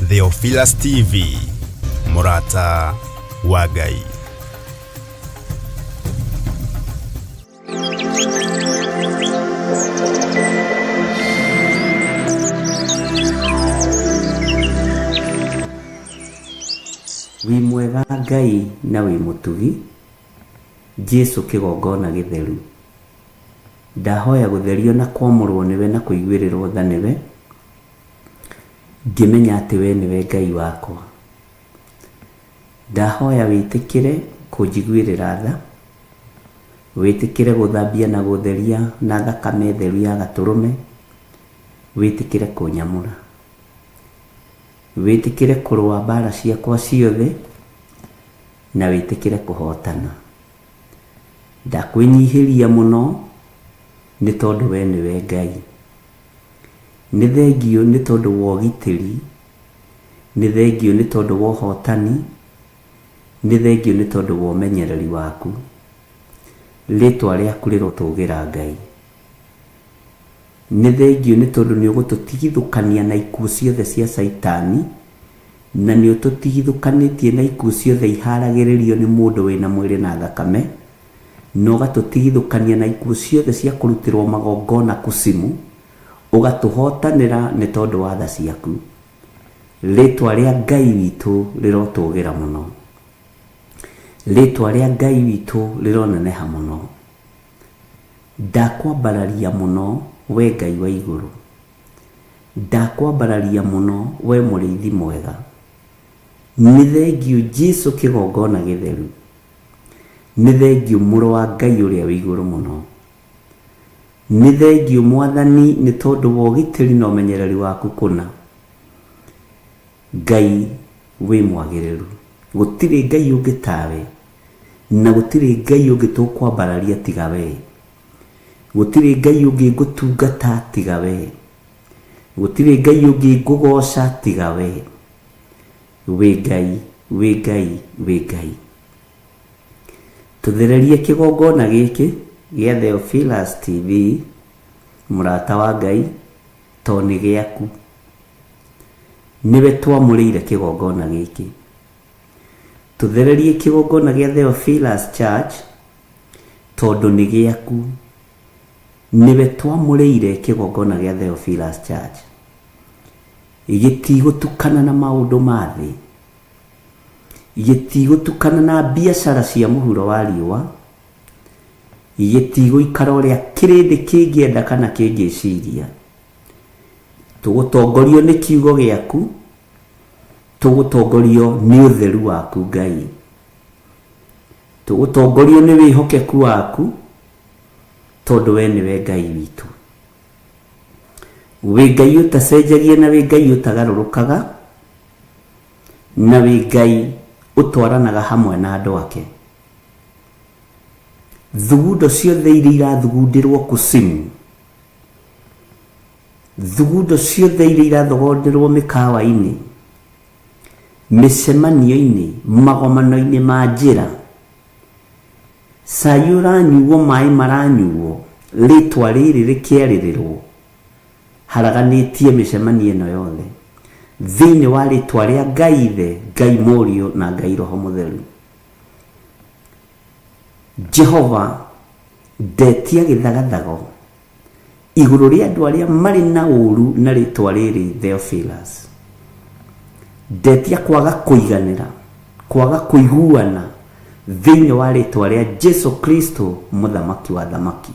Theophilus TV, mũrata wa Ngai. Wĩ mwega Ngai na wĩ mũtugi, Jesu kĩgongona gĩtheru. Ndahoya gũtherio na kwamũrwo nĩwe na kũiguĩrĩrwo tha nĩwe, ngĩmenya atĩ we nĩwe Ngai wakwa. Ndahoya wĩtĩkĩre kũnjiguĩrĩra tha, wĩtĩkĩre gũthambia na gũtheria na thakame theru ya gatũrũme, wĩtĩkĩre kũnyamũra. Wĩtĩkĩre kũrũa mbara ciakwa ciothe na wĩtĩkĩre kũhotana. Ndakwĩnyihĩria mũno nĩ tondũ we nĩwe Ngai. Nĩ thengiũ nĩ tondũ wa ũgitĩri, nĩ thengiũ nĩ tondũ wa ũhotani, nĩ thengiũ nĩ tondũ wa ũmenyereri waku. Rĩtwa rĩaku rĩrotũgĩra Ngai. Nĩ thengiũ nĩ tondũ nĩ ũgũtũtigithũkania na ikuũ ciothe cia Caitani, na nĩ ũtũtigithũkanĩtie na ikuũ ciothe iharagĩrĩrio nĩ mũndũ wĩna mwĩrĩ na thakame, na ũgatũtigithũkania na ikuũ ciothe cia kũrutĩrwo magongona kusimu, ũgatũhotanĩra nĩ tondũ wa tha ciaku. Rĩtwa rĩa Ngai witũ rĩrotũgĩra mũno. Rĩtwa rĩa Ngai witũ rĩroneneha mũno. Ndakwambararia mũno, wee Ngai wa igũrũ, Ndakwambararia mũno, wee mũrĩithi mwega. Nĩ thengiũ Jesu kĩgongona gĩtheru, Nĩ thengiũ mũrũ wa Ngai ũrĩa wĩ igũrũ mũno. Nĩ thengiũ Mwathani nĩ tondũ wa ũgitĩri na ũmenyereri waku kũna. Ngai wĩ mwagĩrĩru. Gũtirĩ Ngai ũngĩ tawe, na gũtirĩ Ngai ũngĩ tũkwambararia tiga wee. Gũtirĩ Ngai ũngĩ ngũtungata tiga wee. Gũtirĩ Ngai ũngĩ ngũgoca tiga wee. Wĩ Ngai, wĩ Ngai, wĩ Ngai. Tũthererie kĩgongona gĩkĩ gĩa Theophilus TV, mũrata wa Ngai, to nĩ gĩaku. Nĩwe twamũrĩire kĩgongona gĩkĩ. Tũthererie kĩgongona gĩa Theophilus Church tondũ nĩ gĩaku. Nĩwe twamũrĩire kĩgongona gĩa Theophilus Church. Gĩtigũtukana na maũndũ ma thĩ. Gĩtigũtukana na biacara cia mũhuro wa riũa. Gĩtigũikara ũrĩa kĩrĩndĩ kĩngĩenda kana kĩngĩciria. Tũgũtongorio nĩ kiugo gĩaku, tũgũtongorio nĩ ũtheru waku Ngai. Tũgũtongorio nĩ wĩhokeku waku, tondũ we nĩwe Ngai witũ. Wĩ Ngai ũtacenjagia na wĩ Ngai ũtagarũrũkaga, na wĩ Ngai ũtwaranaga hamwe na andũ ake. Thugundo ciothe iria irathugundĩrwo kusimu, Thugundo ciothe iria irathogonderwo mĩkawa-inĩ, mĩcemanio-inĩ, magomano-inĩ ma njĩra, cai ũranyuo, maĩ maranyuo, rĩtwa rĩrĩ rĩkĩarĩrĩrwo, haraganĩtie mĩcemanio ĩno yothe thĩinĩ wa rĩtwa rĩa Ngai Ithe, Ngai Mũriũ na Ngai Roho Mũtheru. Jehova ndetia gĩthagathago igũrũ rĩa andũ arĩa marĩ na ũũru na rĩtwa rĩrĩ Theophilus. Ndetia kwaga kũiganĩra, kwaga kũiguana thĩinĩ wa rĩtwa rĩa Jesu Kristo mũthamaki wa thamaki.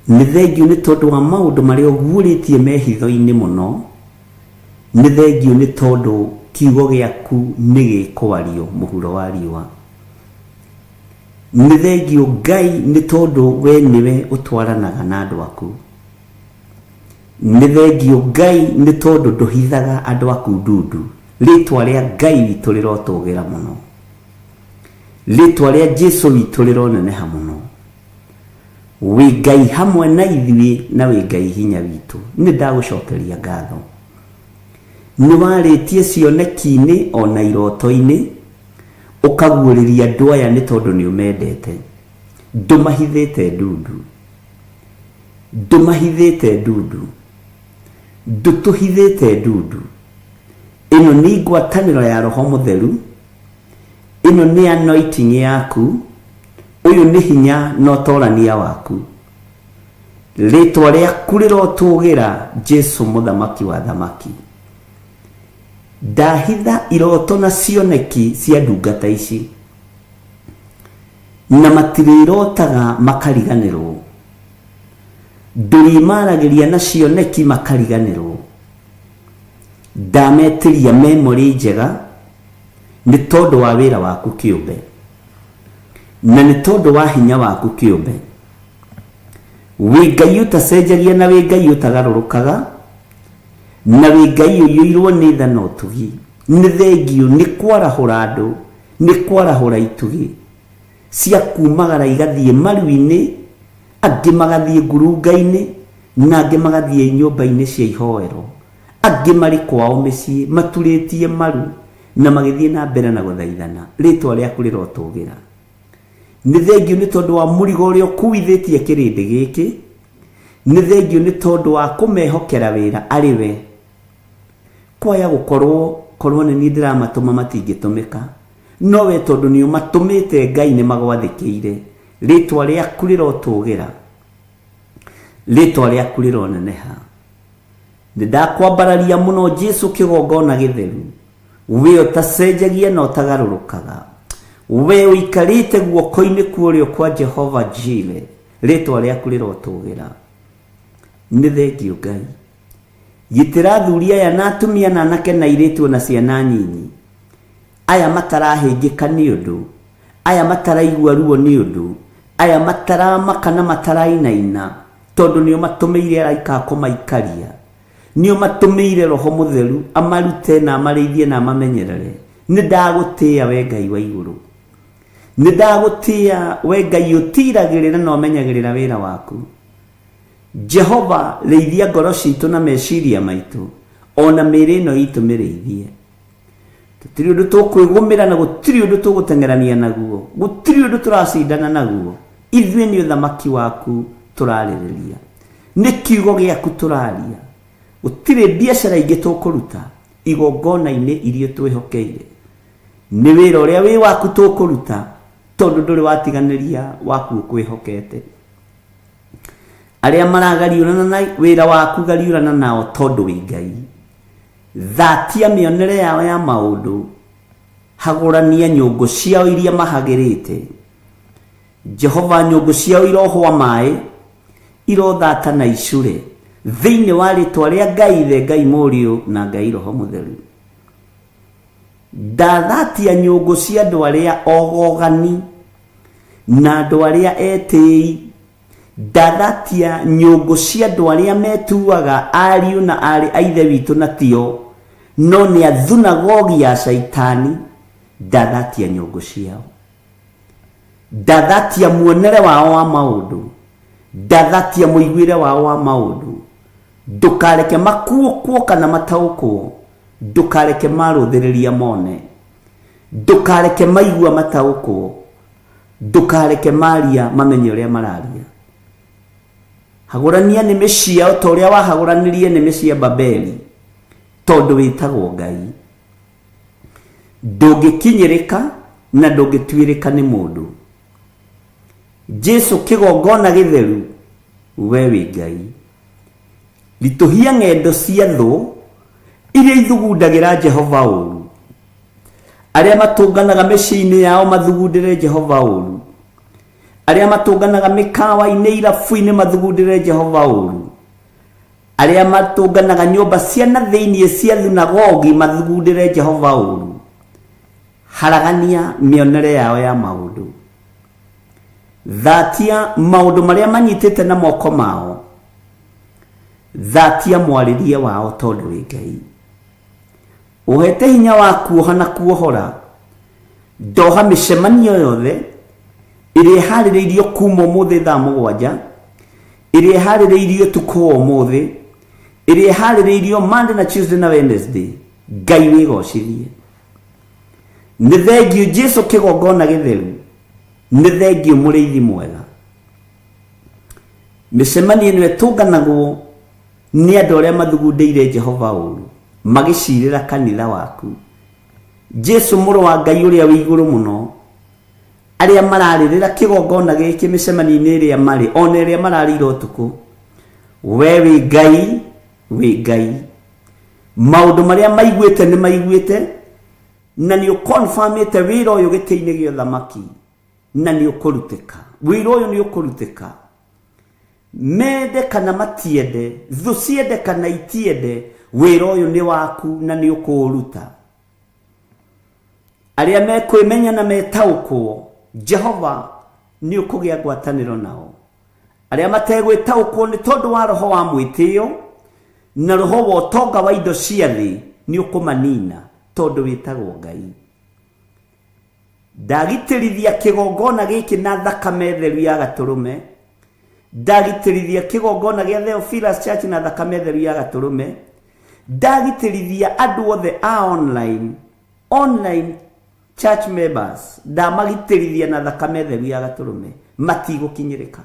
Nĩ thengiũ nĩ tondũ wa maũndũ marĩa ũguũrĩtie me hitho-inĩ mũno, nĩ thengiũ nĩ tondũ kiugo gĩaku nĩ gĩkwario mũhuro wa riũa. Nĩ thengiũ Ngai nĩ tondũ we nĩwe ũtwaranaga na andũ aku. Nĩ thengiũ Ngai nĩ tondũ ndũhithaga andũ aku ndundu. Rĩtwa rĩa Ngai witũ rĩrotũgĩra mũno. Rĩtwa rĩa Jesu witũ rĩroneneha mũno. Wĩ Ngai hamwe na ithuĩ na wĩ Ngai hinya witũ. Nĩ ndagũcokeria ngatho. Nĩ warĩtie cioneki-inĩ ona iroto-inĩ Ũkaguũrĩria andũ aya nĩ tondũ nĩ ũmendete. Ndũmahithĩte ndundu. Ndũmahithĩte ndundu. Ndũtũhithĩte ndundu. Ĩno nĩ ngwatanĩro ya Roho Mũtheru, ĩno nĩ anointing yaku, ũyũ nĩ hinya na ũtorania waku. Rĩtwa rĩaku rĩrotũgĩra Jesu mũthamaki wa thamaki. Ndahitha iroto na cioneki cia ndungata ici, na matirĩrotaga makariganĩrwo. Ndũrĩmaragĩria na cioneki makariganĩrwo. Ndametĩria memory njega nĩ tondũ wa wĩra waku kĩũmbe, na nĩ tondũ wa hinya waku kĩũmbe. Wĩ Ngai ũtacenjagia na wĩ Ngai ũtagarũrũkaga, na wĩ Ngai ũiyũirwo nĩ tha na ũtugi. Nĩ thengiũ nĩ kwarahũra andũ, nĩ kwarahũra itugĩ cia kumagara igathiĩ maru-inĩ, angĩ magathiĩ ngurunga-inĩ, na angĩ magathiĩ nyũmba-inĩ cia ihoero. Angĩ marĩ kwao mĩciĩ maturĩtie maru na magĩthiĩ na mbere na gũthaithana. Rĩtwa rĩaku rĩrotũgĩra. Nĩ thengiũ nĩ tondũ wa mũrigo ũrĩa ũkuithĩtie kĩrĩndĩ gĩkĩ. Nĩ thengiũ nĩ tondũ wa kũmehokera wĩra arĩ we. Kwaya gũkorwo korwo nĩ niĩ ndĩramatũma matingĩtũmĩka. No we tondũ nĩ ũmatũmĩte Ngai nĩ magwathĩkĩire. Rĩtwa rĩaku rĩrotũgĩra. Rĩtwa rĩaku rĩroneneha. Nĩ ndakwambararia mũno Jesu kĩgongona gĩtheru. We ũtacenjagia na ũtagarũrũkaga. We ũikarĩte guoko-inĩ kwa ũrĩo kwa Jehova Jire. Rĩtwa rĩaku rĩrotũgĩra. Nĩ thengiũ Ngai. Gitĩra athuri aya na atumia na anake na airĩtu ona ciana nyinyi. Aya matarahĩngĩka nĩ ũndũ, aya mataraigua ruo nĩ ũndũ, aya mataramaka na matarainaina, tondũ nĩ ũmatũmĩire araika a kũmaikaria. Nĩ ũmatũmĩire Roho Mũtheru amarute na amarĩithie na amamenyerere. Nĩ ndagũtĩĩa we Ngai wa igũrũ. Nĩ ndagũtĩĩa we Ngai ũtiragĩrĩra na ũmenyagĩrĩra wĩra waku. Jehova, rĩithia ngoro citũ na meciria maitũ, ona mĩĩrĩ ĩno itũ mĩrĩithie. Tũtirĩ ũndũ tũkwĩgũmĩra na gũtirĩ ũndũ tũgũteng'erania naguo, gũtirĩ ũndũ tũracindana naguo. Ithuĩ nĩ ũthamaki waku tũrarĩrĩria, nĩ kiugo gĩaku tũraria. Gũtirĩ biacara ingĩ tũkũruta igongona-inĩ iria twĩhokeire. Nĩ wĩra ũrĩa wĩ waku tũkũruta, tondũ ndũrĩ watiganĩria waku ũkwĩhokete. Arĩa maragariũrana na wĩra waku, gariũrana nao tondũ wĩ Ngai. Thatia mĩonere yao ya maũndũ, hagũrania nyũngũ ciao iria mahagĩrĩte. Jehova, nyũngũ ciao irohwa maĩ, irothata na icure, thĩinĩ wa rĩtwa rĩa Ngai Ithe, Ngai Mũriũ na Ngai Roho Mũtheru. Ndathatia nyũngũ cia andũ arĩa ogogani na andũ arĩa etĩi. Ndathatia nyũngũ cia andũ arĩa metuaga ariũ na aarĩ a Ithe witũ na tio, no nĩ a thunagogi ya Shaitani. Ndathatia nyũngũ ciao. Ndathatia muonere wao wa maũndũ. Ndathatia mũiguĩre wao wa maũndũ. Ndũkareke makuũkwo kana mataũkwo. Ndũkareke marũthĩrĩria mone. Ndũkareke maigua mataũkwo. Ndũkareke maria mamenye ũrĩa mararia. Hagũrania nĩmĩ ciao ta ũrĩa wahagũranirie nĩmĩ cia Babeli, tondũ wĩtagwo Ngai. Ndũngĩkinyĩrĩka na ndũngĩtuĩrĩka nĩ mũndũ. Jesu kĩgongona gĩtheru, we wĩ Ngai. Ritũhia ng'endo cia thũ iria ithugundagĩra Jehova ũru. Arĩa matũnganaga mĩciĩ-inĩ yao mathugundĩre Jehova ũru. Arĩa matũnganaga mĩkawa-inĩ, irabu-inĩ mathugundĩre Jehova ũru. Arĩa matũnganaga nyũmba cia na thĩinĩ cia thunagogi mathugundĩre Jehova ũru. Haragania mĩonere yao ya maũndũ. Thatia maũndũ marĩa manyitĩte na moko mao. Thatia mwarĩrie wao tondũ wĩ Ngai. Ũhete hinya wa kuoha na kuohora. Ndoha mĩcemanio yothe ĩrĩa ĩharĩrĩirio kuma ũmũthĩ thaa 7, ĩrĩa ĩharĩrĩirio ũtukũ wa ũmũthĩ, ĩrĩa ĩharĩrĩirio Monday na Tuesday na Wednesday. Ngai wĩgocithie. Nĩ thengiũ Jesu kĩgongona gĩtheru. Nĩ thengiũ mũrĩithi mwega. Mĩcemanio ĩno ĩtũnganagwo nĩ andũ arĩa mathugundĩire Jehova ũru. Magĩcirĩra kanitha waku. Jesu mũrũ wa Ngai ũrĩa wĩ igũrũ mũno, arĩa mararĩrĩra kĩgongona gĩkĩ mĩcemanio-inĩ ĩrĩa marĩ, ona ĩrĩa mararĩire ũtukũ, we wĩ Ngai, wĩ Ngai. Maũndũ marĩa maiguĩte nĩ maiguĩte, na nĩ ũkonfamĩte wĩra ũyũ gĩtĩ-inĩ gĩa ũthamaki, na nĩ ũkũrutĩka. Wĩra ũyũ nĩ ũkũrutĩka. Mende kana matiende, thũ ciende kana itiende, wĩra ũyũ nĩ waku na nĩ ũkũũruta. Arĩa mekwĩmenya na metaũkwo, Jehova nĩ ũkũgĩa ngwatanĩro nao. Arĩa mategwĩtaũkwo nĩ tondũ wa roho wa mwĩtĩo na roho wa ũtonga wa indo cia thĩ, nĩ ũkũmanina tondũ wĩtagwo Ngai. Ndagitĩrithia kĩgongona gĩkĩ na thakame theru ya gatũrũme. Ndagitĩrithia kĩgongona gĩa Theophilus Church na thakame theru ya gatũrũme. Ndagitĩrithia andũ othe a online, online church members, ndamagitĩrithia na thakame theru ya gatũrũme. Matigũkinyĩrĩka,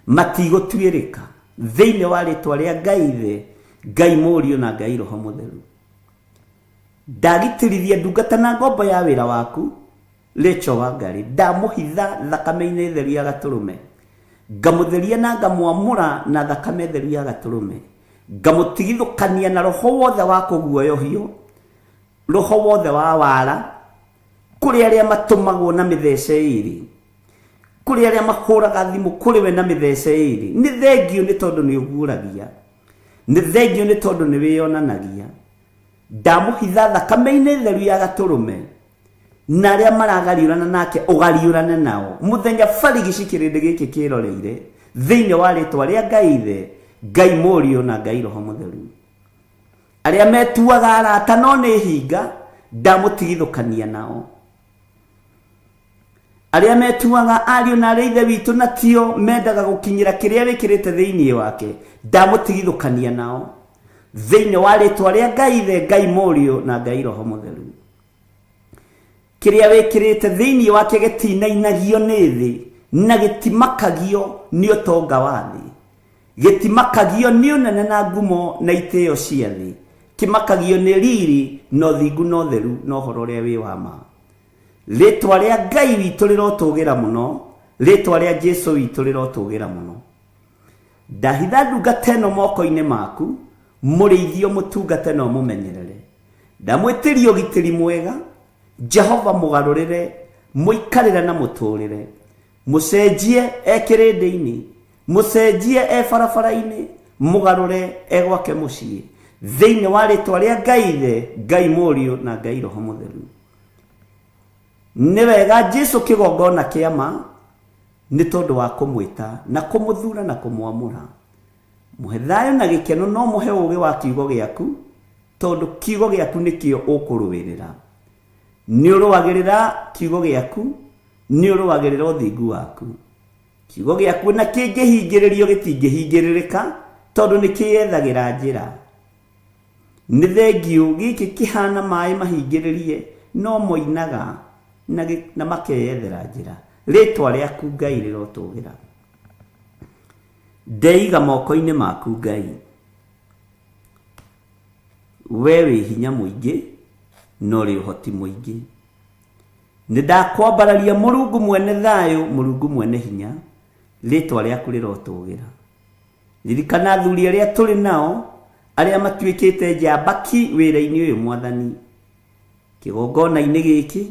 matigũtuĩrĩka thĩinĩ wa rĩtwa rĩa Ngai Ithe, Ngai Mũriũ na Ngai Roho Mũtheru. Ndagitĩrithia ndungata na ngombo ya wĩra waku Rachel Wangari, ndamũhitha thakame-inĩ theru ya gatũrũme, ngamũtheria na ngamwamũra na thakame theru ya gatũrũme, ngamũtigithũkania na roho wothe wa kũguoyohio, roho wothe wa wara, kũrĩ arĩa matũmagwo na mĩthece ĩrĩ, kũrĩ arĩa mahũraga thimũ kũrĩ we na mĩthece ĩrĩ. Nĩ thengio nĩ tondũ nĩ ũguũragia, nĩ thengio nĩ tondũ nĩ wĩyonanagia. Ndamũhitha thakame-inĩ theru ya gatũrũme, na arĩa maragariũrana nake ũgariũrane nao mũthenya barigici kĩrĩndĩ gĩkĩ kĩroreire, thĩinĩ wa rĩtwa rĩa Ngai Ithe, Ngai Mũriũ na Ngai Roho Mũtheru. Arĩa metuaga arata no nĩ hinga, ndamũtigithũkania nao. Arĩa metuaga ariũ na arĩa ithe witũ na tio mendaga gũkinyĩra kĩrĩa wĩkĩrĩte thĩinĩ wake, ndamũtigithũkania nao thĩinĩ wa rĩtwa rĩa Ngai Ithe, Ngai Mũriũ na Ngai Roho Mũtheru. Kĩrĩa wĩkĩrĩte thĩinĩ wake gĩtinainagio nĩ thĩ na gĩtimakagio nĩ ũtonga wa thĩ, gĩtimakagio nĩ ũnene na ngumo na itĩo cia thĩ, kĩmakagio nĩ riri na ũthingu na ũtheru na ũhoro ũrĩa wĩ wa ma. Rĩtwa rĩa Ngai witũ rĩrotũgĩra mũno, rĩtwa rĩa Jesu witũ rĩrotũgĩra mũno. Ndahitha ndungata ĩno moko-inĩ maku, mũrĩithio mũtungate na ũmũmenyerere. Ndamwĩtĩria ũgitĩri mwega, Jehova mũgarũrĩre, mũikarĩre na mũtũrĩre. Mũcenjie e kĩrĩndĩ-inĩ, mũcenjie e barabara-inĩ, mũgarũre e gwake mũciĩ. Thĩinĩ wa rĩtwa rĩa Ngai Ithe, Ngai Mũriũ na Ngai Roho Mũtheru. Nĩ wega Jesu kĩgongona kĩa ma, nĩ tondũ wa kũmwĩta na kũmũthura na kũmwamũra. Mũhe thayũ na gĩkeno, no mũhe ũũgĩ wa kiugo gĩaku, tondũ kiugo gĩaku nĩkĩo ũkũrũĩrĩra. Nĩ ũrũagĩrĩra kiugo gĩaku, nĩ ũrũagĩrĩra ũthingu waku. Kiugo gĩaku na kĩngĩhingĩrĩrio gĩtingĩhingĩrĩrĩka, tondũ nĩ kĩyethagĩra njĩra. Nĩ thengio gĩkĩ kĩhana maĩ mahingĩrĩrie, no moinaga na makeyethera njĩra. Rĩtwa rĩaku Ngai rĩrotũgĩra. Ndeiga moko-inĩ maku Ngai. We wĩ hinya mũingĩ na ũrĩ ũhoti mũingĩ. Nĩ ndakwambararia Mũrungu mwene thayũ, Mũrungu mwene hinya, rĩtwa rĩaku rĩrotũgĩra. Ririkana athuri arĩa tũrĩ nao, arĩa matuĩkĩte njambaki wĩra-inĩ ũyũ Mwathani. Kĩgongona-inĩ gĩkĩ,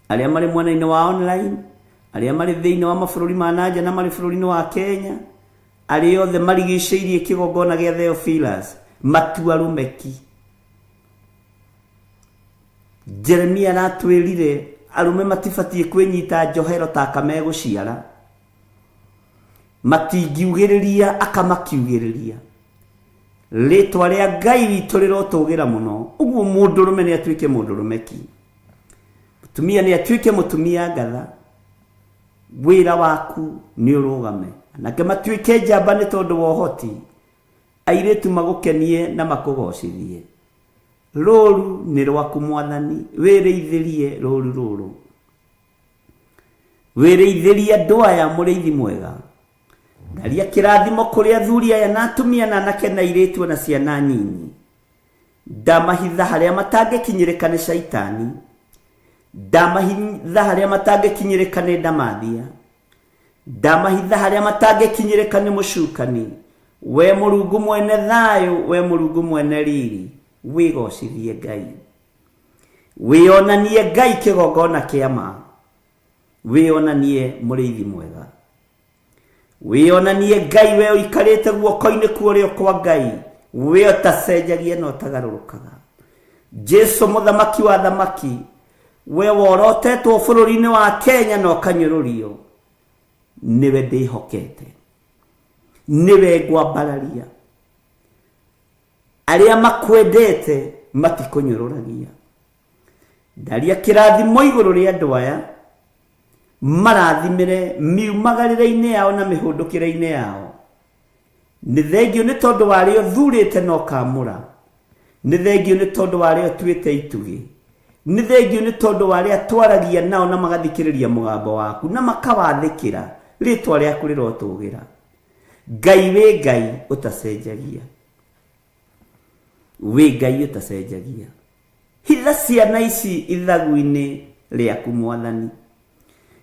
arĩa marĩ mwena-inĩ wa online, arĩa marĩ thĩinĩ wa mabũrũri ma nanja na marĩ bũrũri-inĩ wa Kenya, arĩa othe marigicĩirie kĩgongona gĩa Theophilus, matua rũmeki. Jeremia aratwĩrire arũme matibatiĩ kwĩnyita njohero ta aka megũciara. Matingiugĩrĩria aka makiugĩrĩria. Rĩtwa rĩa Ngai witũ rĩrotũgĩra mũno. Ũguo mũndũrũme nĩ atuĩke mũndũrũme ki. Mũtumia nĩ atuĩke mũtumia ngatha. Wĩra waku nĩ ũrũgame. Anake matuĩke njamba nĩ tondũ wa ũhoti. Airĩtu magũkenie na makũgocithie. Rũru nĩ rwaku Mwathani, wĩrĩithĩrie rũru rũrũ. Wĩrĩithĩrie andũ aya mũrĩithi mwega. Ndaria kĩrathimo kũrĩ athuri aya na atumia na anake na airĩtu na ciana nyinyi. Ndamahitha harĩa matangĩkinyĩrĩka nĩ Shaitani. Ndamahitha harĩa matangĩkinyĩrĩka nĩ ndamathia. Ndamahitha harĩa matangĩkinyĩrĩka nĩ mũcukani. We Mũrungu mwene thayũ, we Mũrungu mwene riri, wĩgocithie Ngai. Wĩonanie Ngai kĩgongona kĩa ma. Wĩonanie mũrĩithi mwega. Wĩonanie Ngai we ũikarĩte guoko-inĩ kwa ũrĩo kwa Ngai, we ũtacenjagia na ũtagarũrũkaga. Jesu mũthamaki wa thamaki, we worotetwo bũrũri-inĩ wa Kenya na ũkanyũrũrio, nĩwe ndĩhokete, nĩwe ngwambararia. Arĩa makwendete matikũnyũrũragia. Ndaria kĩrathimo igũrũ rĩa andũ aya, marathimĩre miumagarĩre-inĩ yao na mĩhũndũkĩre-inĩ yao. Nĩ thengio nĩ tondũ wa arĩa ũthurĩte na ũkamũra. Nĩ thengio nĩ tondũ wa arĩa ũtuĩte itugĩ. Nĩ thengio nĩ tondũ wa arĩa twaragia nao na magathikĩrĩria mũgambo waku na makawathĩkĩra, rĩtwa rĩaku rĩrotũgĩra. Ngai wĩ Ngai ũtacenjagia. Wĩ Ngai ũtacenjagia. Hitha ciana ici ithagu-inĩ rĩaku Mwathani.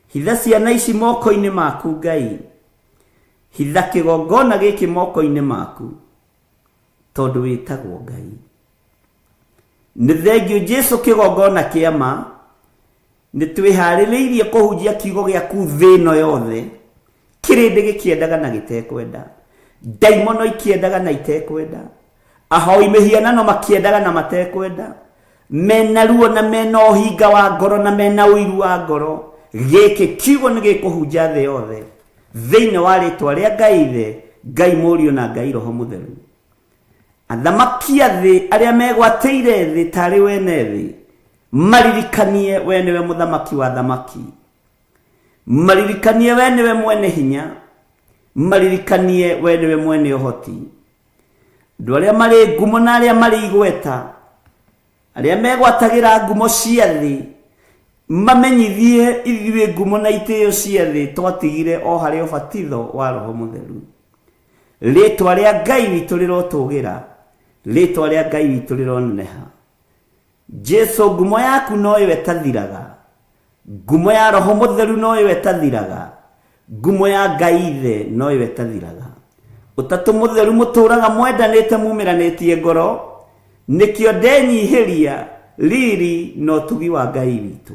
Hitha ciana ici moko-inĩ maku Ngai. Hitha kĩgongona gĩkĩ moko-inĩ maku, tondũ wĩtagwo Ngai. Nĩ thengio Jesu kĩgongona kĩa ma, nĩ twĩharĩrĩirie kũhunjia kiugo gĩaku thĩ ĩno yothe, kĩrĩndĩ gĩkĩendaga na gĩtekwenda, ndaimono ikĩendaga na itekwenda, ahoi mĩhianano makĩendaga na matekwenda, mena ruo na mena ũhinga wa ngoro na mena ũiru wa ngoro. Gĩkĩ kiugo nĩ gĩkũhunja thĩ yothe, thĩinĩ wa rĩtwa rĩa Ngai Ithe, Ngai Mũriũ na Ngai Roho Mũtheru. Athamaki a thĩ arĩa megwatĩire thĩ tarĩ wene thĩ, maririkanie we nĩwe mũthamaki wa thamaki, maririkanie we nĩwe mwene hinya, maririkanie we nĩwe mwene ũhoti. Andũ arĩa marĩ ngumo na arĩa marĩ igweta, arĩa megwatagĩra ngumo cia thĩ, mamenyithie ithuĩ ngumo na itĩo cia thĩ twatigire o harĩ ũbatitho wa Roho Mũtheru. Rĩtwa rĩa Ngai witũ rĩrotũgĩra, rĩtwa rĩa Ngai witũ rĩroneneha. Jesu ngumo yaku noyo ĩtathiraga, ngumo ya Roho Mũtheru noyo ĩtathiraga, ngumo ya Ngai Ithe noyo ĩtathiraga. Ũtatũ Mũtheru mũtũraga mwendanĩte mumĩranĩtie ngoro, nĩkĩo ndenyihĩria riri na ũtugi wa Ngai witũ.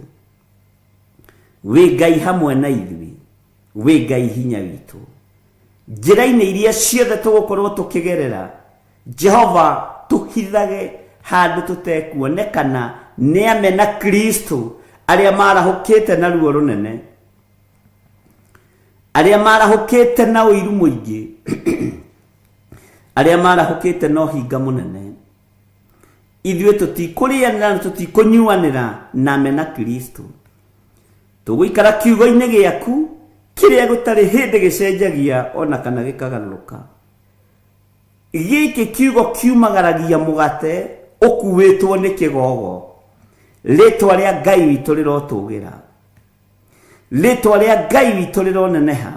Wĩ Ngai hamwe na ithuĩ, wĩ Ngai hinya witũ. Njĩra-inĩ iria ciothe tũgũkorwo tũkĩgerera, Jehova tũhithage handũ tũtekuonekana nĩ amena Kristo arĩa marahũkĩte na ruo rũnene, arĩa marahũkĩte na ũiru mũingĩ, arĩa marahũkĩte na ũhinga mũnene. Ithuĩ tũtikũrĩanĩra na tũtikũnyuanĩra na amena Kristo. Tũgũikara kiugo-inĩ gĩaku kĩrĩa gũtarĩ hĩndĩ gĩcenjagia ona kana gĩkagarũrũka. Gĩkĩ kiugo kiumagaragia mũgate ũkuĩtwo nĩ kĩgogo. Rĩtwa rĩa Ngai witũ rĩrotũgĩra, rĩtwa rĩa Ngai witũ rĩroneneha,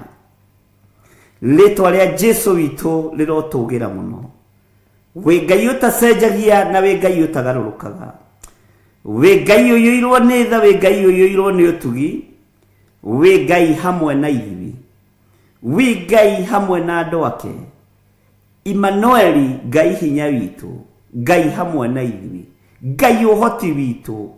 rĩtwa rĩa Jesu witũ rĩrotũgĩra mũno. Wĩ Ngai ũtacenjagia na wĩ Ngai ũtagarũrũkaga, wĩ Ngai ũiyũirwo nĩ tha, wĩ Ngai ũiyũirwo nĩ ũtugi, wĩ Ngai hamwe na ithuĩ, wĩ Ngai hamwe na andũ ake. Immanueli, Ngai hinya witũ, Ngai hamwe na ithuĩ, Ngai ũhoti witũ,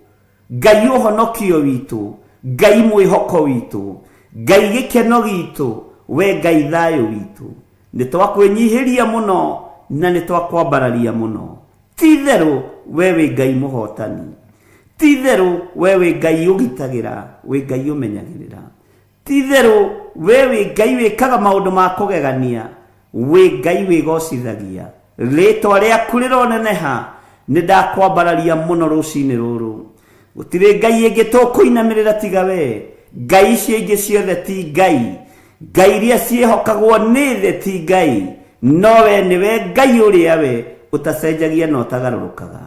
Ngai ũhonokio witũ, Ngai mwĩhoko witũ, Ngai gĩkeno gitũ, we Ngai thayũ witũ. Nĩ twakwĩnyihĩria mũno na nĩ twakwambararia mũno. Ti itherũ we wĩ Ngai mũhotani, ti itherũ we wĩ Ngai ũgitagĩra, wĩ Ngai ũmenyagĩrĩra. Ti itherũ we wĩ Ngai wĩkaga maũndũ ma kũgegania, wĩ Ngai wĩgocithagia. Rĩtwa rĩaku rĩroneneha, nĩ ndakwambararia mũno rũcinĩ rũrũ. Gũtirĩ Ngai ĩngĩ tũkũinamĩrĩra tiga we. Ngai icio ingĩ ciothe ti Ngai, Ngai iria ciĩhokagwo nĩ thĩ ti Ngai, no we nĩwe Ngai ũrĩa we ũtacenjagia na ũtagarũrũkaga.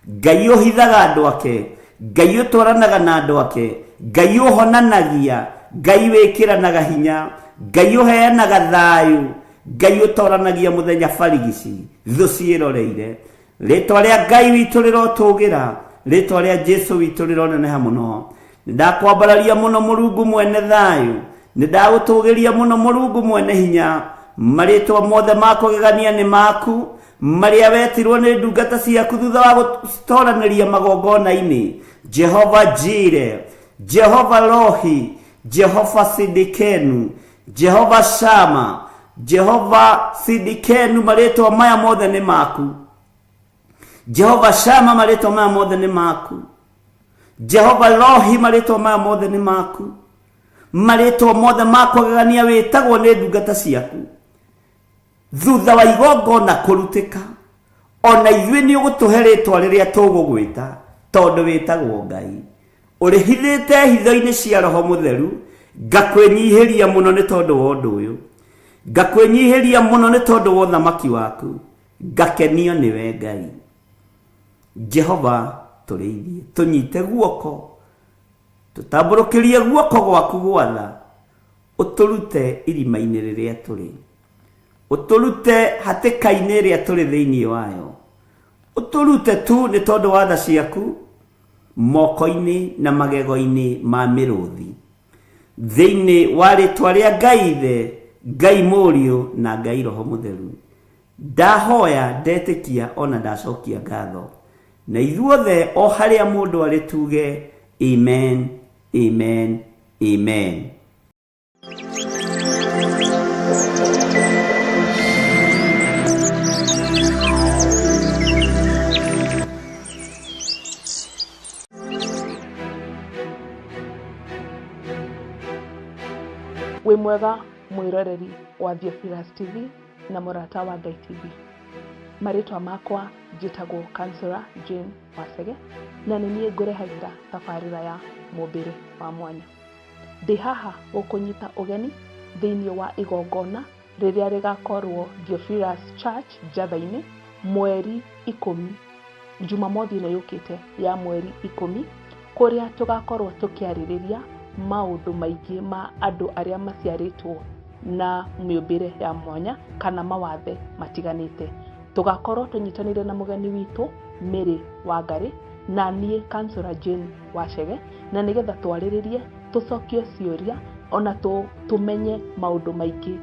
Ngai ũhithaga andũ ake, Ngai ũtwaranaga na andũ ake, Ngai ũhonanagia, Ngai wĩkĩranaga hinya, Ngai ũheanaga thayũ, Ngai ũtoranagia mũthenya barigici thũ ciĩroreire. Rĩtwa rĩa Ngai witũ rĩrotũgĩra, rĩtwa rĩa Jesu witũ rĩroneneha mũno. Nĩndakwambararia mũno Mũrungu mwene thayũ, nĩndagũtũgĩria mũno Mũrungu mwene hinya. Marĩtwa mothe ma kũgegania nĩ maku, marĩa wetirwo nĩ ndungata ciaku thutha wa gũtoranĩria magongona-inĩ. Jehova Jire, Jehova Rohi, Jehova Sidikenu, Jehova Shama, Jehova Sidikenu, marĩtwa maya mothe nĩ maku. Jehova Shama, marĩtwa maya mothe nĩ maku. Jehova Rohi, marĩtwa maya mothe nĩ maku. Marĩtwa mothe ma kũgegania wĩtagwo nĩ ndungata ciaku. Thutha wa igongona kũrutĩka, ona ithuĩ nĩ ũgũtũhe rĩtwa rĩrĩa tũgũgwĩta, tondũ wĩtagwo Ngai. Ũrĩhithĩte hitho-inĩ cia Roho Mũtheru, ngakwĩnyihĩria mũno nĩ tondũ wa ũndũ ũyũ. Ngakwĩnyihĩria mũno nĩ tondũ wa ũthamaki waku, ngakenio nĩwe Ngai. Jehova tũrĩithie, tũnyite guoko, tũtambũrũkĩrie guoko gwaku gwatha, ũtũrute irima-inĩ rĩrĩa tũrĩ, ũtũrute hatĩka-inĩ ĩrĩa tũrĩ thĩinĩ wayo, ũtũrute tu nĩ tondũ wa tha ciaku moko-inĩ na magego-inĩ ma mĩrũthi. Thĩinĩ wa rĩtwa rĩa Ngai Ithe, Ngai Mũriũ na Ngai Roho Mũtheru, ndahoya, ndetĩkia ona ndacokia ngatho. Na ithuothe o harĩa mũndũ arĩ tuge amen, amen, amen. Wĩ mwega mwĩroreri wa Theophilus TV na mũrata wa Ngai TV. Marĩtwa makwa njĩtagwo Counselor Jane Wacege na nĩ niĩ ngũrehagĩra tabarĩra ya mũmbĩre wa mwanya. Ndĩ haha gũkũnyita ũgeni thĩinĩ wa igongona rĩrĩa rĩgakorwo Theophilus Church Njatha-inĩ mweri ikũmi, Jumamothi ĩno yũkĩte ya mweri ikũmi, kũrĩa tũgakorwo tũkĩarĩrĩria maũndũ maingĩ ma andũ arĩa maciarĩtwo na mĩũmbĩre ya mwanya kana mawathe matiganĩte. Tũgakorwo tũnyitanĩire na mũgeni witũ Mary Wangarĩ na niĩ Counselor Jane Wacege, na nĩgetha twarĩrĩrie, tũcokie ciũria ona tũmenye maũndũ maingĩ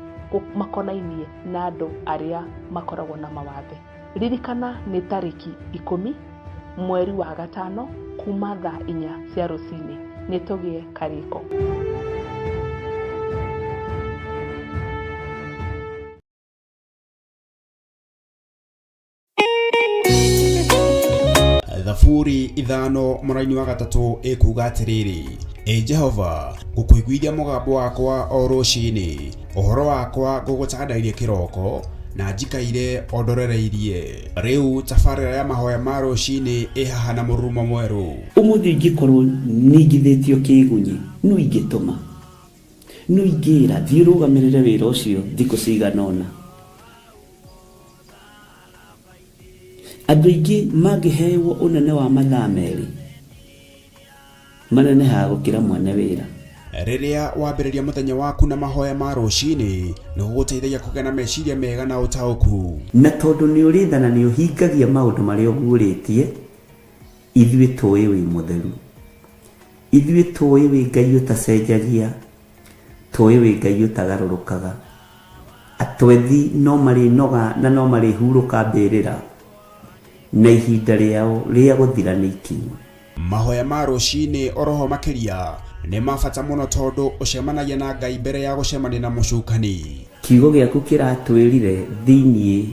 makonainie na andũ arĩa makoragwo na mawathe. Ririkana nĩ tarĩki 10 mweri wa gatano kuma thaa 4 cia rũcinĩ. Nĩ tũgĩe karĩko. Thaburi 5 mũraini wa 3 ĩkuga atĩrĩrĩ, Ĩ Jehova, ngũkũiguithia mũgambo wakwa o rũcinĩ, ũhoro wakwa ngũgũtandairie kĩroko, na njikaire o ndorereirie. Rĩu tabarĩra ya mahoya ma rũcinĩ ĩ haha na mũrurumo mwerũ. Ũmũthĩ ingĩkorwo ningithĩtio kĩgunyi, nũ ingĩtũma? Nũ ingĩra thiĩ ũrũgamĩrĩre wĩra ũcio thikũ cigana ũna? Andũ aingĩ mangĩhewo ũnene wa mathaa 2, manenehaga gũkĩra mwene wĩra. Rĩrĩa wambĩrĩria mũthenya waku na mahoya ma rũcinĩ, nĩ gũgũteithagia kũgĩa na meciria mega na ũtaũku. Na tondũ nĩ ũrĩ tha na nĩ ũhingagia maũndũ marĩa ũguũrĩtie, ithuĩ tũĩ wĩ mũtheru. Ithuĩ tũĩ wĩ Ngai ũtacenjagia, tũĩ wĩ Ngai ũtagarũrũkaga. Atwethi no marĩnoga na no marĩhurũka mbĩrĩra, na ihinda rĩao rĩa gũthira nĩ ikinyu. Mahoya ma rũcinĩ oroho makĩria nĩ ma bata mũno tondũ ũcemanagia na Ngai mbere ya gũcemania na mũcukani. Kiugo gĩaku kĩratwĩrire thĩinĩ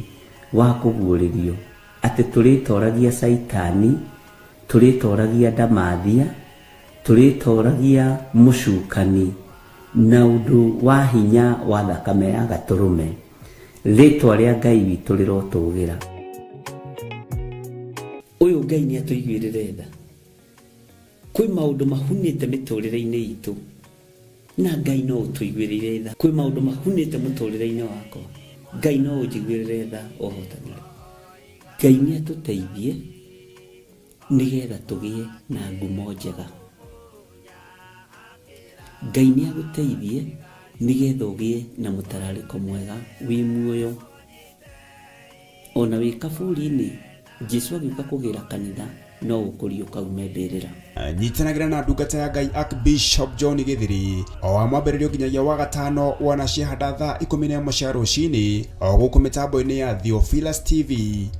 wa kũguũrĩrio atĩ tũrĩtoragia Caitani, tũrĩtoragia ndamathia, tũrĩtoragia mũcukani na ũndũ wa hinya wa thakame ya gatũrũme. Rĩtwa rĩa Ngai witũ rĩrotũgĩra. Ũyũ Ngai nĩ atũiguĩrĩre tha. Kwĩ maũndũ mahunĩte mĩtũrĩre-inĩ itũ na Ngai no ũtũiguĩrĩire tha. Kwĩ maũndũ mahunĩte mũtũrĩre-inĩ wakwa, Ngai no ũnjiguĩrĩre tha ũhotanĩre. Ngai nĩ atũteithie nĩgetha tũgĩe na ngumo njega. Ngai nĩ agũteithie nĩgetha ũgĩe na mũtararĩko mwega wĩ muoyo. Ona wĩ kaburi-inĩ Jesu agĩũka kũgĩra kanitha no gũkũriũka ume mbĩrĩra. Nyitanagĩra na ndungata ya Ngai Archbishop John Gĩthiri o wa mwambĩrĩrio nginyagia wa gatano wona ciahanda thaa 11 cia rũcinĩ o gũkũ mĩtambo-inĩ ya Theophilus TV,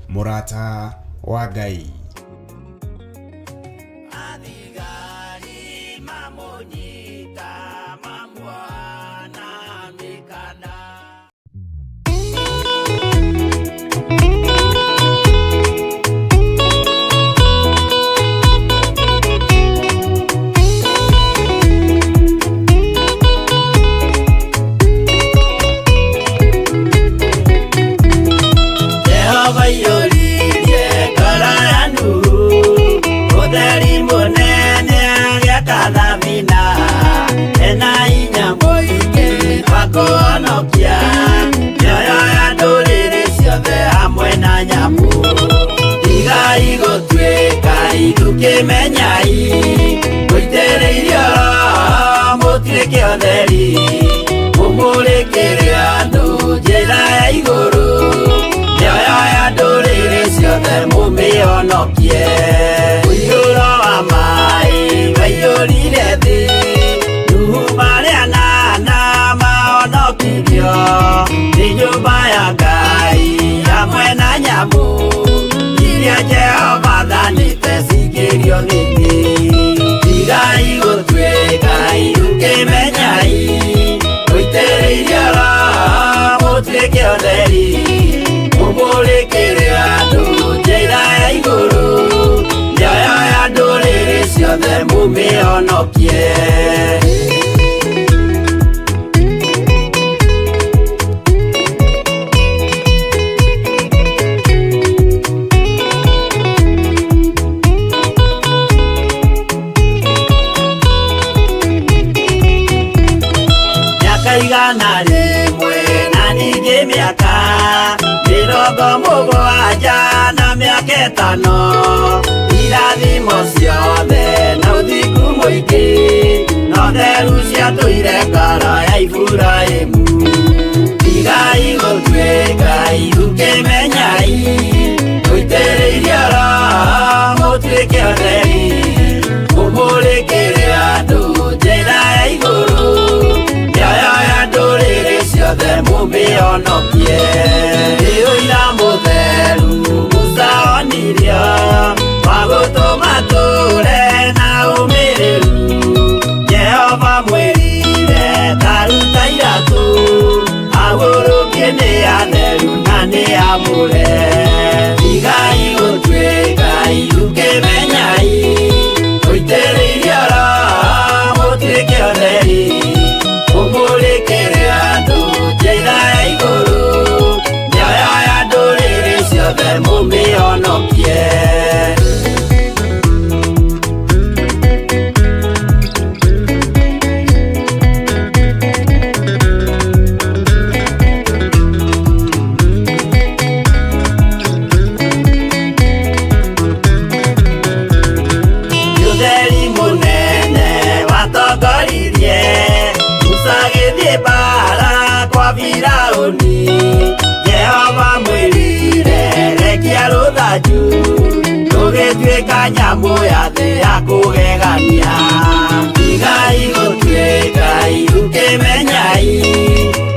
mũrata wa Ngai. Athigari mamũnyita mamuoha na mĩkanda. Jehova aiyũririe ngoro ya Nuhu ũtheri mũnene agĩaka thabina ena hinya mũingĩ wa kũhonokia mĩoyo ya ndũrĩrĩ ciothe hamwe na nyamũ. Tigai gũtuĩka ithukĩmenyai mũitĩrĩirio Roho mũtuĩke ũtheri mũmũrĩkĩre andũ njĩra ya igũrũ mĩoyo ya ndũrĩrĩ ciothe mũmĩhonokie. Mũiyũro wa maĩ waiyũrire thĩ Nuhu marĩ anana mahonokirio nĩ nyũmba ya Ngai hamwe na nyamũ iria Jehova athanĩte cingĩrio thĩ-inĩ. Tigai gũtuĩka ithukĩmenyai mũitĩrĩirio Roho mũtuĩke ũtheri mũmũrĩkĩre andũ njĩra ya igũrũ mĩoyo ya ndũrĩrĩ ciothe mũmĩhonokie. Mĩaka 100 na ningĩ mĩaka 70 na mĩaka 5 irathimo ciothe na ũthingu mũingĩ no theru ciatũire ngoro ya Iburahĩmu. Tigai gũtuĩka ithukĩmenyai mũitĩrĩirio Roho mũtuĩke ũtheri mũmũrĩkĩre andũ njĩra ya igũrũ mĩoyo ya ndũrĩrĩ ciothe mũmĩhonokie. Nĩ ũira mũtheru Musa onirio wa gũtũma tũre na ũmĩrĩru Jehova mwĩrire ta ruta iratũ agũrũkie nĩ atheru na nĩ amũre. Tigai gũtuĩka ithukĩmenyai mũitĩrĩirio Roho mũtuĩke ũtheri mũmũrĩkĩre andũ njĩra ya igũrũ mĩoyo ya ndũrĩrĩ ciothe mũmĩhonokie. Ũtheri mũnene watongoririe Musa agĩthiĩ mbara kwa Firaũni Jehova mwĩrire rekia rũthanju rũgĩtuĩka nyamũ ya thĩ ya kũgegania. Tigai gũtuĩka ithukĩmenyai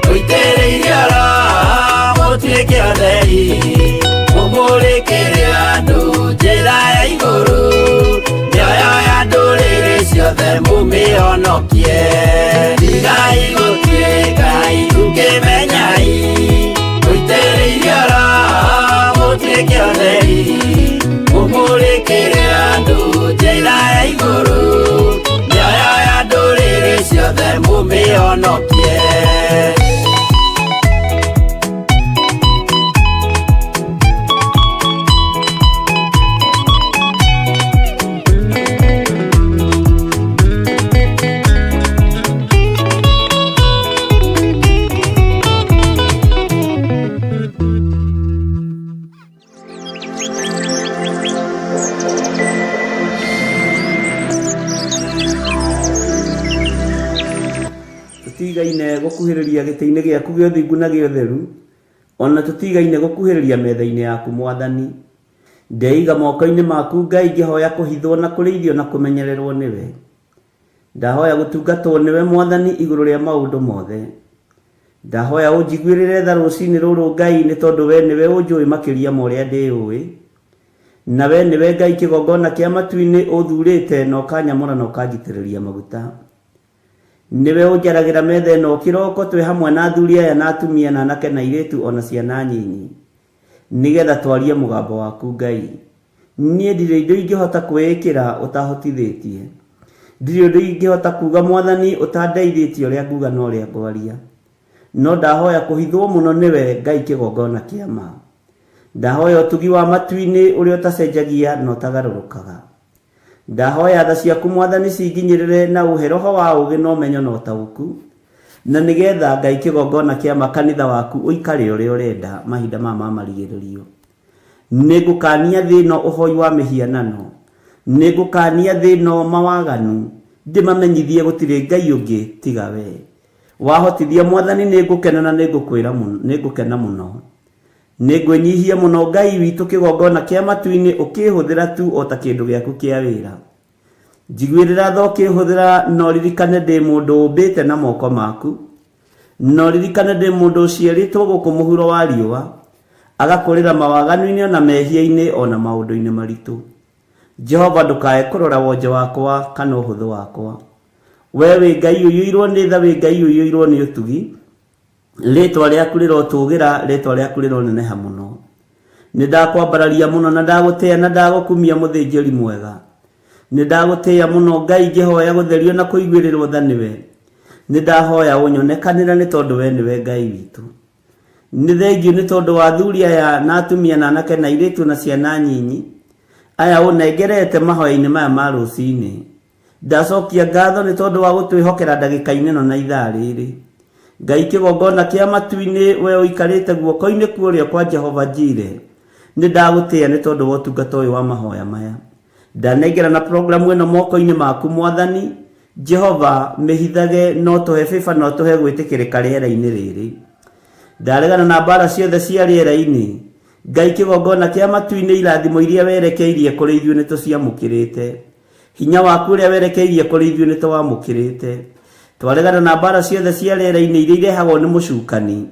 mũitĩrĩirio Roho mũtuĩke ũtheri mũmũrĩkĩre andũ njĩra ya igũrũ mĩoyo ya ndũrĩrĩ ciothe mũmĩhonokie. Tigai gũtuĩka ithukĩmenyai mũitĩrĩirio Roho mũtuĩke ũtheri mũmũrĩkĩre andũ njĩra ya igũrũ mĩoyo ya ndũrĩrĩ ciothe mũmĩhonokie. Tũtigaine gũkuhĩrĩria gĩtĩ-inĩ gĩaku gĩa ũthingu na gĩa ũtheru, ona tũtigaine gũkuhĩrĩria metha-inĩ yaku Mwathani. Ndeiga moko-inĩ maku Ngai ngĩhoya kũhithwo na kũrĩithio na kũmenyererwo nĩwe. Ndahoya gũtungatwo nĩwe Mwathani igũrũ rĩa maũndũ mothe. Ndahoya ũnjiguĩrĩre tha rũcinĩ rũrũ Ngai nĩ tondũ we nĩwe ũnjũĩ makĩria ma ũrĩa ndĩũĩ. Na we nĩwe Ngai kĩgongona kĩa matu-inĩ ũthurĩte na ũkanyamũra na ũkanjitĩrĩria maguta. Nĩwe ũnjaragĩra metha ĩno kĩroko twĩ hamwe na athuri aya na atumia na anake na airĩtu o na ciana nyinyi. Nĩgetha twarie mũgambo waku Ngai. Niĩ ndirĩ indo ingĩhota kwĩĩkĩra ũtahotithĩtie. Ndirĩ ũndũ ingĩhota kuuga Mwathani ũtandeithĩtie ũrĩa nguga na ũrĩa ngwaria. No ndahoya kũhithwo mũno nĩwe Ngai kĩgongona kĩa ma. Ndahoya ũtugi wa matu-inĩ ũrĩa ũtacenjagia na ũtagarũrũkaga. Ndahoya tha ciaku Mwathani cinginyĩrĩre na ũhe roho wa ũũgĩ na ũmenyo na ũtaũku, na nĩgetha Ngai kĩgongona kĩa ma kanitha waku ũikare ũrĩa ũrenda mahinda maya ma marigĩrĩrio. Nĩngũkania thĩ ĩno ũhoi wa mĩhianano, nĩngũkania thĩ ĩno mawaganu, ndĩmamenyithie gũtirĩ Ngai ũngĩ tiga wee. Wahotithia Mwathani nĩngũkena na nĩngũkwĩra nĩngũkena mũno. Nĩngwĩnyihia mũno Ngai witũ kĩgongona kĩa matu-inĩ ũkĩhũthĩra tu o ta kĩndũ gĩaku kĩa wĩra. Njiguĩrĩra tha ũkĩhũthĩra na ũririkane ndĩ mũndũ ũmbĩte na moko maku. Na ũririkane ndĩ mũndũ ũciarĩtwo gũkũ mũhuro wa riũa, agakũrĩra mawaganu-inĩ o na mehia-inĩ o na maũndũ-inĩ maritũ. Jehova ndũkae kũrora wonje wakwa kana ũhũthũ wakwa. Wee wĩ Ngai ũiyũirwo nĩ tha, wĩ Ngai ũiyũirwo nĩ ũtugi. Rĩĩtwa rĩaku rĩrotũũgĩra, rĩĩtwa rĩaku rĩroneneha mũno. Nĩ ndakwambararia mũno na ndagũtĩĩa na ndagũkumia mũthĩnjĩri mwega. Nĩ ndagũtĩĩa mũno Ngai ngĩhoya gũtherio na kũiguĩrĩrwo tha nĩwe. Nĩ ndahoya ũnyonekanĩre nĩ tondũ we nĩwe Ngai witũ. Nĩ thengiũ nĩ tondũ wa athuri aya na atumia na anake na airĩtu na ciana nyinyi aya ũnengerete mahoya-inĩ maya ma rũcinĩ. Ndacokia ngatho nĩ tondũ wa gũtwĩhokera ndagĩka-inĩ ĩno na ithaa rĩrĩ. Ngai kĩgongona kĩa matu-inĩ, we ũikarĩte guoko-inĩ kwa ũrĩo kwa Jehova Jire, nĩ ndagũtĩĩa nĩ tondũ wa ũtungata ũyũ wa mahoya maya. Ndanengerana programu ĩno moko-inĩ maku Mwathani, Jehova, mĩhithage na ũtũhe favor na ũtũhe gwĩtĩkĩrĩka rĩera-inĩ rĩrĩ. Ndaregana na mbara ciothe cia rĩera-inĩ. Ngai kĩgongona kĩa matu-inĩ irathimo iria werekeirie kũrĩ ithuĩ nĩ tũciamũkĩrĩte. Hinya waku ũrĩa werekeirie kũrĩ ithuĩ nĩ tũwamũkĩrĩte. Twaregana na mbaara ciothe cia rĩera-inĩ iria irehagwo nĩ mũcukani.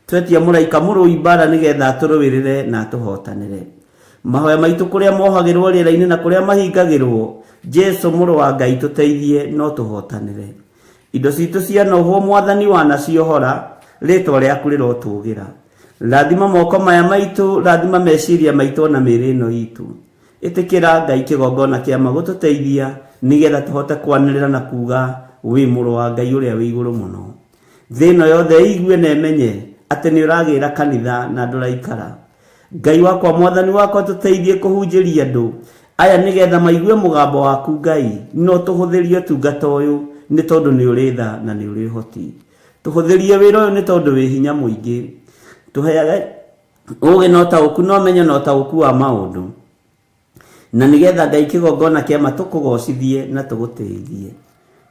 Twetia mũraika mũrũi mbaara nĩgetha atũrũĩrĩre na atũhotanĩre. Mahoya maitũ kũrĩa mohagĩrwo rĩera-inĩ na kũrĩa mahingagĩrwo, Jesu mũrũ wa Ngai tũteithie na ũtũhotanĩre. Indo citũ cianohwo Mwathani wanaciohora, rĩtwa rĩaku rĩrotũgĩra. Rathima moko maya maitũ, rathima meciria maitũ ona mĩĩrĩ ĩno itũ. Ĩtĩkĩra Ngai kĩgongona kĩa ma gũtũteithia nĩgetha tũhote kwanĩrĩra na kuuga wĩ mũrũ wa Ngai ũrĩa wĩ igũrũ mũno. Thĩ ĩno yothe ĩigue na ĩmenye atĩ nĩ ũragĩra kanitha na ndũraikara. Ngai wakwa mwathani wakwa tũteithie kũhunjĩria andũ aya nĩgetha maigue mũgambo waku Ngai na ũtũhũthĩrie ũtungata ũyũ nĩ tondũ nĩ ũrĩ tha na nĩ ũrĩ ũhoti. Tũhũthĩrie wĩra ũyũ nĩ tondũ wĩ hinya mũingĩ. Tũheage ũũgĩ na ũtaũku na ũmenyo na ũtaũku wa maũndũ na nĩgetha Ngai kĩgongona kĩa ma tũkũgocithie na tũgũtĩithie.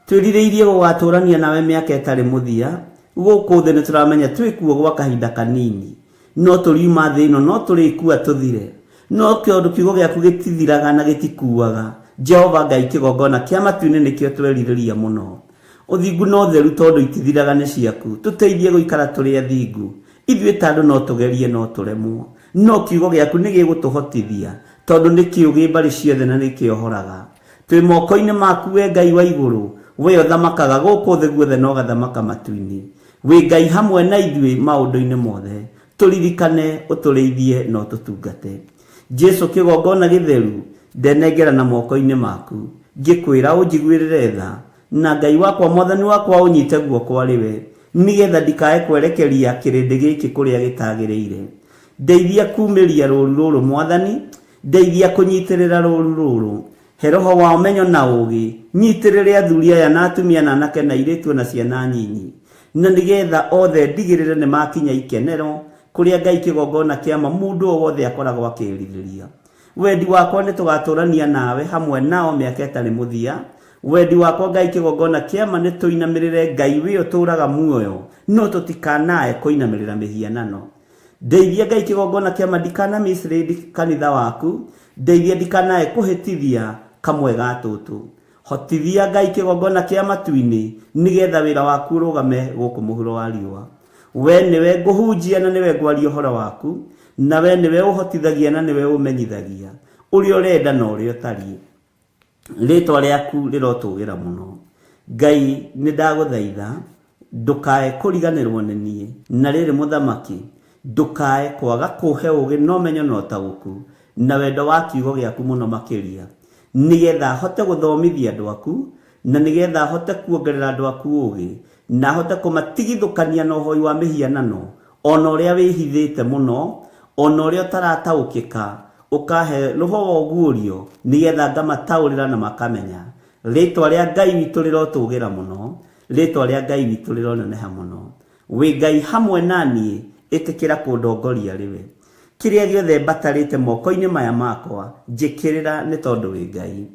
Twĩrirĩirie gũgatũrania nawe mĩaka ĩtarĩ mũthia gũkũ thĩ. Nĩ tũramenya twĩ kuo gwa kahinda kanini, no tũriuma thĩ ĩno, no tũrĩkua tũthire, no tondũ kiugo gĩaku gĩtithiraga na gĩtikuaga, Jehova Ngai kĩgongona kĩa matu-inĩ nĩkĩo twerirĩria mũno. Ũthingu na ũtheru tondũ itithiraga nĩ ciaku, tũteithie gũikara tũrĩ athingu. Ithuĩ ta andũ no tũgerie no tũremwo, no kiugo gĩaku nĩ gĩgũtũhotithia, tondũ nĩ kĩũgĩ mbarĩ ciothe na nĩ kĩohoraga. Twĩ moko-inĩ maku wee Ngai wa igũrũ, wee ũthamakaga gũkũ thĩ guothe na ũgathamaka matu-inĩ. Wĩ Ngai hamwe na ithuĩ maũndũ-inĩ mothe. Tũririkane, ũtũrĩithie na ũtũtungate. Jesu kĩgongona gĩtheru, ndenengerana moko-inĩ maku, ngĩkwĩra ũnjiguĩrĩre tha, Na Ngai wakwa Mwathani wakwa ũnyite guoko arĩ we, nĩgetha ndikae kwerekeria kĩrĩndĩ gĩkĩ kũrĩa gĩtagĩrĩire. Ndeithia kuumĩria rũũru rũrũ Mwathani, ndeithia kũnyitĩrĩra rũũru rũrũ. He roho wa ũmenyo na ũũgĩ, nyitĩrĩre athuri aya na atumia na anake na airĩtu o na ciana nyinyi. Na nĩgetha othe ndigĩrĩre nĩ makinya ikenero, kũrĩa Ngai kĩgongona kĩa ma mũndũ o wothe akoragwo akĩĩrirĩria. Wendi wakwa nĩ tũgatũrania nawe hamwe nao mĩaka ĩtarĩ mũthia. Wendi wakwa Ngai kĩgongona kĩa ma nĩ tũinamĩrĩre Ngai wĩ ũtũraga muoyo, no tũtikanae kũinamĩrĩra mĩhianano. Ndeithia Ngai kĩgongona kĩama ndikana mislead kanitha waku, ndeithia ndikanae kũhĩtithia kamwe ga tũtũ. Hotithia Ngai kĩgongona kĩa matu-inĩ nĩgetha wĩra waku ũrũgame gũkũ mũhuro wa riũa. We nĩwe ngũhunjia na nĩwe ngwaria ũhoro waku, na we nĩwe ũhotithagia na nĩwe ũmenyithagia ũrĩa ũrenda na ũrĩa ũtariĩ. Rĩtwa rĩaku rĩrotũgĩra mũno. Ngai nĩ ndagũthaitha ndũkae kũriganĩrwo nĩ niĩ, na rĩrĩ mũthamaki, ndũkae kwaga kũhe ũũgĩ na ũmenyo na ũtaũku, na wendo wa kiugo gĩaku mũno makĩria, nĩgetha hote gũthomithia andũ aku, na nĩgetha hote kuongerera andũ aku ũũgĩ, na hote kũmatigithũkania na ũhoi wa mĩhianano, ona ũrĩa wĩhithĩte mũno, ona ũrĩa ũtarataũkĩka, ũkahe roho wa ũguũrio, nĩgetha ngamataũrĩra na makamenya. Rĩtwa rĩa Ngai witũ rĩrotũgĩra mũno, rĩtwa rĩa Ngai witũ rĩroneneha mũno. Wĩ Ngai hamwe na niĩ, ĩtĩkĩra kũndongoria rĩwe. Kĩrĩa gĩothe mbatarĩte moko-inĩ maya makwa, njĩkĩrĩra nĩ tondũ wĩ Ngai.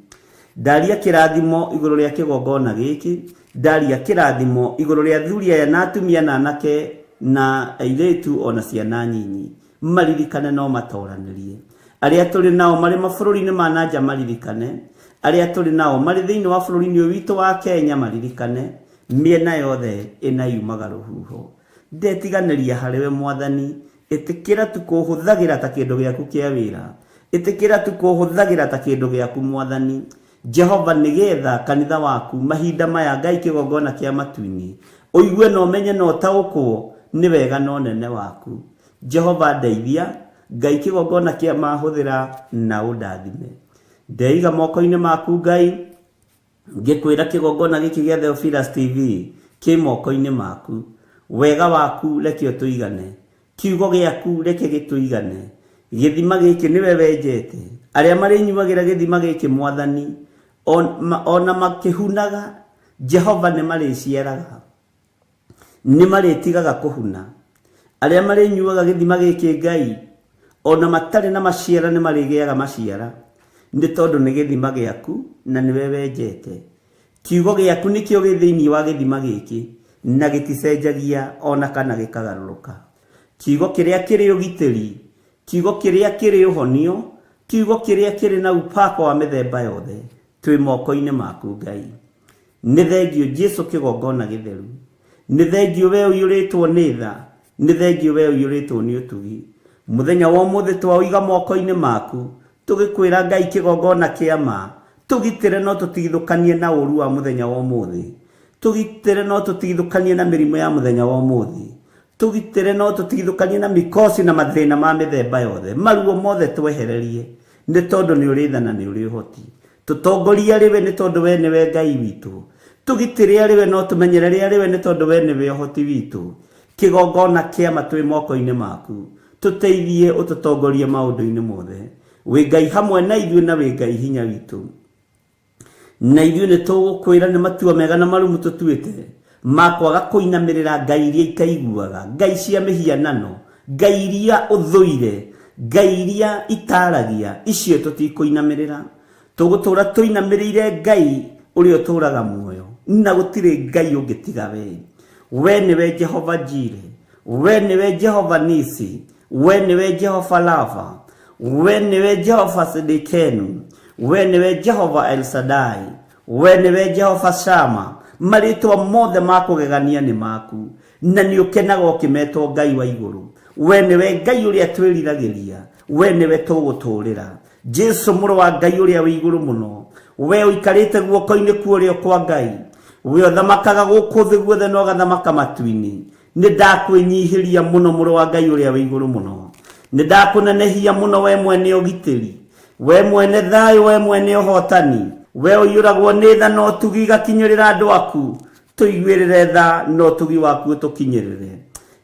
Ndaria kĩrathimo igũrũ rĩa kĩgongona gĩkĩ, ndaria kĩrathimo igũrũ rĩa athuri aya na atumia na anake na airĩtu ona ciana nyinyi. Maririkane no matoranĩrie. Arĩa tũrĩ nao marĩ mabũrũri-inĩ ma na nja maririkane, arĩa tũrĩ nao marĩ thĩinĩ wa bũrũri-inĩ ũyũ witũ wa Kenya maririkane, mĩena yothe ĩna yumaga rũhuho. Ndetiganĩria harĩwe Mwathani, ĩtĩkĩra tu kũhũthagĩra ta kĩndũ gĩaku kĩa wĩra. Ĩtĩkĩra tu kũhũthagĩra ta kĩndũ gĩaku Mwathani. Jehova, nĩgetha kanitha waku mahinda maya Ngai kĩgongona kĩa matu-inĩ, ũigue na ũmenye na ũtaũkwo nĩ wega na ũnene waku. Jehova ndeithia, Ngai kĩgongona kĩa mahũthĩra na ũndathime. Ndeiga moko-inĩ maku Ngai, ngĩkwĩra kĩgongona gĩkĩ gĩa Theophilus TV kĩ moko-inĩ maku. Wega waku reke ũtũigane, kiugo gĩaku reke gĩtũigane. Gĩthima gĩkĩ nĩwe wenjete, arĩa marĩnyuagĩra gĩthima gĩkĩ Mwathani, ona makĩhunaga, Jehova nĩ marĩciaraga, nĩ marĩtigaga kũhuna. Arĩa marĩnyuaga gĩthima gĩkĩ Ngai, ona matarĩ na maciara nĩ marĩgĩaga maciara, nĩ tondũ nĩ gĩthima gĩaku na nĩwe wenjete. Kiugo gĩaku nĩkĩo gĩ thĩinĩ wa gĩthima gĩkĩ, na gĩticenjagia ona kana gĩkagarũrũka. Kiugo kĩrĩa kĩrĩ ũgitĩri, kiugo kĩrĩa kĩrĩ ũhonio, kiugo kĩrĩa kĩrĩ na upako wa mĩthemba yothe, twĩ moko-inĩ maku Ngai. Nĩ thengio Jesu kĩgongona gĩtheru. Nĩ thengio we ũiyũrĩtwo nĩ tha, nĩ thengio we ũiyũrĩtwo nĩ ũtugi. Mũthenya wa ũmũthĩ twaũiga moko-inĩ maku, tũgĩkwĩra Ngai kĩgongona kĩa ma, tũgitĩre no tũtigithũkanie na ũru wa mũthenya wa ũmũthĩ. Tũgitĩre no tũtigithũkanie na mĩrimũ ya mũthenya wa ũmũthĩ. Tũgitĩre no tũtigithũkanie na mikosi na mathĩna ma mĩthemba yothe. Maruo mothe twehererie, nĩ tondũ nĩ ũrĩ tha na nĩ ũrĩ ũhoti. Tũtongorie arĩ we nĩ tondũ we nĩwe Ngai witũ. Tũgitĩre arĩ we no tũmenyerere arĩ we nĩ tondũ we nĩwe ũhoti witũ. Kĩgongona kĩa ma twĩ moko-inĩ maku. Tũteithie ũtũtongorie maũndũ-inĩ mothe. Wĩ Ngai hamwe na ithuĩ na wĩ Ngai hinya witũ. Na ithuĩ nĩ tũgũkwĩra nĩ matua mega na marumu tũtuĩte ma kwaga kũinamĩrĩra ngai iria itaiguaga, ngai cia mĩhianano, ngai iria ũthũire, ngai iria itaragia, icio tũtikũinamĩrĩra. Tũgũtũra tũinamĩrĩire Ngai ũrĩa ũtũraga muoyo, na gũtirĩ Ngai ũngĩ tiga we. We nĩwe Jehova Jire, we nĩwe Jehova Nisi, we nĩwe Jehova Lava, we nĩwe Jehova Sidikenu, we nĩwe Jehova El Shaddai, we nĩwe Jehova Shama. Marĩtwa mothe ma kũgegania nĩ maku, na nĩ ũkenaga ũkĩmetwo Ngai wa igũrũ. We nĩwe Ngai ũrĩa twĩriragĩria, we nĩwe tũgũtũũrĩra. Jesu mũrũ wa Ngai ũrĩa wĩ igũrũ mũno, we ũikarĩte guoko-inĩ kwa ũrĩo kwa Ngai, we ũthamakaga gũkũ thĩ guothe na ũgathamaka matu-inĩ. Nĩ ndakwĩnyihĩria mũno mũrũ wa Ngai ũrĩa wĩ igũrũ mũno. Nĩ ndakũnenehia mũno we mwene ũgitĩri, we mwene thayũ, we mwene ũhotani, we ũiyũragwo nĩ tha na ũtugi igakinyĩrĩra andũ aku. Tũiguĩrĩre tha na ũtugi waku ũtũkinyĩrĩre.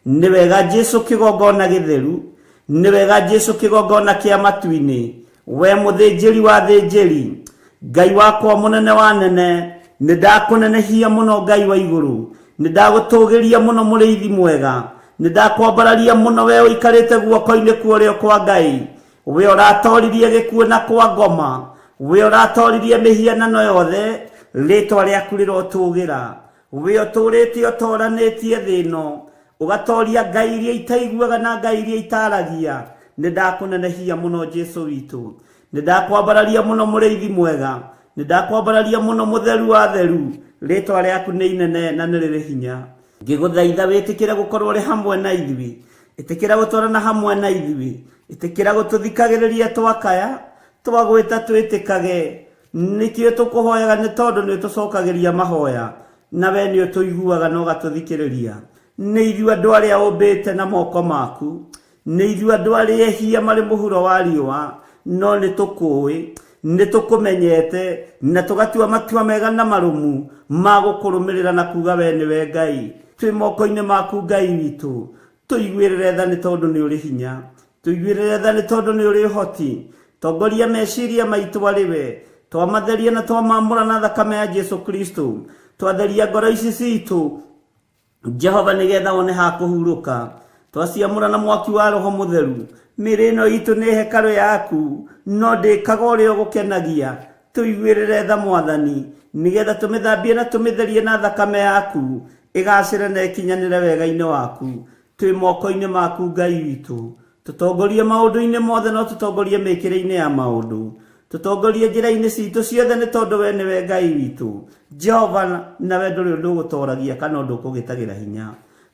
Nĩ wega Jesu kĩgongona gĩtheru, nĩ wega Jesu kĩgongona kĩa matu-inĩ, we mũthĩnjĩri wa thĩnjĩri, Ngai wakwa mũnene wa nene, nĩ ndakũnenehia mũno Ngai wa igũrũ, nĩ ndagũtũgĩria mũno mũrĩithi mwega, nĩ ndakwambararia mũno we ũikarĩte guoko-inĩ kwa ũrĩo kwa Ngai, we ũratoririe gĩkuũ na kwa ngoma, we ũratoririe mĩhianano yothe, rĩtwa rĩaku rĩrotũgĩra, we ũtũrĩte ũtoranĩtie thĩ ĩno, Ũgatoria ngai iria itaiguaga na ngai iria itaragia. Nĩ ndakũnenehia mũno Jesu witũ. Nĩ ndakwambararia mũno mũrĩithi mwega. Nĩ ndakwambararia mũno mũtheru wa theru. Rĩtwa rĩaku nĩ inene na nĩ rĩrĩ hinya. Ngĩgũthaitha wĩtĩkĩre gũkorwo ũrĩ hamwe na ithuĩ. Ĩtĩkĩra gũtwarana hamwe na ithuĩ. Ĩtĩkĩra gũtũthikagĩrĩria twakaya, twagwĩta twĩtĩkage. Nĩkĩo tũkũhoyaga nĩ tondũ nĩ ũtũcokagĩria mahoya, na we nĩ ũtũiguaga na ũgatũthikĩrĩria. Nĩ ithuĩ andũ arĩa ũmbĩte na moko maku. Nĩ ithuĩ andũ arĩa ehia marĩ mũhuro wa riũa, no nĩ tũkũũĩ, nĩ tũkũmenyete, na tũgatua matua mega na marũmu ma gũkũrũmĩrĩra na kuuga we nĩwe Ngai. Twĩ moko-inĩ maku Ngai witũ. Tũiguĩrĩre tha nĩ tondũ nĩ ũrĩ hinya. Tũiguĩrĩre tha nĩ tondũ nĩ ũrĩ ũhoti. Tongoria meciria maitũ arĩ we. Twamatheria na twamamũra na thakame ya Jesu Kristo. Twatheria ngoro ici citũ Jehova nĩgetha wone ha kũhurũka. Twaciamũra na mwaki wa Roho Mũtheru. Mĩĩrĩ ĩno itũ nĩ hekarũ yaku, no ndĩkaga ũrĩa ũgũkenagia. Tũiguĩrĩre tha Mwathani, nĩgetha tũmĩthambie na tũmĩtherie na thakame yaku, ĩgacĩre na ĩkinyanĩre wega-inĩ waku. Twĩ moko-inĩ maku Ngai witũ. Tũtongorie maũndũ-inĩ mothe no tũtongorie mĩkĩre-inĩ ya maũndũ. Tũtongorie njĩra-inĩ citũ ciothe nĩ tondũ we nĩwe Ngai witũ. Jehova, nawe ndũrĩ ũndũ ũgũtoragia kana ũndũ ũkũgĩtagĩra hinya.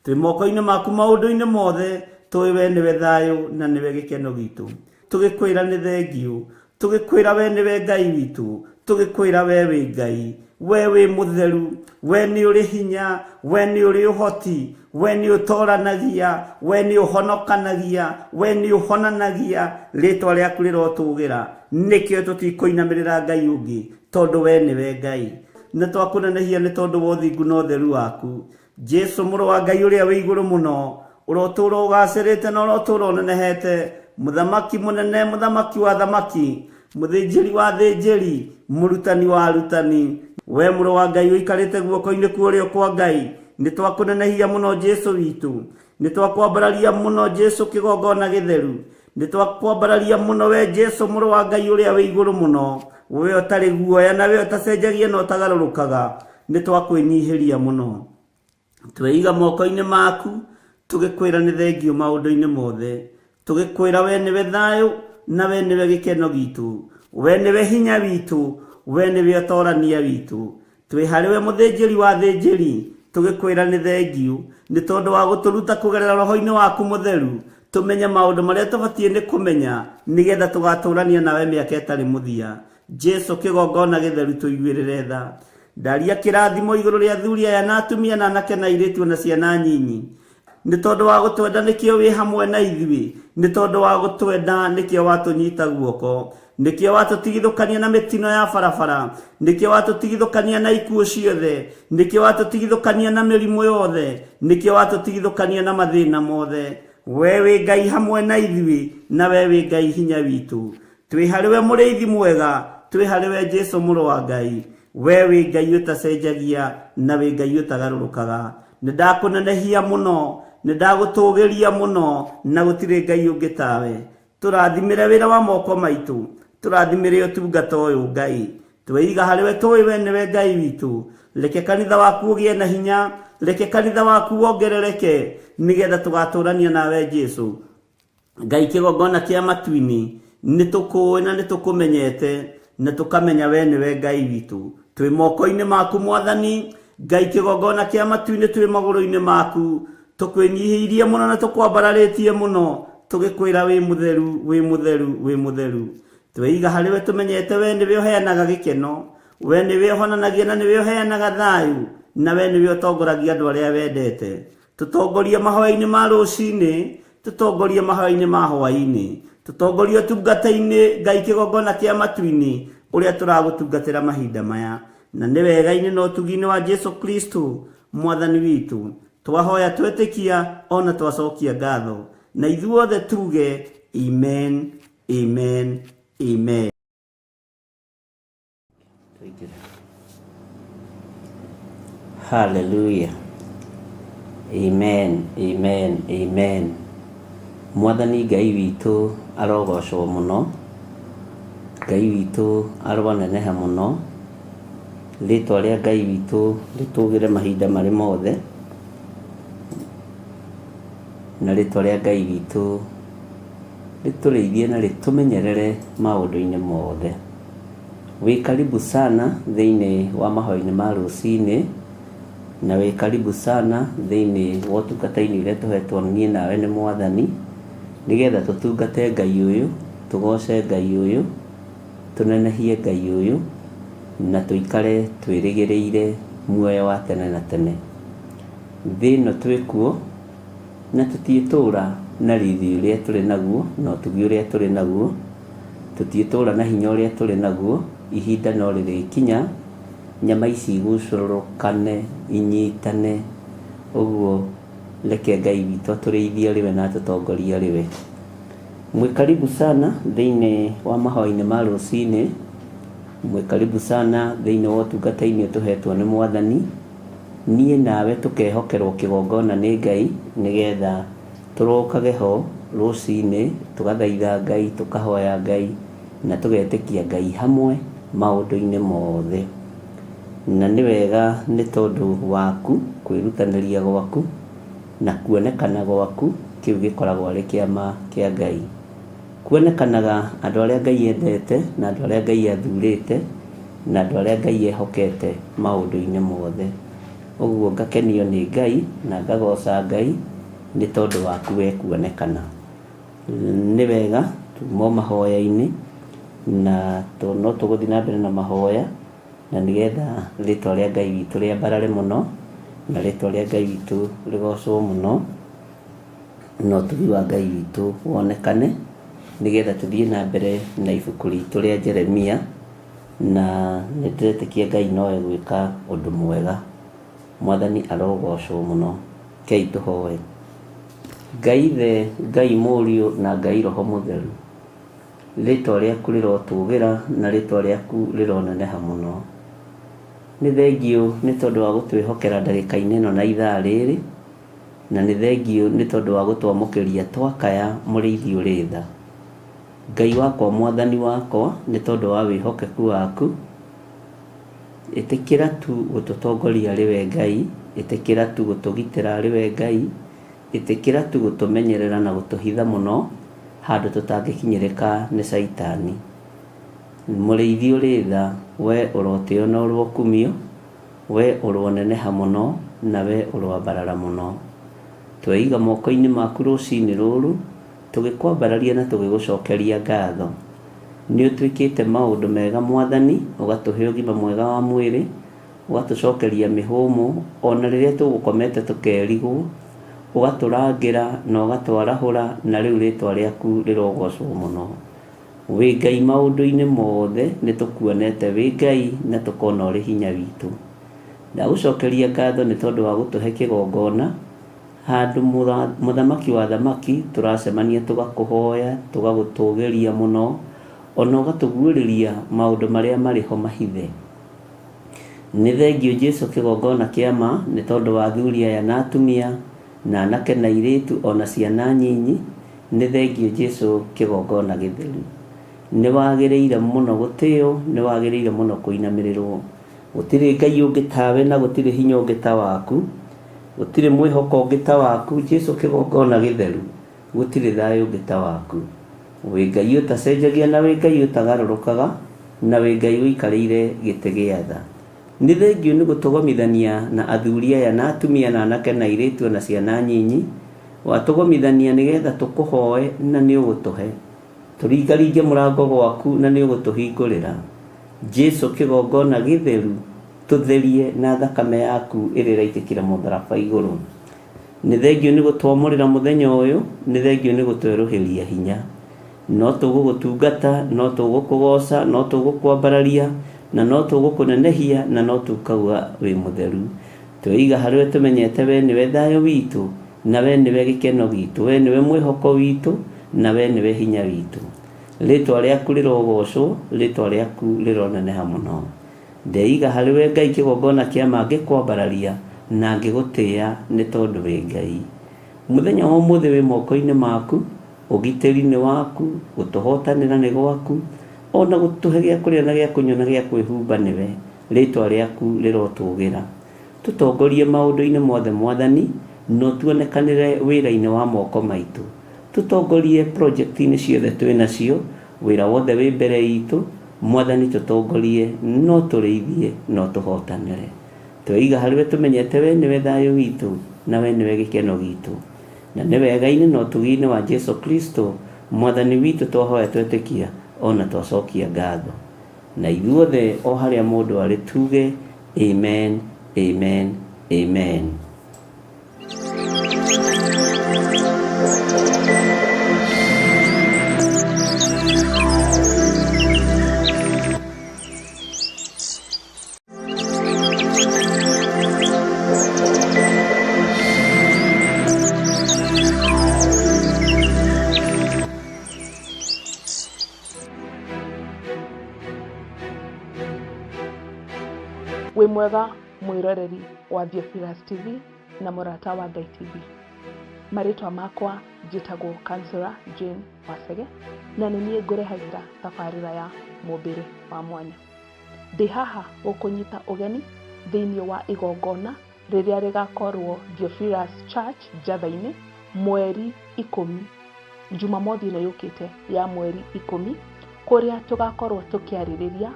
Twĩ moko-inĩ maku maũndũ-inĩ mothe, tũĩ we nĩwe thayũ na nĩwe gĩkeno gitũ. Tũgĩkwĩra nĩ thengiũ. Tũgĩkwĩra we nĩwe Ngai witũ. Tũgĩkwĩra we wĩ Ngai. We wĩ mũtheru. We nĩ ũrĩ hinya. We nĩ ũrĩ ũhoti. We nĩ ũtoranagia. We nĩ ũhonokanagia. We nĩ ũhonanagia. Rĩtwa rĩaku rĩrotũgĩra. Nĩkĩo tũtikũinamĩrĩra Ngai ũngĩ, tondũ we nĩwe Ngai. Nĩ twakũnenehia nĩ tondũ wa ũthingu na ũtheru waku. Jesu mũrũ wa Ngai ũrĩa wĩ igũrũ mũno, ũrotũũra ũgacĩrĩte na ũrotũũra ũnenehete, mũthamaki mũnene, mũthamaki wa thamaki, mũthĩnjĩri wa thĩnjĩri, mũrutani wa arutani. We mũrũ wa Ngai ũikarĩte guoko-inĩ kwa ũrĩo kwa Ngai, nĩ twakũnenehia mũno Jesu witũ. Nĩ twakwambararia mũno Jesu kĩgongona gĩtheru. Nĩ twakwambararia mũno we Jesu mũrũ wa Ngai ũrĩa wĩ igũrũ mũno, we ũtarĩ guoya na we ũtacenjagia na ũtagarũrũkaga. Nĩ twakwĩnyihĩria mũno. Tweiga moko-inĩ maku, tũgĩkwĩra nĩ thengiũ maũndũ-inĩ mothe. Tũgĩkwĩra we nĩwe thayũ na we nĩwe gĩkeno gitũ. We nĩwe hinya witũ, we nĩwe ũtorania witũ. Twĩ harĩ we mũthĩnjĩri wa athĩnjĩri, tũgĩkwĩra nĩ thengiũ, nĩ tondũ wa gũtũruta kũgerera roho-inĩ waku mũtheru, tũmenye maũndũ marĩa tũbatiĩ nĩ kũmenya, nĩgetha tũgatũrania nawe mĩaka ĩtarĩ mũthia. Jesu kĩgongona gĩtheru tũiguĩrĩre tha. Ndaria kĩrathimo igũrũ rĩa athuri aya na atumia na anake na airĩtu na ciana nyinyi. Nĩ tondũ wa gũtwenda nĩkĩo wĩ hamwe na ithuĩ. Nĩ tondũ wa gũtwenda nĩkĩo watũnyita guoko. Nĩkĩo watũtigithũkania na mĩtino ya barabara. Nĩkĩo watũtigithũkania na ikuũ ciothe. Nĩkĩo watũtigithũkania na mĩrimũ yothe. Nĩkĩo watũtigithũkania na mathĩna mothe. We wĩ Ngai hamwe na ithuĩ, na we wĩ Ngai hinya witũ. Twĩ harĩ we mũrĩithi mwega, twĩ harĩ we Jesu mũrũ wa Ngai. We wĩ Ngai ũtacenjagia na wĩ Ngai ũtagarũrũkaga. Nĩ ndakũnenehia mũno, nĩ ndagũtũgĩria mũno, na gũtirĩ Ngai ũngĩ tawe. Tũrathimĩre wĩra wa moko maitũ, tũrathimĩre ũtungata ũyũ Ngai. Tweiga harĩ we tũĩ we nĩwe Ngai witũ. Reke kanitha waku ũgĩe na hinya, reke kanitha waku wongerereke, nĩgetha tũgatũrania nawe Jesu. Ngai kĩgongona kĩa matu-inĩ, nĩ tũkũũĩ na nĩ tũkũmenyete, na tũkamenya we nĩwe Ngai witũ. Twĩ moko-inĩ maku Mwathani, Ngai kĩgongona kĩa matu-inĩ, twĩ magũrũ-inĩ maku. Tũkwĩnyihĩirie mũno na tũkwambararĩtie mũno, tũgĩkwĩra wĩ mũtheru, wĩ mũtheru, wĩ mũtheru. Tweiga harĩ we tũmenyete we nĩwe ũheanaga gĩkeno, we nĩwe ũhonanagia na nĩwe ũheanaga thayũ, na we nĩwe ũtongoragia andũ arĩa wendete. Tũtongorie mahoya-inĩ ma rũcinĩ, tũtongorie mahoya-inĩ ma hwaĩ-inĩ, tũtongorie ũtungata-inĩ Ngai kĩgongona kĩa matu-inĩ ũrĩa tũragũtungatĩra mahinda maya. Na nĩ wega-inĩ na ũtugi-inĩ wa Jesu Kristo Mwathani witũ twahoya twetĩkia ona twacokia ngatho, na ithuothe tuge amen, amen, amen. Hallelujah. Amen, amen, amen. Mwathani Ngai witũ arogocwo mũno. Ngai witũ aroneneha mũno. Rĩtwa rĩa Ngai witũ rĩtũgĩre mahinda marĩ mothe. Na rĩtwa rĩa Ngai witũ rĩtũrĩithie na rĩtũmenyerere maũndũ-inĩ mothe. Wĩ karibu sana thĩinĩ wa mahoya-inĩ ma rũcinĩ, na wĩ karibu sana thĩinĩ wa ũtungata-inĩ ũrĩa tũhetwo niĩ nawe nĩ Mwathani, nĩgetha tũtungate Ngai ũyũ, tũgoce Ngai ũyũ, tũnenehie Ngai ũyũ, na tũikare twĩrĩgĩrĩire muoyo wa tene na tene. Thĩ ĩno twĩ kuo, na tũtiĩtũũra na riri ũrĩa tũrĩ naguo, na ũtugi ũrĩa tũrĩ naguo, tũtiĩtũũra na hinya ũrĩa tũrĩ naguo, ihinda no rĩrĩkinya, nyama ici igucũrũrũkane, inyitane, ũguo reke Ngai witũ atũrĩithie arĩ we na atũtongorie arĩ we. Mwĩ karibu sana thĩinĩ wa mahoya-inĩ ma rũcinĩ, mwĩ karibu sana thĩinĩ wa ũtungata-inĩ ũtũhetwo nĩ Mwathani, Niĩ nawe tũkehokerwo kĩgongona nĩ Ngai nĩgetha tũrokage ho rũcinĩ tũgathaitha Ngai, tũkahoya Ngai na tũgetĩkia Ngai hamwe maũndũ-inĩ mothe. Na nĩ wega nĩ tondũ waku kwĩrutanĩria gwaku na kuonekana gwaku kĩu gĩkoragwo arĩ kĩama kĩa Ngai. Kuonekanaga andũ arĩa Ngai endete na andũ arĩa Ngai athurĩte na andũ arĩa Ngai ehokete maũndũ-inĩ mothe. Ũguo ngakenio nĩ Ngai na ngagoca Ngai nĩ tondũ waku we kuonekana. Nĩ wega tuma o mahoya-inĩ na no tũgũthiĩ na mbere na mahoya na nĩgetha rĩtwa rĩa Ngai witũ rĩambarare mũno na rĩtwa rĩa Ngai witũ rĩgocwo mũno. Na ũtugi wa Ngai witũ wonekane, nĩgetha tũthiĩ na mbere na ibuku ritũ rĩa Jeremia, na nĩ ndĩretĩkia Ngai no egwĩka ũndũ mwega. Mwathani arogocwo mũno. Rekei tũhoe. Ngai Ithe, Ngai Mũriũ na Ngai Roho Mũtheru, rĩtwa rĩaku rĩrotũgĩra na rĩtwa rĩaku rĩroneneha mũno. Nĩ thengiũ nĩ tondũ wa gũtwĩhokera ndagĩka-inĩ ĩno na ithaa rĩrĩ. Na nĩ thengiũ nĩ tondũ wa gũtwamũkĩria twakaya mũrĩithi ũrĩ tha. Ngai wakwa Mwathani wakwa nĩ tondũ wa wĩhokeku waku, ĩtĩkĩra tu gũtũtongoria arĩ we Ngai, ĩtĩkĩra tu gũtũgitĩra arĩ we Ngai, ĩtĩkĩra tu gũtũmenyerera na gũtũhitha mũno handũ tũtangĩkinyĩrĩka nĩ caitani. Mũrĩithi ũrĩ tha, we ũrotĩo na ũrokumio. Wee ũroneneha mũno, na wee ũroambarara mũno. Tweiga moko-inĩ maku rũcinĩ rũrũ, tũgĩkwambararia na tũgĩgũcokeria ngatho. Nĩ ũtwĩkĩte maũndũ mega Mwathani, ũgatũhe ũgima mwega wa mwĩrĩ, ũgatũcokeria mĩhũmũ, o na rĩrĩa tũgũkomete tũkerigwo, ũgatũrangĩra na ũgatwarahũra, na rĩu rĩĩtwa rĩaku rĩrogocwo mũno. Wĩ Ngai maũndũ-inĩ mothe, nĩ tũkuonete wĩ Ngai na tũkona ũrĩ hinya witũ. Ndagũcokeria ngatho nĩ tondũ wa gũtũhe kĩgongona, handũ Mũthamaki wa athamaki tũracemania tũgakũhoya, tũgagũtũgĩria mũno, o na ũgatũguũrĩria maũndũ marĩa marĩ ho mahithe. Nĩ thengiũ Jesu kĩgongona kĩa ma nĩ tondũ wa athuri aya na atumia, na anake na airĩtu o na ciana nyinyi, Nĩ thengiũ Jesu kĩgongona gĩtheru. Nĩ wagĩrĩire mũno gũtĩo, nĩ wagĩrĩire mũno kũinamĩrĩrwo. Gũtirĩ Ngai ũngĩ tawe na gũtirĩ hinya ũngĩ ta waku. Gũtirĩ mwĩhoko ũngĩ ta waku, Jesu kĩgongona gĩtheru. Gũtirĩ thayũ ũngĩ ta waku. Wĩ Ngai ũtacenjagia na wĩ Ngai ũtagarũrũkaga, na wĩ Ngai ũikarĩire gĩtĩ gĩa tha. Nĩ thengiũ nĩ gũtũgomithania na athuri aya na atumia na anake na airĩtu o na ciana nyinyi, Watũgomithania nĩ getha tũkũhoe na nĩ ũgũtũhe. Tũringaringe mũrango gwaku na nĩ ũgũtũhingũrĩra. Jesu kĩgongona gĩtheru tũtherie na thakame yaku ĩrĩa ĩraitĩkire mũtharaba igũrũ. Nĩ thengiũ nĩ gũtwamũrĩra mũthenya ũyũ, nĩ thengiũ nĩ gũtwerũhĩria hinya. No tũgũgũtungata, no tũgũkũgoca, no tũgũkwambararia, na no tũgũkũnenehia, na no tũkauga wĩ mũtheru. Tweiga harĩ we tũmenyete we nĩwe thayũ witũ, na we nĩwe gĩkeno gitũ, we nĩwe mwĩhoko witũ, na we nĩwe hinya witũ. Rĩtwa rĩaku rĩrogocwo, rĩtwa rĩaku rĩroneneha mũno. Ndeiga harĩ we Ngai kĩgongona kĩa ma ngĩkwambararia na ngĩgũtĩa nĩ tondũ wĩ Ngai. Mũthenya wa ũmũthĩ wĩ moko-inĩ maku, ũgitĩri nĩ waku, gũtũhotanĩra nĩ gwaku, o na gũtũhe gĩa kũrĩa na gĩa kũnyua na gĩa kwĩhumba nĩwe. Rĩĩtwa rĩaku rĩrotũũgĩra. Tũtongorie maũndũ-inĩ mothe Mwathani, Na ũtuonekanĩre wĩra-inĩ wa moko maitũ. Tũtongorie project-inĩ ciothe twĩ nacio, wĩra wothe wĩ mbere itũ, Mwathani tũtongorie, na ũtũrĩithie, na ũtũhotanĩre. Tweiga harĩ we tũmenyete we nĩwe thayũ witũ, na we nĩwe gĩkeno gitũ. Na nĩ wega-inĩ na ũtugi-inĩ wa Jesu Kristo, Mwathani witũ twahoya twetĩkia, o na twacokia ngatho. Na ithuothe o harĩa mũndũ arĩ tuge, Amen, Amen, Amen. Wĩ mwega mwĩroreri wa Theophilus TV na mũrata wa Ngai TV. Marĩtwa makwa njĩtagwo Councillor Jane Wacege na nĩ niĩ ngũrehagĩra tabarĩra ya mũmbĩre wa mwanya. Ndĩ haha gũkũnyita ũgeni thĩinĩ wa igongona rĩrĩa rĩgakorwo Theophilus Church Njatha-inĩ mweri ikũmi, Jumamothi ĩno yũkĩte ya mweri ikũmi, kũrĩa tũgakorwo tũkĩarĩrĩria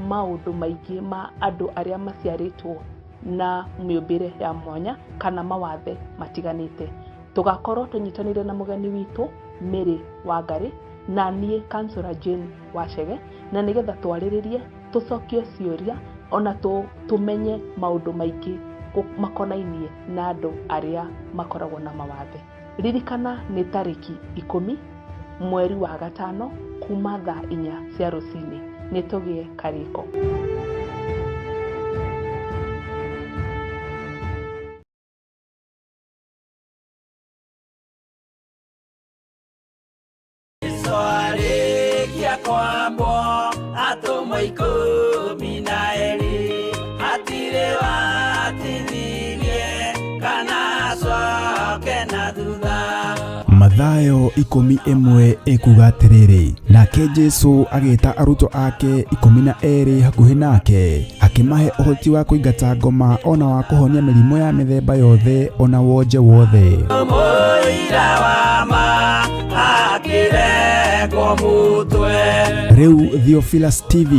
maũndũ maingĩ ma andũ arĩa maciarĩtwo na mĩũmbĩre ya mwanya kana mawathe matiganĩte. Tũgakorwo tũnyitanĩire na mũgeni witũ Mary Wangarĩ na niĩ Councillor Jane Wachege, na nĩgetha twarĩrĩrie, tũcokie ciũria ona tũmenye maũndũ maingĩ makonainie na andũ arĩa makoragwo na mawathe. Ririkana nĩ tarĩki ikũmi mweri wa gatano kuma thaa inya cia rũcinĩ. Nĩ tũgĩe karĩko. Jesu arĩkia kwambwo atũmwo ikũmi na erĩ hatirĩ watithirie kana acoke na thutha. Mathayo ikũmi ĩmwe ĩkuga atĩrĩrĩ, nake Jesu agĩta arutwo ake ikũmi na erĩ hakuhĩ nake, akĩmahe ũhoti wa kũingata ngoma o na wa kũhonia mĩrimũ ya mĩthemba yothe o na wonje wothe. Mũira wa ma akĩrengwo mũtwe. Rĩu Theophilus TV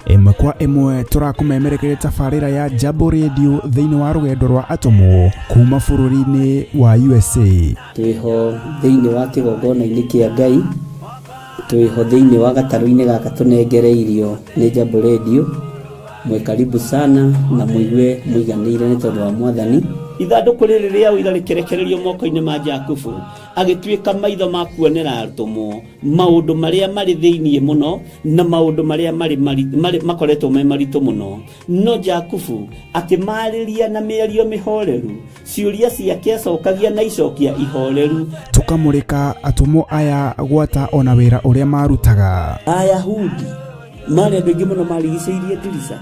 ĩmwe kwa ĩmwe tũrakũmemerekeria tabarĩra ya Jambo Radio thĩinĩ wa rũgendo rwa atũmwo kuma bũrũri-inĩ wa USA. Twĩho thĩinĩ wa kĩgongona-inĩ kĩa Ngai, twĩho thĩinĩ wa gatarũ-inĩ gaka tũnengereirio nĩ Jambo Radio. Mwĩ karibu sana na mũigue mũiganĩire nĩ tondũ wa Mwathani. Ithandũkũ rĩrĩ rĩa ũira rĩkĩrekererio moko-inĩ ma Jakubu, agĩtuĩka maitho ma kuonera atũmwo maũndũ marĩa marĩ thĩinĩ mũno na maũndũ marĩa marĩ marĩ makoretwo me maritũ mũno. No Jakubu akĩmaarĩria na mĩario mĩhoreru, ciũria ciake acokagia na icokia ihoreru. Tũkamũrĩka atũmwo aya gwata ona wĩra ũrĩa marutaga. Ayahudi marĩ andũ aingĩ mũno marigicĩirie ndirica.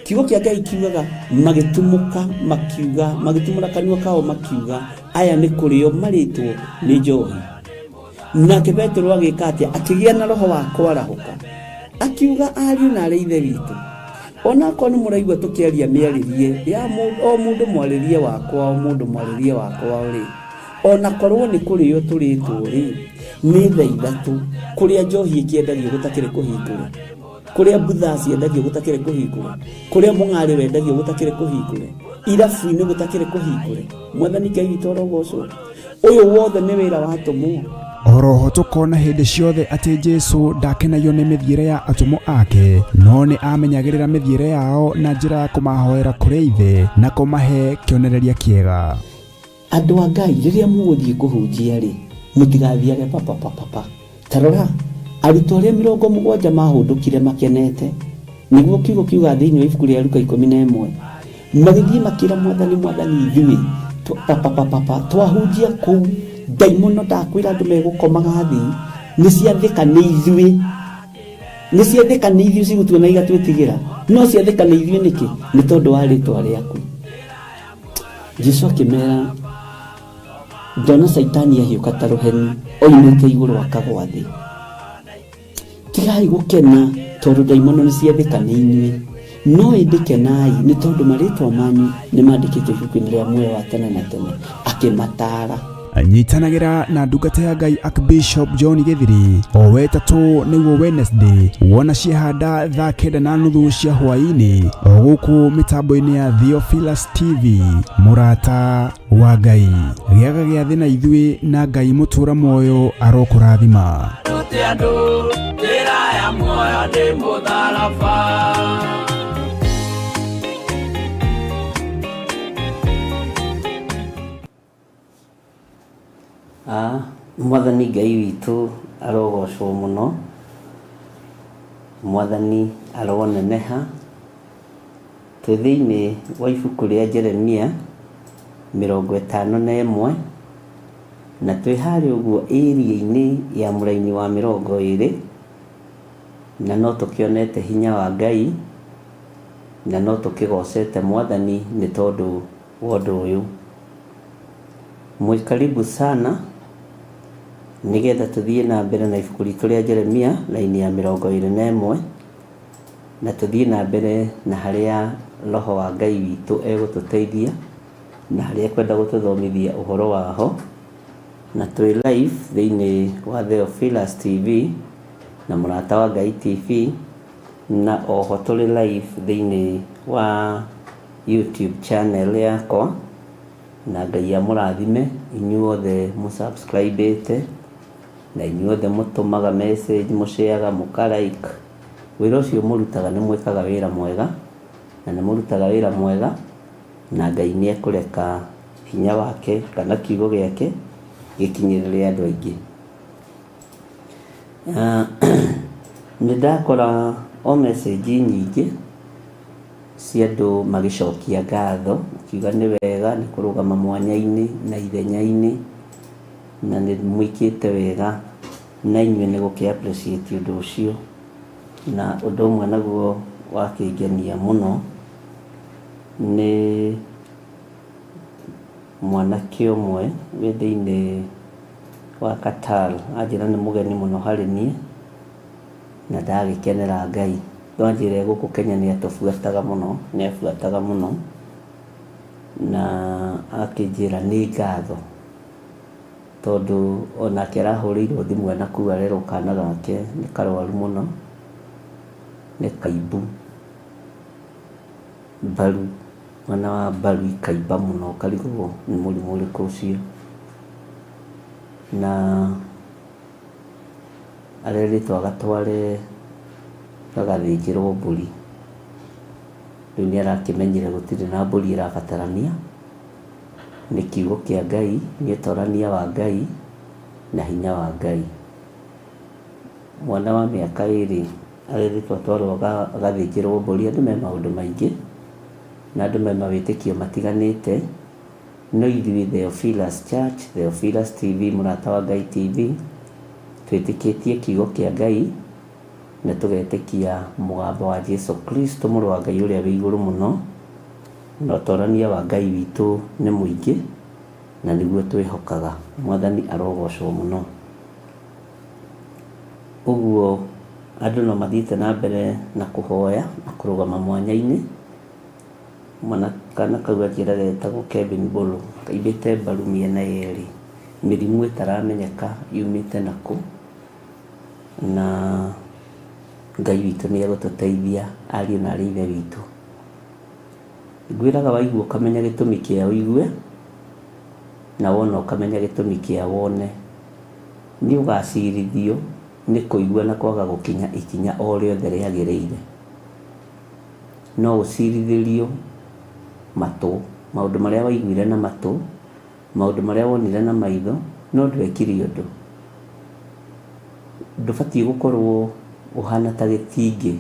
Kiugo kĩa Ngai kiugaga magĩtumũka makiuga, magĩtumũra kanua kao makiuga, aya nĩ kũrĩo marĩtwo nĩ njohi. Nake Petero agĩka atĩa? Akĩgĩa na roho wa kwarahũka, akiuga, ariũ na arĩ ithe witũ, onakorwo nĩ mũraigua tũkĩaria mĩarĩrie ya o mũndũ mwarĩrie wakwa, o mũndũ mwarĩrie wakwa rĩ, ona korwo nĩ kũrĩo tũrĩtwo rĩ, nĩ thaa ithatũ kũrĩa njohi ĩkĩendagio gũtakĩrĩ kũhingũre, kũrĩa mbutha ciendagio gũtakĩrĩ kũhingũre, kũrĩa mũng'arĩ wendagio gũtakĩrĩ kũhingũre, irabu-inĩ gũtakĩrĩ kũhingũre. Mwathani Ngai witũ arogocwo. Ũyũ wothe nĩ wĩra wa atũmwo. Oroho tũkona hĩndĩ ciothe atĩ Jesu ndakenagio nĩ mĩthiĩre ya atũmwo ake, no nĩ amenyagĩrĩra mĩthiĩre yao na njĩra ya kũmahoera kũrĩ Ithe na kũmahe kĩonereria kĩega. Andũ a Ngai, rĩrĩa mũgũthiĩ kũhunjia rĩ, mũtigathiage papapapapa. Ta rora, arutwo arĩa mĩrongo mũgwanja maahũndũkire makenete, nĩguo kiugo kiugaga thĩinĩ wa ibuku rĩa Luka ikũmi na ĩmwe, magĩthiĩ makĩra Mwathani, Mwathani, ithuĩ papapapapa twahunjia kũu, ndaimono ndakwĩra andũ megũkomaga thĩ, nĩ ciathĩka nĩ ithuĩ, nĩ ciathĩka nĩ ithuĩ cigũtuona igatwĩtigĩra, no ciathĩka nĩ ithuĩ nĩkĩ? Nĩ tondũ wa rĩtwa rĩaku. Jesu akĩmera, ndona Caitani ahiũka ta rũheni oimĩte igũrũ akagwa thĩ. Tigai gũkena tondũ ndaimono nĩ ciathĩka nĩ inyuĩ. No ĩndĩ kenai nĩ tondũ marĩĩtwa manyu nĩ mandĩkĩtwo ibuku-inĩ rĩa muoyo wa tene na tene. Akĩmataara. Nyitanagĩra na ndungata ya Ngai Archbishop John Gĩthiri o wetatũ nĩguo Wednesday wona ciahanda thaa 9:30 cia hwaĩ-inĩ o gũkũ mĩtambo-inĩ ya Theophilus TV. Mũrata wa Ngai, gĩaga gĩathĩ na ithuĩ na Ngai mũtũra muoyo arokũrathima. Rute andũ njĩra ya muoyo nĩ mũtharaba. Ah, Mwathani Ngai witũ arogocwo mũno, Mwathani aroneneha. Twĩ thĩinĩ wa ibuku rĩa Jeremia 51, na twĩ harĩa ũguo ĩria-inĩ ya mũraini wa 20, na no tũkĩonete hinya wa Ngai, na no tũkĩgocete Mwathani nĩ tondũ wa ũndũ ũyũ. Mwĩ karibu sana nĩgetha tũthiĩ na mbere na ibuku ritũ rĩa Jeremia raini ya 21, na tũthiĩ na mbere na harĩa Roho wa Ngai witũ egũtũteithia na harĩa ekwenda gũtũthomithia ũhoro waho. Na twĩ live thĩinĩ wa Theophilus TV na Mũrata wa Ngai TV, na oho tũrĩ live thĩinĩ wa YouTube channel yakwa. Na Ngai amũrathime inyuothe mũsubscribĩte, na inyuothe mũtũmaga message, mũshareaga, mũka like. Wĩra ũcio mũrutaga nĩ mwĩkaga wĩra mwega, na nĩ mũrutaga wĩra mwega, na Ngai nĩ ekũreka hinya wake kana kiugo gĩake gĩkinyĩrĩre andũ aingĩ. Nĩ ndakora o message nyingĩ cia andũ magĩcokia ngatho, makiuga nĩ wega nĩ kũrũgama mwanya-inĩ na ithenya-inĩ, na nĩ mwĩkĩte wega, na inyuĩ nĩ gũkĩ appreciate ũndũ ũcio. Na ũndũ ũmwe naguo wakĩngenia mũno nĩ mwanake ũmwe wĩ thĩinĩ wa Qatar, anjĩra nĩ mũgeni mũno harĩ niĩ na ndagĩkenera Ngai. No anjĩra e gũkũ Kenya nĩ atũbuataga mũno, nĩ abuataga mũno, na akĩnjĩra nĩ ngatho tondũ onake arahũrĩirwo thimũ ena kũu arerwo kana gake nĩ karwaru mũno, nĩ kaimbu mbaru, mwena wa mbaru ikaimba mũno ũkarigwo nĩ mũrimũ ũrĩkũ ũcio. Na arerĩtwo agatware gagathĩnjĩrwo mbũri. Rĩu nĩ arakĩmenyire gũtirĩ na mbũri ĩrabatarania, nĩ kiugo kĩa Ngai, nĩ ũtorania wa Ngai na hinya wa Ngai. Mwana wa mĩaka 2 arerĩtwo atwarwo agathĩnjĩrwo mbũri. Andũ me maũndũ maingĩ na andũ me mawĩtĩkio matiganĩte, no ithuĩ Theophilus Church, Theophilus TV, Mũrata wa Ngai TV, twĩtĩkĩtie kiugo kĩa Ngai na tũgetĩkia mũgambo wa Jesu Kristo mũrũ wa Ngai ũrĩa wĩ igũrũ mũno, na ũtorania wa Ngai witũ nĩ mũingĩ na nĩguo twĩhokaga. Mwathani arogocwo mũno. Ũguo andũ no mathiĩte na mbere na kũhoya na kũrũgama mwanya-inĩ. Mwana kana kau anjĩra getagwo Kevin Mbũrũ, kaimbĩte mbaru mĩena yerĩ, mĩrimũ ĩtaramenyeka yumĩte nakũ, na Ngai witũ nĩ egũtũteithia ariũ na arĩ ithe witũ. Ngwĩraga waigua ũkamenya gĩtũmi kĩa ũigue, na wona ũkamenya gĩtũmi kĩa wone. Nĩ ũgacirithio nĩ kũigua na kwaga gũkinya ikinya o rĩothe rĩagĩrĩire. No ũcirithĩrio matũ, maũndũ marĩa waiguire na matũ, maũndũ marĩa wonire na maitho, no ndwekire ũndũ. Ndũbatiĩ gũkorwo ũhana ta gĩtingĩ.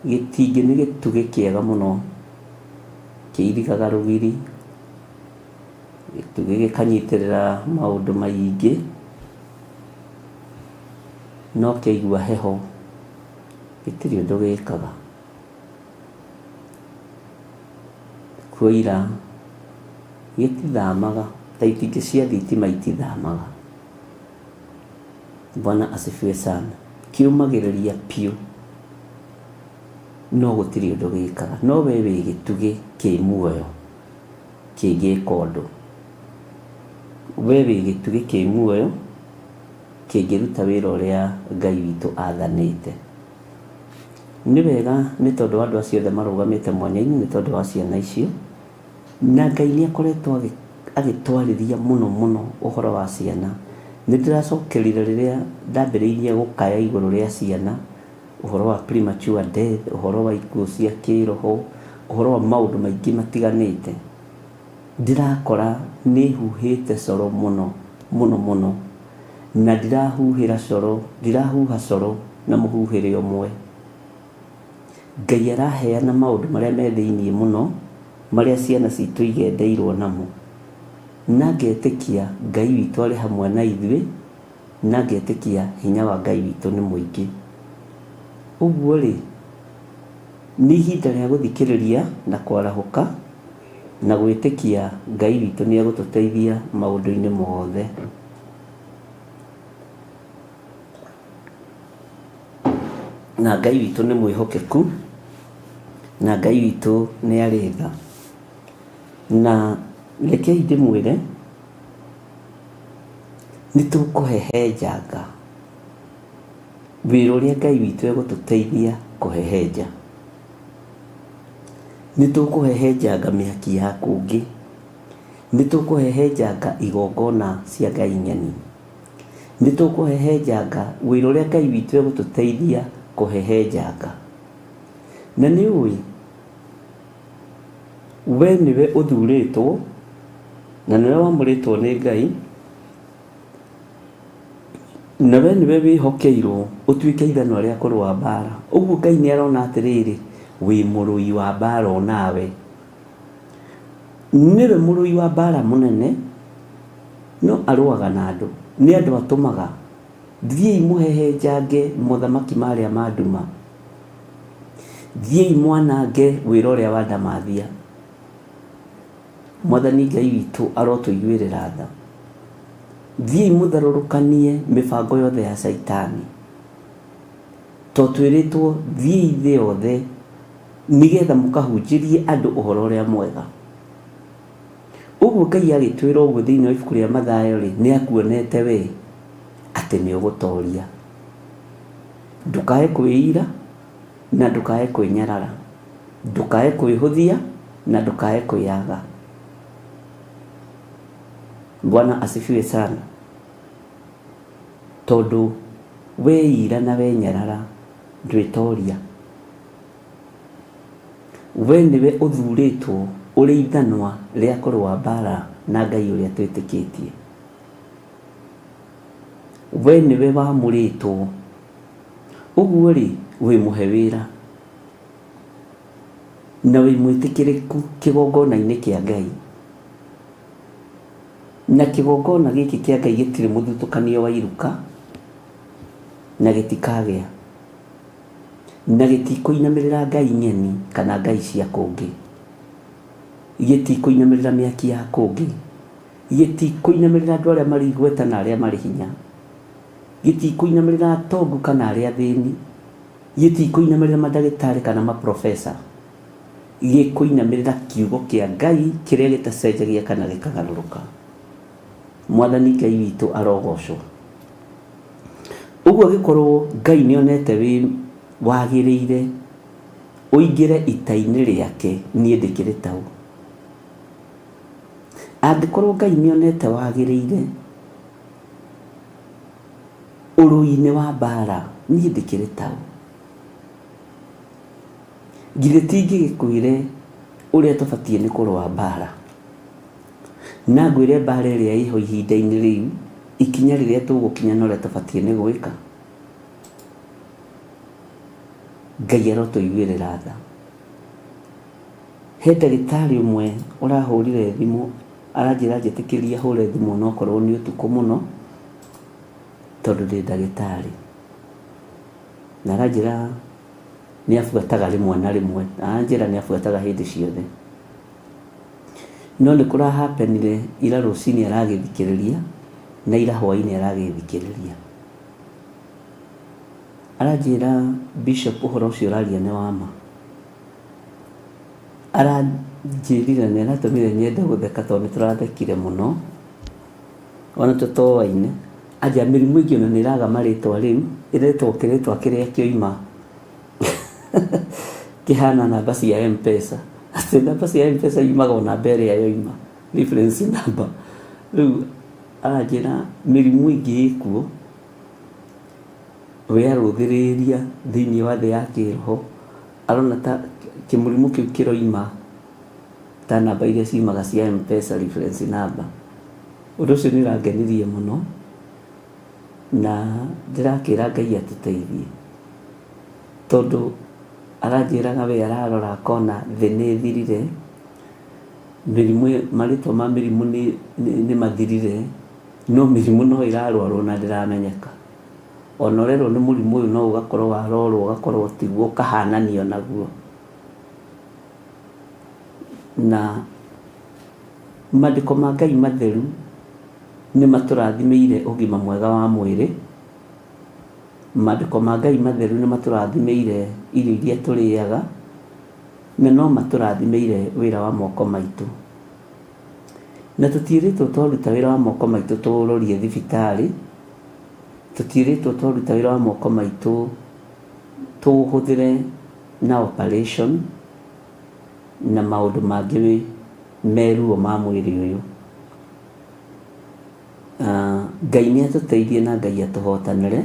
Gĩtingĩ nĩ gĩtugĩ kĩega mũno, kĩirigaga rũgiri, gĩtugĩ gĩkanyitĩrĩra maũndũ maingĩ, no kĩaigua heho gĩtirĩ ũndũ gĩkaga. Kwoira gĩtithamaga, ta itingĩ cia thitima itithamaga. Bwana asifiwe sana. Kĩũmagĩrĩria biũ. No gũtirĩ ũndũ gĩkaga. No we wĩ gĩtugĩ kĩ muoyo kĩngĩka ũndũ. We wĩ gĩtugĩ kĩ muoyo kĩngĩruta wĩra ũrĩa Ngai witũ athanĩte. Nĩ wega nĩ tondũ wa andũ acio othe marũgamĩte mwanya-inĩ nĩ tondũ wa ciana icio. Na Ngai nĩ akoretwo agĩtwarĩria mũno mũno ũhoro wa ciana. Nĩ ndĩracokerire rĩrĩa ndambĩrĩirie gũkaya igũrũ rĩa ciana, ũhoro wa premature death, ũhoro wa ikuũ cia kĩroho, ũhoro wa maũndũ maingĩ matiganĩte. Ndĩrakora nĩ huhĩte coro mũno mũno mũno, na ndirahuhĩra coro, ndirahuha coro na mũhuhĩre ũmwe. Ngai araheana maũndũ marĩa me thĩiniĩ mũno, marĩa ciana citũ igendeirwo namo. Na ngetĩkia Ngai witũ arĩ hamwe na ithuĩ, na ngetĩkia hinya wa Ngai witũ nĩ mũingĩ. Ũguo-rĩ, nĩ ihinda rĩa gũthikĩrĩria na kwarahũka, na gwĩtĩkia Ngai witũ nĩ egũtũteithia maũndũ-inĩ mothe. Na Ngai witũ nĩ mwĩhokeku, na Ngai witũ nĩ arĩ tha. Na rekei ndĩmwĩre, nĩ tũkũhehenjanga wĩra ũrĩa Ngai witũ egũtũteithia kũhehenja. Nĩ tũkũhehenjanga mĩhaki ya kũngĩ, nĩ tũkũhehenjanga igongona cia ngai ng'eni. Nĩ tũkũhehenjanga wĩra ũrĩa Ngai witũ egũtũteithia kũhehenjanga. Na nĩ ũĩ, we nĩwe ũthurĩtwo na nĩwe wamũrĩtwo nĩ Ngai, na we nĩwe wĩhokeirwo ũtuĩke ithanwa rĩa kũrũa mbara. Ũguo Ngai nĩ arona atĩrĩrĩ, wĩ mũrũi wa mbara onawe. Nĩwe mũrũi wa mbara mũnene, no arũaga na andũ. Nĩ andũ atũmaga. Thiĩi mũhehenjange mothamaki marĩa ma nduma. Thiĩi mwanange wĩra ũrĩa wa ndamathia. Mwathani Ngai witũ arotũiguĩrĩra tha. Thiĩi mũtharũrũkanie mĩbango yothe ya Caitani. To twĩrĩtwo thiĩi thĩ yothe nĩgetha mũkahunjĩrie andũ ũhoro ũrĩa mwega. Ũguo Ngai agĩtwĩra ũguo thĩinĩ wa ibuku rĩa Mathayo-rĩ, nĩ akuonete we atĩ nĩ ũgũtoria. Ndũkae kwĩira na ndũkae kwĩnyarara, ndũkae kwĩhũthia na ndũkae kwĩyaga. Bwana asifiwe sana. Tondũ weira na wenyarara ndwĩtoria. We nĩwe ũthuurĩtwo ũrĩ ithanwa rĩa kũrũa mbaara na Ngai ũrĩa twĩtĩkĩtie. We nĩwe wamũrĩtwo. Ũguo-rĩ, wĩ mũhe wĩra na wĩ mwĩtĩkĩrĩku kĩgongona-inĩ kĩa Ngai. Na kĩgongona gĩkĩ kĩa Ngai gĩtirĩ mũthutũkanio wa iruka na gĩtikagĩa. Na gĩtikũinamĩrĩra ngai ng'eni kana ngai cia kũngĩ, gĩtikũinamĩrĩra mĩaki ya kũngĩ, gĩtikũinamĩrĩra andũ arĩa marĩ igweta na arĩa marĩ hinya, gĩtikũinamĩrĩra atongu kana arĩa athĩni, gĩtikũinamĩrĩra mandagĩtarĩ kana maprofesa, gĩkũinamĩrĩra kiugo kĩa Ngai kĩrĩa gĩtacenjagia kana gĩkagarũrũka. Mwathani Ngai witũ arogocwo. Ũguo angĩkorwo Ngai nĩ onete wĩ wagĩrĩire ũingĩre ita-inĩ rĩake, niĩ ndĩkĩrĩ taũ. Angĩkorwo Ngai nĩ onete wagĩrĩire ũrũi-inĩ wa mbara, niĩ ndĩkĩrĩ taũ. Githĩ ti ngĩgĩkwĩre ũrĩa tũbatiĩ nĩ kũrũa mbara? Na ngwĩre mbaara ĩrĩa ĩho ihinda-inĩ rĩu, ikinya rĩrĩa tũgũkinya na ũrĩa tũbatiĩ nĩ gwĩka. Ngai arotũiguĩrĩra tha. He ndagĩtarĩ ũmwe ũrahũrire thimũ aranjĩra njĩtĩkĩrie hũre thimũ onokorwo nĩ ũtukũ mũno, tondũ ndĩ ndagĩtarĩ. Na aranjĩra nĩ abuataga rĩmwe na rĩmwe, aranjĩra nĩ abuataga hĩndĩ ciothe. No nĩ kũra happen ire ira rũcinĩ aragĩthikĩrĩria na ira hwainĩ aragĩthikĩrĩria. Aranjĩra Bishop ũhoro ũcio ũraria nĩ wa ma. Aranjĩrire na nĩ aratũmire nyende gũtheka tondũ nĩ tũrathekire mũno ona tũtoaine. Anja mĩrimũ ĩngĩ ona nĩ ĩraga marĩtwa rĩu, ĩretwo kĩrĩtwa kĩrĩa kĩoima kĩhana namba cia M-Pesa. Atĩ namba cia M-Pesa yumaga o namba ĩrĩa yoima, reference number. Rĩu aranjĩra mĩrimũ ĩngĩ ĩkuo we arũthĩrĩria thĩinĩ wa thĩ ya kĩroho arona ta kĩmũrimũ kĩu kĩroima ta namba iria ciumaga cia M-Pesa reference number. Ũndũ ũcio nĩ ũrangenirie mũno na ndĩrakĩra Ngai atũteithie tondũ aranjĩraga we ararora akona thĩ nĩ ĩthirire, mĩrimũ, marĩtwa ma mĩrimũ nĩ mathirire, no mĩrimũ no ĩrarwarwo na ndĩramenyeka. Ona ũrerwo nĩ mũrimũ ũyũ no ũgakorwo warorwo ũgakorwo tiguo ũkahananio naguo. Na mandĩko ma Ngai matheru nĩ matũrathimĩire ũgima mwega wa mwĩrĩ. Mandĩko ma Ngai matheru nĩ matũrathimĩire irio iria tũrĩaga, na no matũrathimĩire wĩra wa moko maitũ. Na tũtiĩrĩtwo twaruta wĩra wa moko maitũ tũũrorie thibitarĩ, tũtiĩrĩtwo twaruta wĩra wa moko maitũ tũũhũthĩre na operation na maũndũ mangĩ me ruo ma mwĩrĩ ũyũ. Ngai nĩ atũteithie na Ngai atũhotanĩre,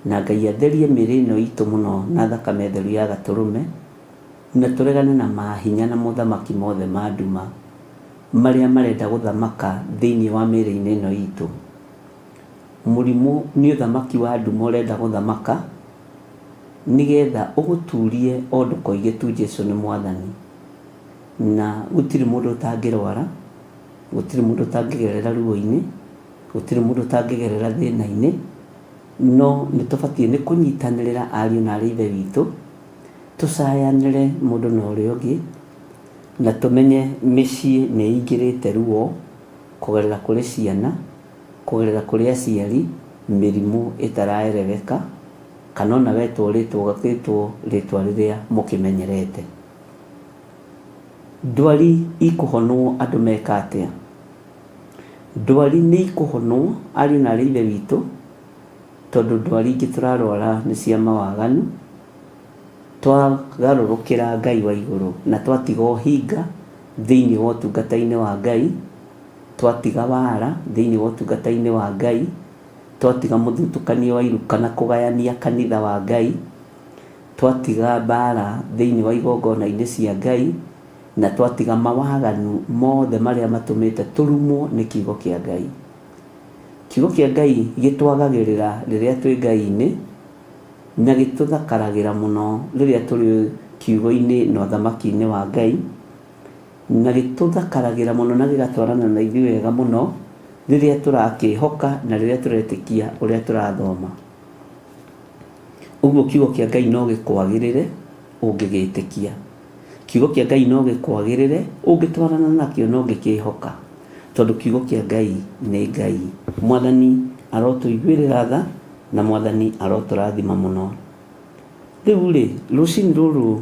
na Ngai atherie mĩĩrĩ ĩno itũ mũno na thakame theru ya gatũrũme, na tũregane na mahinya na mothamaki mothe ma nduma marĩa marenda gũthamaka thĩinĩ wa mĩĩrĩ-inĩ ĩno itũ. Mũrimũ nĩ ũthamaki wa nduma ũrenda gũthamaka, nĩgetha ũgũturie o ndũkoige tu Jesu nĩ Mwathani. Na gũtirĩ mũndũ ũtangĩrwara, gũtirĩ mũndũ ũtangĩgerera ruo-inĩ, gũtirĩ mũndũ ũtangĩgerera thĩna-inĩ, no nĩ tũbatiĩ nĩ kũnyitanĩrĩra ariũ na arĩ a Ithe witũ, tũcayanĩre mũndũ na ũrĩa ũngĩ, na tũmenye mĩciĩ nĩ ĩingĩrĩte ruo kũgerera kũrĩ ciana, kũgerera kũrĩ aciari, mĩrimũ ĩtaraereweka, kana ona wetwo rĩtwa ũgagĩtwo rĩtwa rĩrĩa mũkĩmenyerete. Ndwari ikũhonwo andũ meka atĩa? Ndwari nĩ ikũhonwo ariũ na arĩ a Ithe witũ, tondũ ndwari ingĩ tũrarwara nĩ cia mawaganu, twagarũrũkĩra Ngai wa igũrũ na twatiga ũhinga thĩinĩ wa ũtungata-inĩ wa Ngai, twatiga wara thĩinĩ wa ũtungata-inĩ wa Ngai, twatiga mũthutũkanio wa iruka na kũgayania kanitha wa Ngai, twatiga mbaara thĩinĩ wa igongona-inĩ cia Ngai, na twatiga mawaganu mothe marĩa matũmĩte tũrumwo nĩ kiugo kĩa Ngai. Kiugo kĩa Ngai gĩtwagagĩrĩra rĩrĩa twĩ Ngai-inĩ, na gĩtũthakaragĩra mũno rĩrĩa tũrĩ kiugo-inĩ na ũthamaki-inĩ wa Ngai, na gĩtũthakaragĩra mũno na gĩgatwarana na ithuĩ wega mũno rĩrĩa tũrakĩhoka na rĩrĩa tũretĩkia ũrĩa tũrathoma. Ũguo kiugo kĩa Ngai no gĩkwagĩrĩre ũngĩgĩtĩkia. Kiugo kĩa Ngai no gĩkwagĩrĩre ũngĩtwarana nakĩo na ũngĩkĩhoka, tondũ kiugo kĩa Ngai nĩ Ngai. Mwathani arotũiguĩrĩra tha na Mwathani arotũrathima mũno. Rĩu-rĩ, rũcinĩ rũrũ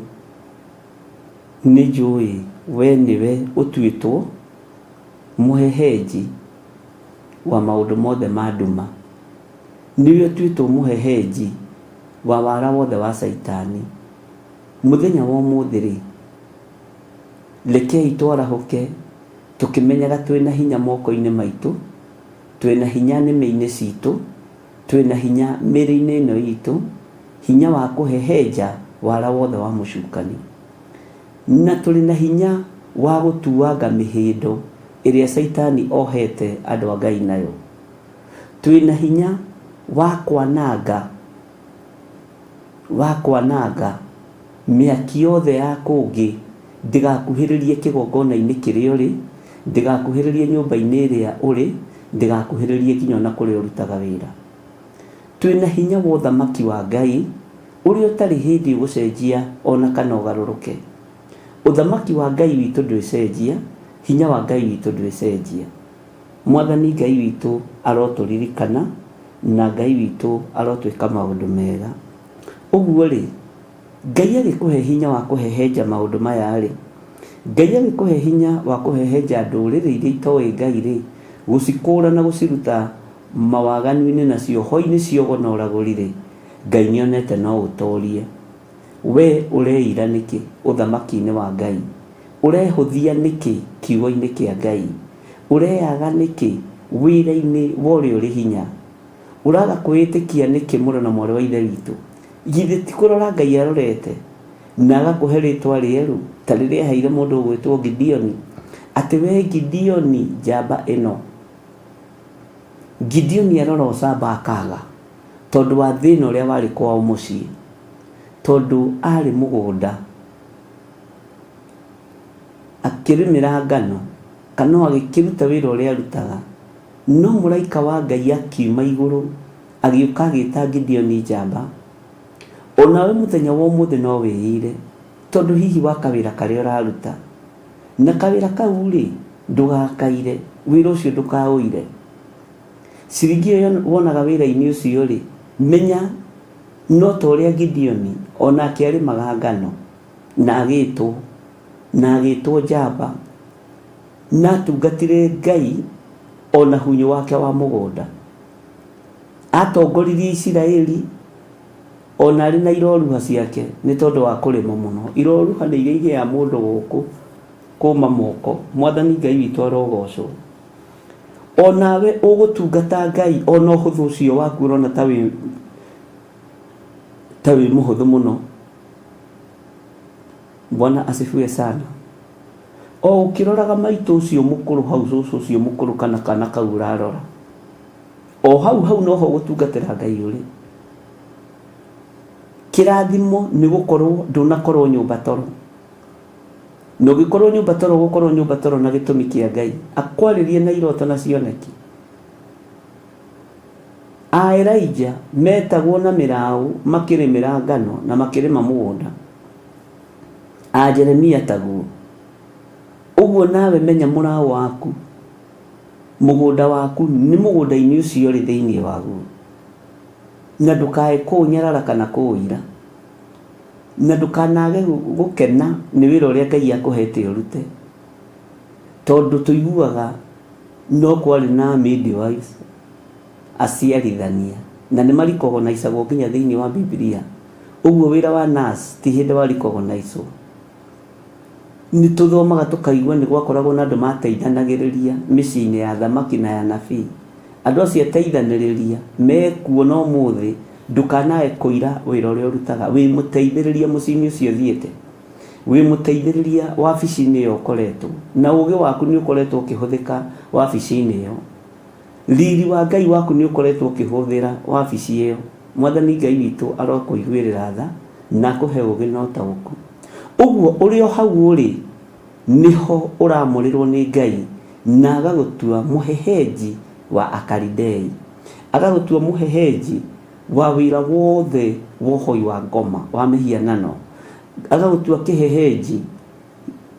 nĩnjũĩ we nĩwe ũtuĩtwo mũhehenji wa maũndũ mothe ma nduma. Nĩwe ũtuĩtwo mũhehenji wa wara wothe wa Caitani. Mũthenya wa ũmũthĩ-rĩ, rekei twarahũke tũkĩmenyaga twĩna hinya moko-inĩ maitũ, twĩna hinya nĩmĩ-inĩ citũ, twĩna hinya mĩĩrĩ-inĩ ĩno itũ, hinya wa kũhehenja wara wothe wa mũcukani. Na tũrĩ na hinya wa gũtuanga mĩhĩndo ĩrĩa Caitani ohete andũ a Ngai nayo. Twĩna hinya wa kwananga wa kwananga mĩaki yothe ya kũngĩ ndĩgakuhĩrĩrie kĩgongona-inĩ kĩrĩa ũrĩ, ndĩgakuhĩrĩrie nyũmba-inĩ ĩrĩa ũrĩ, ndĩgakuhĩrĩrie nginya ona kũrĩa ũrutaga wĩra. Twĩna hinya wa ũthamaki wa Ngai ũrĩa ũtarĩ hĩndĩ ũgũcenjia ona kana ũgarũrũke. Ũthamaki wa Ngai witũ ndwĩcenjia, hinya wa Ngai witũ ndwĩcenjia. Mwathani Ngai witũ arotũririkana, na Ngai witũ arotwĩka maũndũ mega. Ũguo-rĩ, Ngai agĩkũhe hinya wa kũhehenja maũndũ maya-rĩ, Ngai agĩkũhe hinya wa kũhehenja ndũrĩrĩ iria itoĩ Ngai-rĩ, gũcikũũra na gũciruta mawaganu-inĩ na cioho-inĩ cia ũgo na ũragũri-rĩ, Ngai nĩonete no ũtorie. Wee ũreira nĩkĩ ũthamaki-inĩ wa Ngai? Ũrehũthia nĩkĩ kiugo-inĩ kĩa Ngai? Ũreaga nĩkĩ wĩra-inĩ wa ũrĩa ũrĩ hinya? Ũraga kwĩĩtĩkia nĩkĩ mũrũ na mwarĩ wa Ithe witũ? Githĩ ti kũrora Ngai arorete na agakũhe rĩtwa rĩerũ ta rĩrĩa aheire mũndũ ũgwĩtwo Gideoni, atĩ wee Gideoni njamba ĩno? Gideoni arora ũcamba akaga tondũ wa thĩna ũrĩa warĩ kwao mũciĩ, tondũ arĩ mũgũnda akĩrĩmĩra ngano kana o agĩkĩruta wĩra ũrĩa arutaga, no mũraika wa Ngai akiuma igũrũ agĩũka agĩta Gideoni njamba. O nawe mũthenya wa ũmũthĩ no wĩire, tondũ hihi wa kawĩra karĩa ũraruta. Na kawĩra kau-rĩ, ndũgakaire, wĩra ũcio ndũkaũire. Ciringi ĩyo wonaga wĩra-inĩ ũcio-rĩ, menya no ta ũrĩa Gideoni o nake arĩmaga ngano, na agĩtwo, na agĩtwo njamba, na atungatire Ngai o na hunyũ wake wa mũgũnda. Atongoririe Isiraeli o na arĩ na iroruha ciake nĩ tondũ wa kũrĩma mũno. Iroruha nĩ iria igĩaga mũndũ gũkũ kũma moko. Mwathani Ngai witũ arogocwo. O nawe ũgũtungata Ngai o na ũhũthũ ũcio waku ũrona ta wĩ ta wĩ mũhũthũ mũno. Bwana asifiwe sana. O ũkĩroraga maitũ ũcio mũkũrũ hau cũcũ ũcio mũkũrũ kana kana kau ũrarora. O hau hau noho gũtungatĩra Ngai ũrĩ. Kĩrathimo nĩ gũkorwo ndũnakorwo nyũmba toro. Na ũngĩkorwo nyũmba toro ũgũkorwo nyũmba toro na gĩtũmi kĩa Ngai akwarĩrie na iroto na cioneki. A Elijah metagwo na mĩraũ makĩrĩmĩra ngano na makĩrĩma mũgũnda. A Jeremia taguo. Ũguo nawe menya mũraũ waku Mũgũnda waku nĩ mũgũnda-inĩ ũcio ũrĩ thĩinĩ waguo, na ndũkae kũũnyarara kana kũũira, na ndũkanaage gũkena nĩ wĩra ũrĩa Ngai akũheete ũrute, tondũ tũiguaga no kwarĩ na midwives, aciarithania, na nĩ marikogonaicagwo nginya thĩinĩ wa Bibilia, ũguo wĩra wa nurse ti hĩndĩ warikogonaicwo. Nĩ tũthomaga tũkaigua nĩ gwakoragwo na andũ mateithanagĩrĩria mĩciĩ-inĩ ya athamaki na ya anabii. Andũ acio ateithanĩrĩria mekuo na ũmũthĩ, ndũkanae kũira wĩra ũrĩa ũrutaga. Wĩ mũteithĩrĩria mũciĩ-inĩ ũcio ũthiĩte, wĩ mũteithĩrĩria wabici-inĩ ĩyo ũkoretwo, na ũgĩ waku nĩ ũkoretwo ũkĩhũthĩka wabici-inĩ ĩyo. Riri wa Ngai waku nĩ ũkoretwo ũkĩhũthĩra wabici ĩyo. Mwathani Ngai witũ arokũiguĩrĩra tha na akũhe ũũgĩ na ũtaũku. Ũguo ũrĩ o hau ũrĩ nĩho ũramũrĩrwo nĩ Ngai na agagũtua mũhehenji wa Akalidei, agagũtua mũhehenji wa wĩra wothe wa ũhoi wa ngoma wa mĩhianano, agagũtua kĩhehenji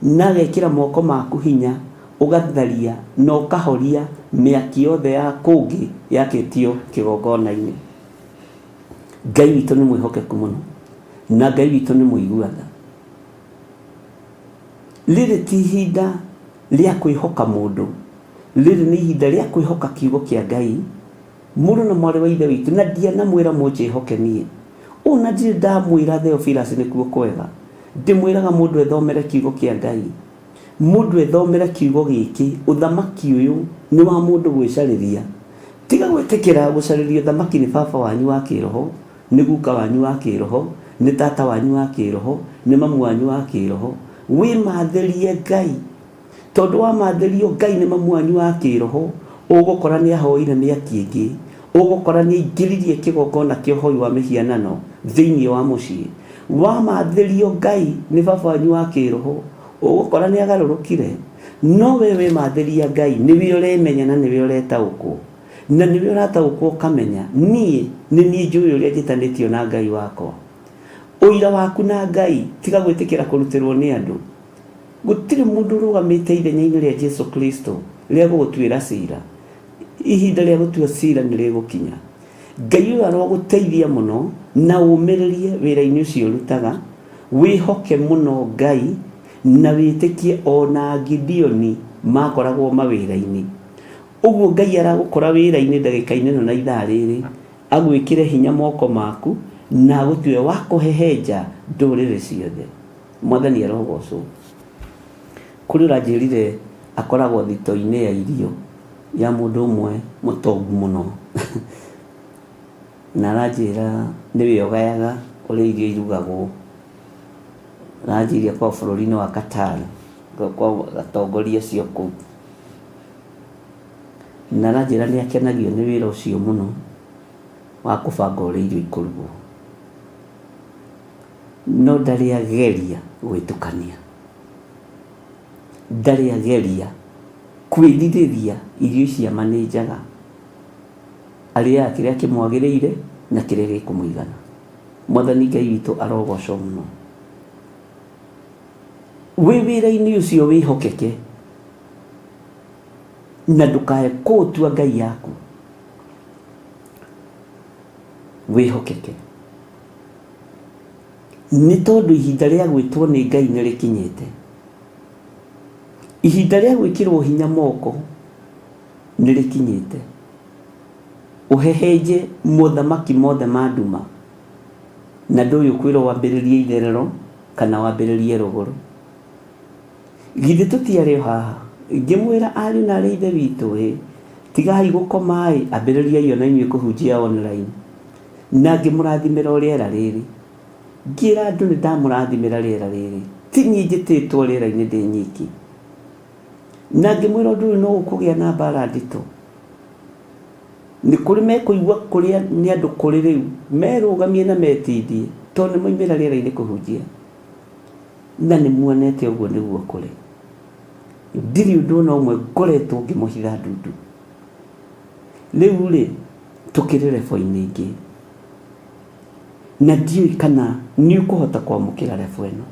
na agekĩra moko maku hinya ũgatharia na ũkahoria mĩaki yothe ya kũngĩ yakĩtio kĩgongona-inĩ. Ngai witũ nĩ mwĩhokeku mũno na Ngai witũ nĩ mũigua tha. Rĩrĩ ti ihinda rĩa kwĩhoka mũndũ, rĩrĩ nĩ ihinda rĩa kwĩhoka kiugo kĩa Ngai. Mũrũ na mwarĩ wa Ithe witũ, na ndianamwĩra mũnjĩhoke niĩ, o na ndirĩ ndamwĩra Theophilus nĩkuo kwega, ndĩmwĩraga mũndũ ethomere kiugo kĩa Ngai. Mũndũ ethomere kiugo gĩkĩ, ũthamaki ũyũ nĩ wa mũndũ gwĩcarĩria. Tiga gwĩtĩkĩra gũcarĩrio ũthamaki nĩ baba wanyu wa kĩroho, nĩ guka wanyu wa kĩroho, nĩ tata wanyu wa kĩroho, nĩ mamu wanyu wa kĩroho. Wĩmathĩrie Ngai. Tondũ wamathĩrio Ngai nĩ mamu wanyu wa kĩroho, ũgũkora nĩ ahoire mĩaki ĩngĩ, ũgũkora nĩ aingĩririe kĩgongona kĩa ũhoi wa mĩhianano thĩinĩ wa mũciĩ. Wamathĩrio Ngai nĩ baba wanyu wa kĩroho, ũgũkora nĩ agarũrũkire. No we wemathĩria Ngai, nĩwe ũremenya na nĩwe ũretaũkwo. Na nĩwe ũrataũkwo ũkamenya, niĩ nĩ niĩ njũĩ ũrĩa njĩtanĩtio na Ngai wakwa. Ũira waku na Ngai, tiga gwĩtĩkĩra kũrutĩrwo nĩ andũ. Gũtirĩ mũndũ ũrũgamĩte ithenya-inĩ rĩa Jesu Kristo rĩa gũgũtuĩra cira. Ihinda rĩa gũtua cira nĩ rĩgũkinya. Ngai ũyũ arogũteithia mũno na ũmĩrĩrie wĩra-inĩ ũcio ũrutaga, wĩhoke mũno Ngai. Na wĩtĩkie ona Gideoni makoragwo mawĩra-inĩ. Ũguo Ngai aragũkora wĩra-inĩ ndagĩka-inĩ ĩno na ithaa rĩrĩ, agwĩkĩre hinya moko maku na agũtue wa kũhehenja ndũrĩrĩ ciothe. Mwathani arogocwo. Kũrĩ ũranjĩrire akoragwo thito-inĩ ya irio ya mũndũ ũmwe mũtongu mũno. Na aranjĩra nĩwe ũgayaga ũrĩa irio irugagwo. Aranjĩrire akoragwo bũrũri-inĩ wa Qatar, kwa atongoria acio kũu. Na aranjĩra nĩ akenagio nĩ wĩra ũcio mũno wa kũbanga ũrĩa irio ikũrugwo. No ndarĩ ageria gwĩtukania. Ndarĩ ageria kwĩrirĩria irio ici amanĩnjaga. Arĩaga kĩrĩa kĩmwagĩrĩire na kĩrĩa gĩkũmũigana. Mwathani Ngai witũ arogocwo mũno. Wĩ wĩra-inĩ ũcio wĩhokeke na ndũkae kũũtua Ngai yaku. Wĩhokeke. Nĩ tondũ ihinda rĩa gwĩtwo nĩ Ngai nĩ rĩkinyĩte. Ihinda rĩa gwĩkĩrwo hinya moko nĩ rĩkinyĩte. Ũhehenje mothamaki mothe ma nduma, na ndũĩ ũkwĩrwo wambĩrĩrie itherero kana wambĩrĩrie rũgũrũ. Githĩ tũtiarĩ o haha? Ngĩmwĩra, ariũ na aarĩ a Ithe witũ-ĩ, tigai gũkoma-ĩ, ambĩrĩriai o na inyuĩ kũhunjia online. Na ngĩmũrathimĩra o rĩera rĩrĩ. Ngĩra andũ nĩ ndamũrathimĩra rĩera rĩrĩ. Ti niĩ njĩtĩtwo rĩera-inĩ ndĩ nyiki. Na ngĩmwĩra ũndũ ũyũ no ũkũgĩa na mbara nditũ. Nĩ kũrĩ mekũigua kũrĩa nĩ andũ kũrĩ rĩu, merũgamie na metindie, tondũ nĩ moimĩra rĩera-inĩ kũhunjia. Na nĩ muonete ũguo nĩguo kũrĩ. Ndirĩ ũndũ ona ũmwe ngoretwo ngĩmũhitha ndundu. Rĩu-rĩ, tũkĩrĩ level-inĩ ĩngĩ. Na ndiũĩ kana nĩ ũkũhota kwamũkĩra level ĩno.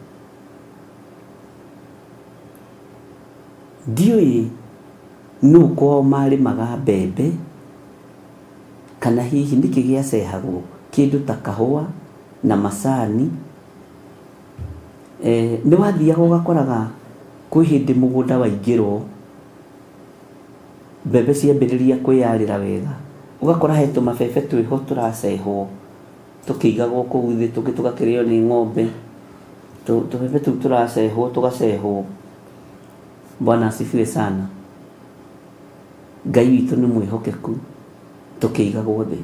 Ndiũĩ nũ kwao marĩmaga mbembe, kana hihi nĩkĩ gĩacehagwo, kĩndũ ta kahũa na macani. Nĩ wathiaga ũgakoraga kwĩ hĩndĩ mũgũnda waingĩrwo, mbembe ciambĩrĩria kwĩyarĩra wega, ũgakora he tũmabebe twĩho tũracehwo. Tũkĩigagwo kũu thĩ, tũngĩ tũgakĩrĩo nĩ ng'ombe, tũbebe tũu tũracehwo tũgacehwo. Bwana asifiwe sana. Ngai witũ nĩ mwĩhokeku, tũkĩigagwo thĩ.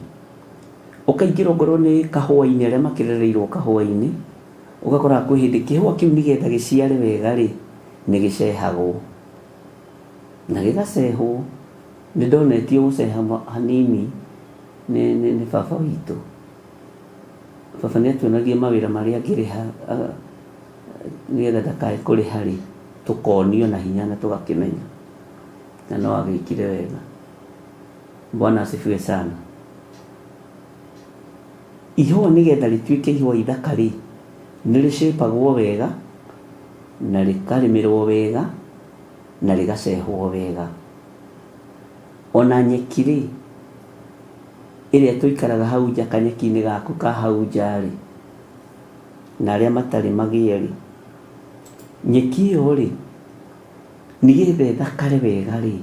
Ũkaingĩra ongorwo nĩ kahũa-inĩ, arĩa makĩrereirwo kahũa-inĩ, ũgakora kwĩ hĩndĩ kĩhũa kĩu nĩgetha gĩciare wega rĩ, nĩ gĩcehagwo. Na gĩgacehwo, nĩ ndonetio gũceha hanini nĩ, nĩ, nĩ baba witũ. Baba nĩ atuonagia mawĩra marĩa angĩrĩha nĩgetha ndakae kũrĩha rĩ, tũkonio na hinya na tũgakĩmenya. Na no agĩkire wega. Bwana asifiwe sana. Ihũa nĩgetha rĩtuĩke ihũa ithaka rĩ, nĩ rĩcĩpagwo wega na rĩkarĩmĩrwo wega na rĩgacehwo wega. Ona nyeki rĩ, ĩrĩa tũikaraga hau nja kanyeki-inĩ gaku ka hau nja rĩ, na arĩa matarĩ magĩe rĩ, nyeki ĩyo rĩ, nĩgetha ĩthakare wega rĩ,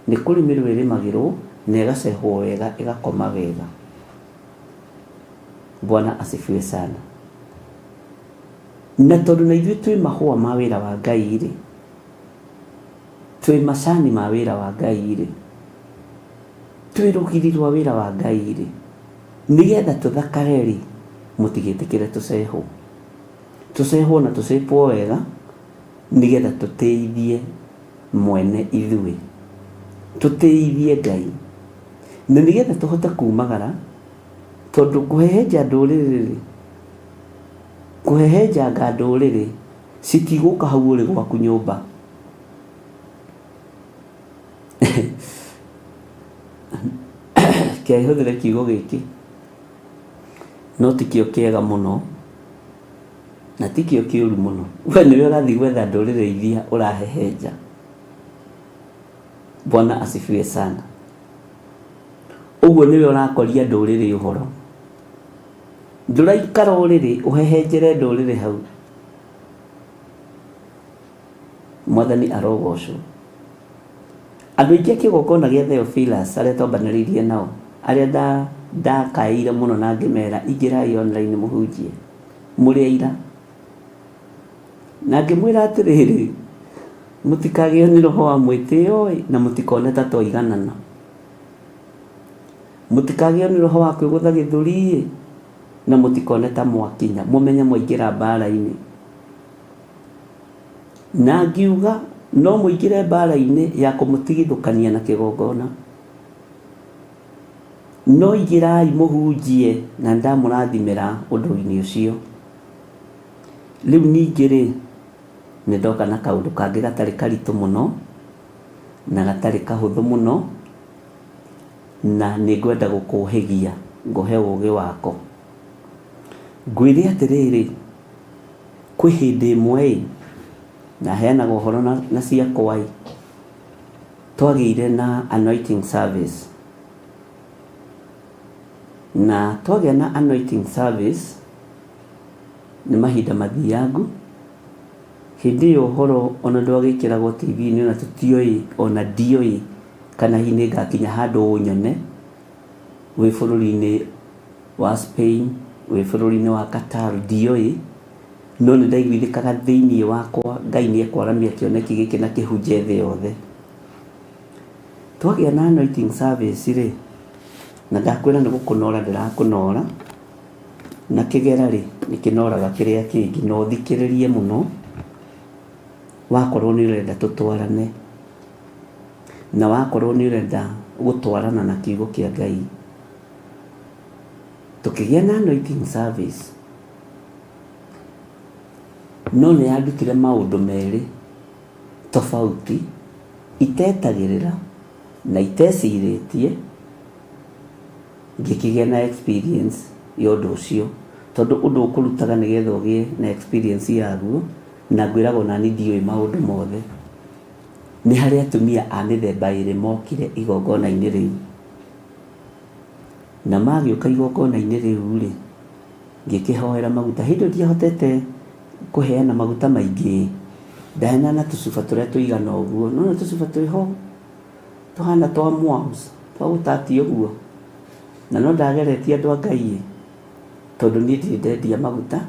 nĩ kũrĩmĩrwo ĩrĩmagĩrwo na ĩgacehwo wega ĩgakoma wega. Bwana asifiwe sana. Na tondũ na ithuĩ twĩ mahũa ma wĩra wa Ngai rĩ, Twĩ macani ma wĩra wa Ngai-rĩ, twĩ rũgiri rwa wĩra wa Ngai-rĩ, nĩgetha tũthakare-rĩ, mũtigetĩkĩre tũcehwo. Tũcehwo na tũcĩpwo wega, nĩgetha tũtĩithie mwene ithuĩ, tũtĩithie Ngai. Na nĩgetha tũhote kumagara, tondũ kũhehenja ndũrĩrĩ-rĩ, kũhehenjanga ndũrĩrĩ, citigũka hau ũrĩ gwaku nyũmba. Reke hũthĩre kiugo gĩkĩ, no tikĩo kĩega mũno na tikĩo kĩũru mũno. We nĩwe ũrathiĩ gwetha ndũrĩrĩ iria ũrahehenja. Bwana asifiwe sana. Ũguo nĩwe ũrakoria ndũrĩrĩ ũhoro. Ndũraikara ũrĩrĩ ũhehenjere ndũrĩrĩ hau. Mwathani arogocwo. Andũ aingĩ a kĩgongona gĩa Theophilus arĩa twambanĩrĩirie nao, arĩa ndakaĩire mũno na ngĩmera ingĩrai online mũhunjie, mũrĩ aira. Na ngĩmwĩra atĩrĩrĩ, mũtikagĩo nĩ roho wa mwĩtĩo-ĩ, na mũtikone ta twaiganana. Mũtikagĩo nĩ roho wa kwĩgũtha gĩthũri-ĩ, na mũtikone ta mwakinya, mũmenye mwaingĩra mbara-inĩ. Na ngiuga, no mũingĩre mbara-inĩ ya kũmũtigithũkania na kĩgongona. No ingĩrai mũhunjie na nĩndamũrathimĩra ũndũ-inĩ ũcio. Rĩu ningĩ-rĩ, nĩndoka na kaũndũ kangĩ gatarĩ karitũ mũno, na gatarĩ kahũthũ mũno, na nĩngwenda gũkũhĩgia ngũhe ũgĩ wako. Ngwĩre atĩrĩrĩ, kwĩ hĩndĩ ĩmwe-ĩ, na heanaga ũhoro na ciakwa-ĩ, twagĩire na anointing service. Na twagĩa na anointing service, nĩ mahinda mathiangu, hĩndĩ ĩyo ũhoro ona ndwagĩkĩragwo TV-inĩ ona tũtioĩ ona ndioĩ kana hihi nĩ ngakinya handũ ũnyone wĩ bũrũri-inĩ wa Spain, wĩ bũrũri-inĩ wa Qatar, ndioĩ, no nĩ ndaiguithĩkaga thĩinĩ wakwa Ngai nĩ ekwaramia kĩoneki gĩkĩ na kĩhunje thĩ yothe. Twagĩa na anointing service rĩ, na ndakwĩra nĩ gũkũnora ndĩrakũnora, na kĩgera rĩ, nĩ kĩnoraga kĩrĩa kĩngĩ, na ũthikĩrĩrie mũno, wakorwo nĩ ũrenda tũtwarane, na wakorwo nĩ ũrenda gũtwarana na kiugo kĩa Ngai. Tũkĩgĩa na anointing service, no nĩ yandutire maũndũ merĩ tofauti, itetagĩrĩra na itecirĩtie, ngĩkĩgĩa na experience ya ũndũ ũcio. Tondũ ũndũ ũkũrutaga nĩgetha ũgĩe na experience yaguo, na ngwĩraga onani ndiũĩ maũndũ mothe. Nĩ harĩ atumia a mĩthemba ĩrĩ mokire igongona-inĩ rĩu. Na magĩũka igongona-inĩ rĩu-rĩ, ngĩkĩhoera maguta. Hĩndĩ ĩyo ndiahotete kũheana maguta maingĩ, ndaheanaga na tũcuba tũrĩa tũigana ũguo. Nĩ wona tũcuba twĩho tũhana twa moms twa gũtatia ũguo. Na no ndageretie andũ a Ngai-ĩ, tondũ niĩ ndirĩ ndendia maguta,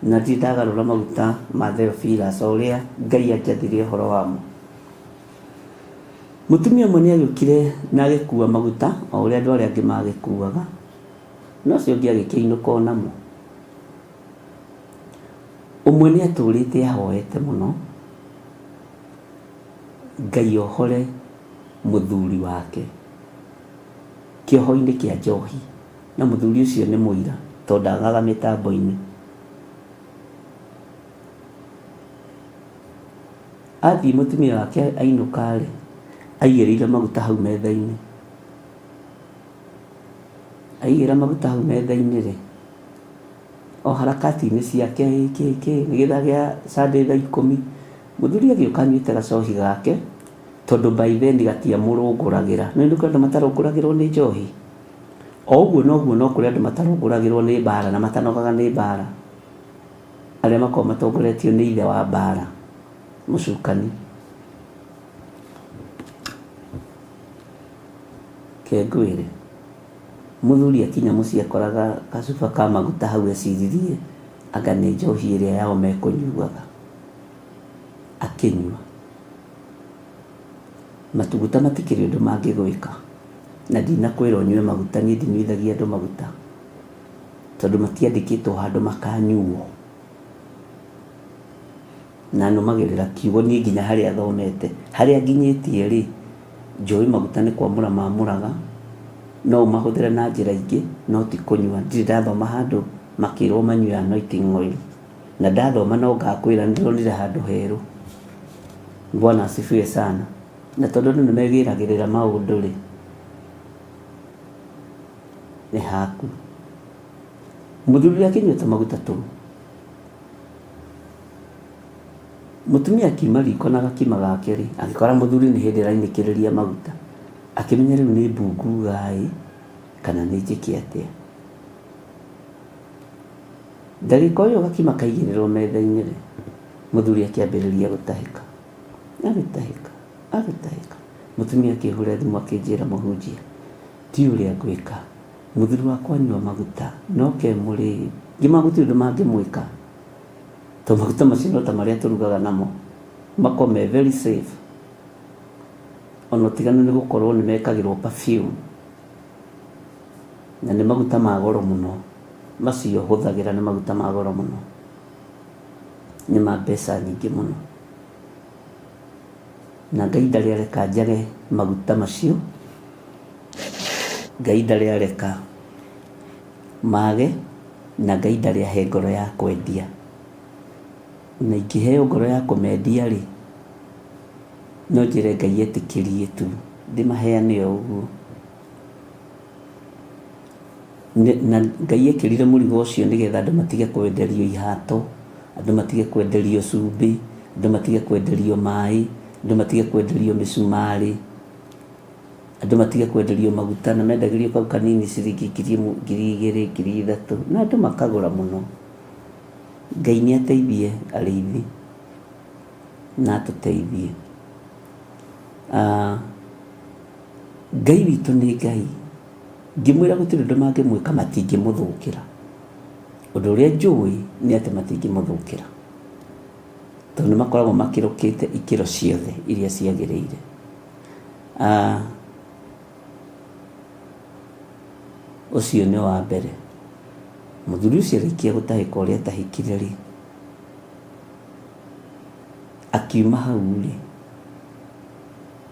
na ndirĩ ndagarũra maguta ma Theophilus o ũrĩa Ngai anjathire ũhoro wamo. Mũtumia ũmwe nĩ agĩũkire na agĩkua maguta o ũrĩa andũ arĩa angĩ magĩkuaga, na ũcio ũngĩ agĩkĩinũka o namo. Ũmwe nĩ atũrĩte ahoete mũno Ngai ohore mũthuri wake kĩoho-inĩ kĩa njohi, na mũthuri ũcio nĩ mũira tondũ ndagaga mĩtambo-inĩ. Athiĩ mũtumia wake ainũka-rĩ, aigĩrĩire maguta hau metha-inĩ. Aigĩrĩra maguta hau metha-inĩ-rĩ, o harakati-inĩ ciake ĩ kĩ kĩ, nĩ gĩthaa gĩa Sunday thaa ikũmi, mũthuri agĩũka anyuĩte gacohi gake, tondũ by then gatiamũrũngũragĩra. Nĩũĩ nĩ kũrĩ andũ matarũngũragĩrwo nĩ njohi? O ũguo noguo no kũrĩ andũ matarũngũragĩrwo nĩ mbara na matanogaga nĩ mbara. Arĩa makoragwo matongoretio nĩ ithe wa mbara, mũcukani. Reke ngwĩre, mũthuri akinya mũciĩ akoraga gacuba ka maguta hau eciririe anga nĩ njohi ĩrĩa yao mekũnyuaga, akĩnyua. Matuguta matikĩrĩ ũndũ mangĩgwĩka, na ndinakwĩra ũnyue maguta, niĩ ndinyuithagia andũ maguta. Tondũ matiandĩkĩtwo handũ makanyuo. Na nũmagĩrĩra kiugo niĩ nginya harĩa thomete. Harĩa nginyĩtie rĩ, njũĩ maguta nĩ kwamũra mamũraga, no ũmahũthĩre na njĩra ingĩ, no ti kũnyua. Ndirĩ ndathoma handũ makĩrwo manyue anointing oil. Na ndathoma no ngakwĩra nĩ ndĩronire handũ herũ. Bwana asifiwe sana. Na tondũ andũ nĩ megĩragĩrĩra maũndũ rĩ, nĩ haku. Mũthuri ũrĩa akĩnyua tũmaguta tũu, mũtumia akiuma riko na gakima gake rĩ, agĩkora mũthuri nĩ hĩndĩ arainĩkĩrĩria maguta. Akĩmenya rĩu nĩ mbu nguga ĩ, kana nĩ njĩke atĩa. Ndagĩka o ĩyo gakima kaigĩrĩrwo metha-inĩ rĩ, mũthuri akĩambĩrĩria gũtahĩka. Agĩtahĩka, agĩtahĩka. Mũtumia akĩhũrĩra thimũ akĩnjĩra mũhunjia, ndiũĩ ũrĩa ngwĩka. Mũthuri wakwa anyua maguta, no ke mũrĩu. Ngĩmwĩra gũtirĩ ũndũ mangĩmwĩka. Tondũ maguta macio no ta marĩa tũrugaga namo. Makoragwo me very safe. Ona ũtiganu nĩ gũkorwo nĩ mekagĩrwo perfume. Na nĩ maguta ma goro mũno. Macio hũthagĩra nĩ maguta ma goro mũno. Nĩ ma mbeca nyingĩ mũno. Na Ngai ndarĩ areka njage maguta macio. Ngai ndarĩ areka mage, na Ngai ndarĩ ahe ngoro ya kwendia. Na ingĩheo ngoro ya kũmendia rĩ, no njĩre Ngai etĩkĩrie tu ndĩmaheane o ũguo. Na Ngai ekĩrire mũrigo ũcio nĩgetha andũ matige kwenderio ihato, andũ matige kwenderio cumbĩ, andũ matige kwenderio maĩ, andũ matige kwenderio mĩcumarĩ, andũ matige kwenderio maguta na mendagĩrio kau kanini ciringi 1000, 2000, 3000 na andũ makagũra mũno. Ngai nĩ ateithie arĩithi na atũteithie. Ngai witũ nĩ Ngai. Ngĩmwĩra gũtirĩ ũndũ mangĩmwĩka matingĩmũthũkĩra. Ũndũ ũrĩa njũĩ nĩ atĩ matingĩmũthũkĩra. Tondũ nĩ makoragwo makĩrũkĩte ikĩro ciothe iria ciagĩrĩire. Ũcio nĩ wa mbere. Mũthuri ũcio arĩkia gũtahĩka ũrĩa atahĩkire rĩ, akiuma hau rĩ,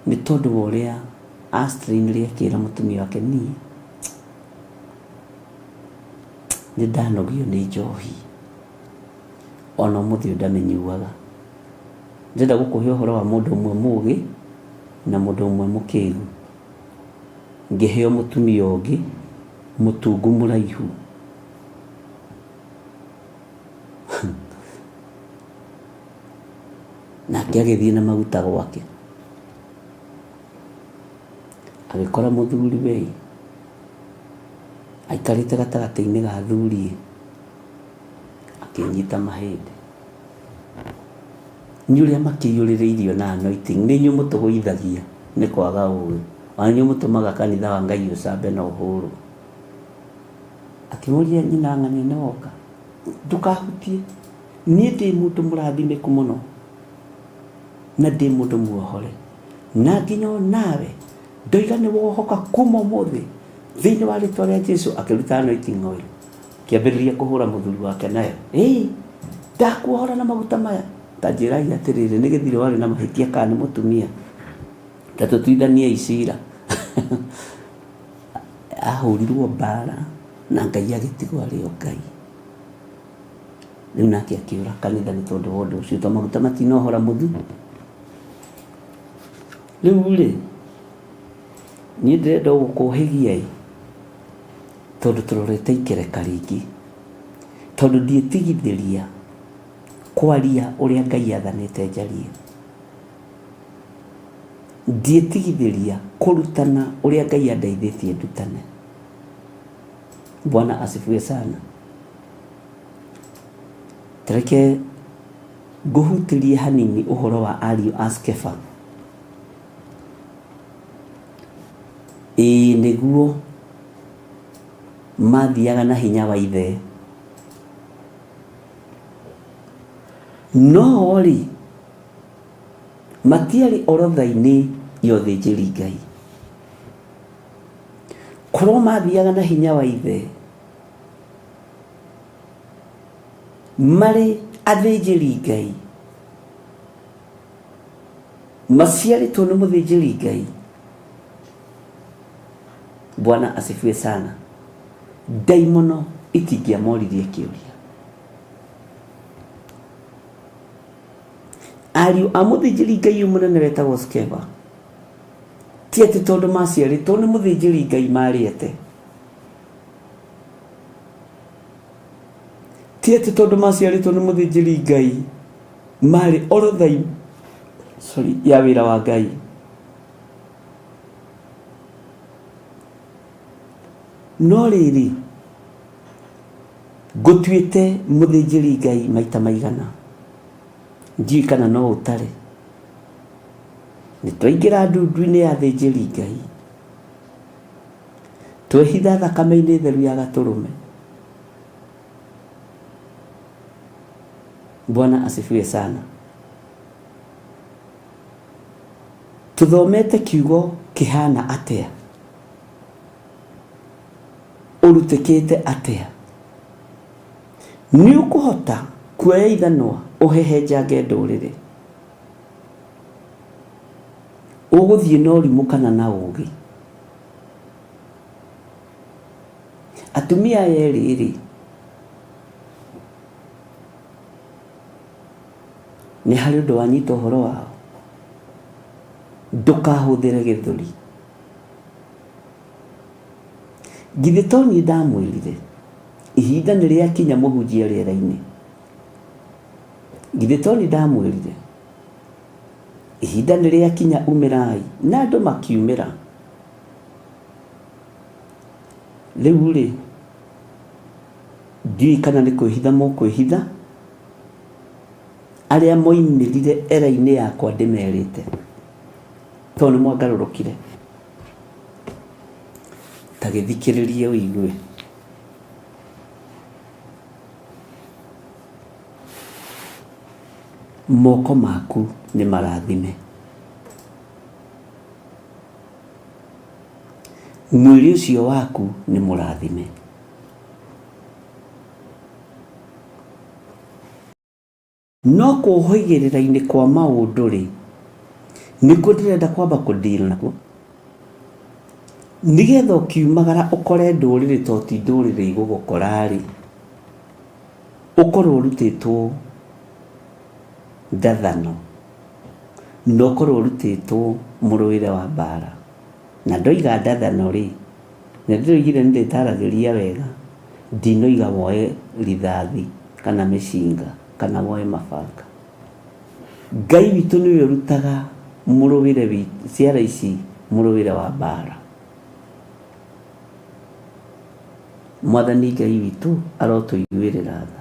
nĩ tondũ wa ũrĩa a strain akĩra mũtumia wake niĩ nĩ ndanogio nĩ njohi ona ũmũthĩ ũyũ ndamĩnyuaga. Ndĩrenda gũkũhe ũhoro wa mũndũ ũmwe mũgĩ na mũndũ ũmwe mũkĩgu. Ngĩheo mũtumia ũngĩ mũtungu mũraihu. Nake agĩthiĩ na maguta gwake. Agĩkora mũthuriwe ĩ, aikarĩte gatagatĩ-inĩ ga athuri ĩ, akĩnyita mahĩndĩ. Nĩ ũrĩa makĩiyũrĩrĩirio na anointing, nĩ inyuĩ mũtũgũithagia nĩ kwaga ũgĩ, ona nĩ inyuĩ mũtũmaga kanitha wa Ngai ũcambe na ũhũrwo. Akĩmũria nyina ng'ania nĩ woka, ndũkahutie, niĩ ndĩ mũndũ mũrathimĩku mũno. Na ndĩ mũndũ muohore, na nginya o nawe ndoiga nĩ wohoka kuma ũmũthĩ thĩinĩ wa rĩtwa rĩa Jesu. Akĩruta anointing oil, akĩambĩrĩria kũhũra mũthuri wake nayo. Ĩĩ, ndakuohora na maguta maya. Ta njĩrai atĩrĩrĩ, nĩ gĩthirĩ warĩ na mahĩtia kana nĩ mũtumia? Ta tũtuithaniei cira. Ahũrirwo mbara na Ngai agĩtigwo arĩ o Ngai. Rĩu nake akĩũra kanitha nĩ tondũ wa ũndũ ũcio, tondũ maguta matinohora mũthu. Rĩu rĩ, niĩ ndĩrenda o gũkũhĩgia ĩ, tondũ tũrorete ikereka rĩngĩ, tondũ ndiĩtigithĩria kwaria ũrĩa Ngai athanĩte njarie. Ndiĩtigithĩria kũrutana ũrĩa Ngai andeithĩtie ndutane. Bwana asifiwe sana. Tareke ngũhutĩrie hanini ũhoro wa ariũ a Skefa. Ĩĩ nĩguo mathiaga na hinya wa ithe. No rĩ, matiarĩ orotha-inĩ ya ũthĩnjĩri Ngai. Korwo mathiaga na hinya wa ithe, marĩ athĩnjĩri Ngai, maciarĩtwo nĩ mũthĩnjĩri Ngai. Bwana asifiwe sana. Ndaimono itingĩamoririe kĩũria. Ariũ a mũthĩnjĩri Ngai ũyũ mũnene wetagwo Skeva, ti atĩ tondũ maciarĩtwo nĩ mũthĩnjĩri Ngai marĩete, Ti atĩ tondũ maciarĩtwo nĩ mũthĩnjĩri Ngai marĩ orotha sorry, ya wĩra wa Ngai. No rĩrĩ, ngũtuĩte mũthĩnjĩri Ngai maita maigana, ndiũĩ kana no ũtare. Nĩ twaingĩra ndundu-inĩ ya athĩnjĩri Ngai. Twehitha thakame-inĩ theru ya gatũrũme. Bwana asifiwe sana. Tũthomete kiugo kĩhana atĩa? Ũrutĩkĩte atĩa? Nĩ ũkũhota kuoya ithanwa ũhehenjange ndũrĩrĩ? Ũgũthiĩ na ũrimũ kana na ũũgĩ? Atumia aya erĩ-rĩ, nĩ harĩ ũndũ wanyita ũhoro wao? Ndũkahũthĩre gĩthũri. Githĩ to niĩ ndamwĩrire ihinda nĩ rĩakinya mũhunjie rĩera-inĩ? Githĩ to niĩ ndamwĩrire ihinda nĩ rĩakinya umĩrai, na andũ makiumĩra. Rĩu rĩ, ndiũĩ kana nĩ kwĩhitha mũkwĩhitha, arĩa moimĩrire era-inĩ yakwa ndĩmerĩte, tondũ nĩ mwangarũrũkire. Ta gĩthikĩrĩrie ũigue. Moko maku nĩ marathime. Mwĩrĩ ũcio waku nĩ mũrathime. No kũhũigĩrĩra-inĩ kwa maũndũ-rĩ, nĩkuo ndĩrenda kwamba kũ deal nakuo, nĩgetha ũkiumagara ũkore ndũrĩrĩ to ti ndũrĩrĩ igũgũkora-rĩ, ũkorwo ũrutĩtwo ndathano, na ũkorwo ũrutĩtwo mũrũĩre wa mbara. Na ndoiga ndathano-rĩ, na ndĩroigire nĩndĩtaragĩria wega, ndinoiga woe rithathi kana mĩcinga kana woe mabanga. Ngai witũ nĩwe ũrutaga mũrũĩre witũ, ciara ici mũrũĩre wa mbara. Mwathani Ngai witũ arotũiguĩrĩra tha.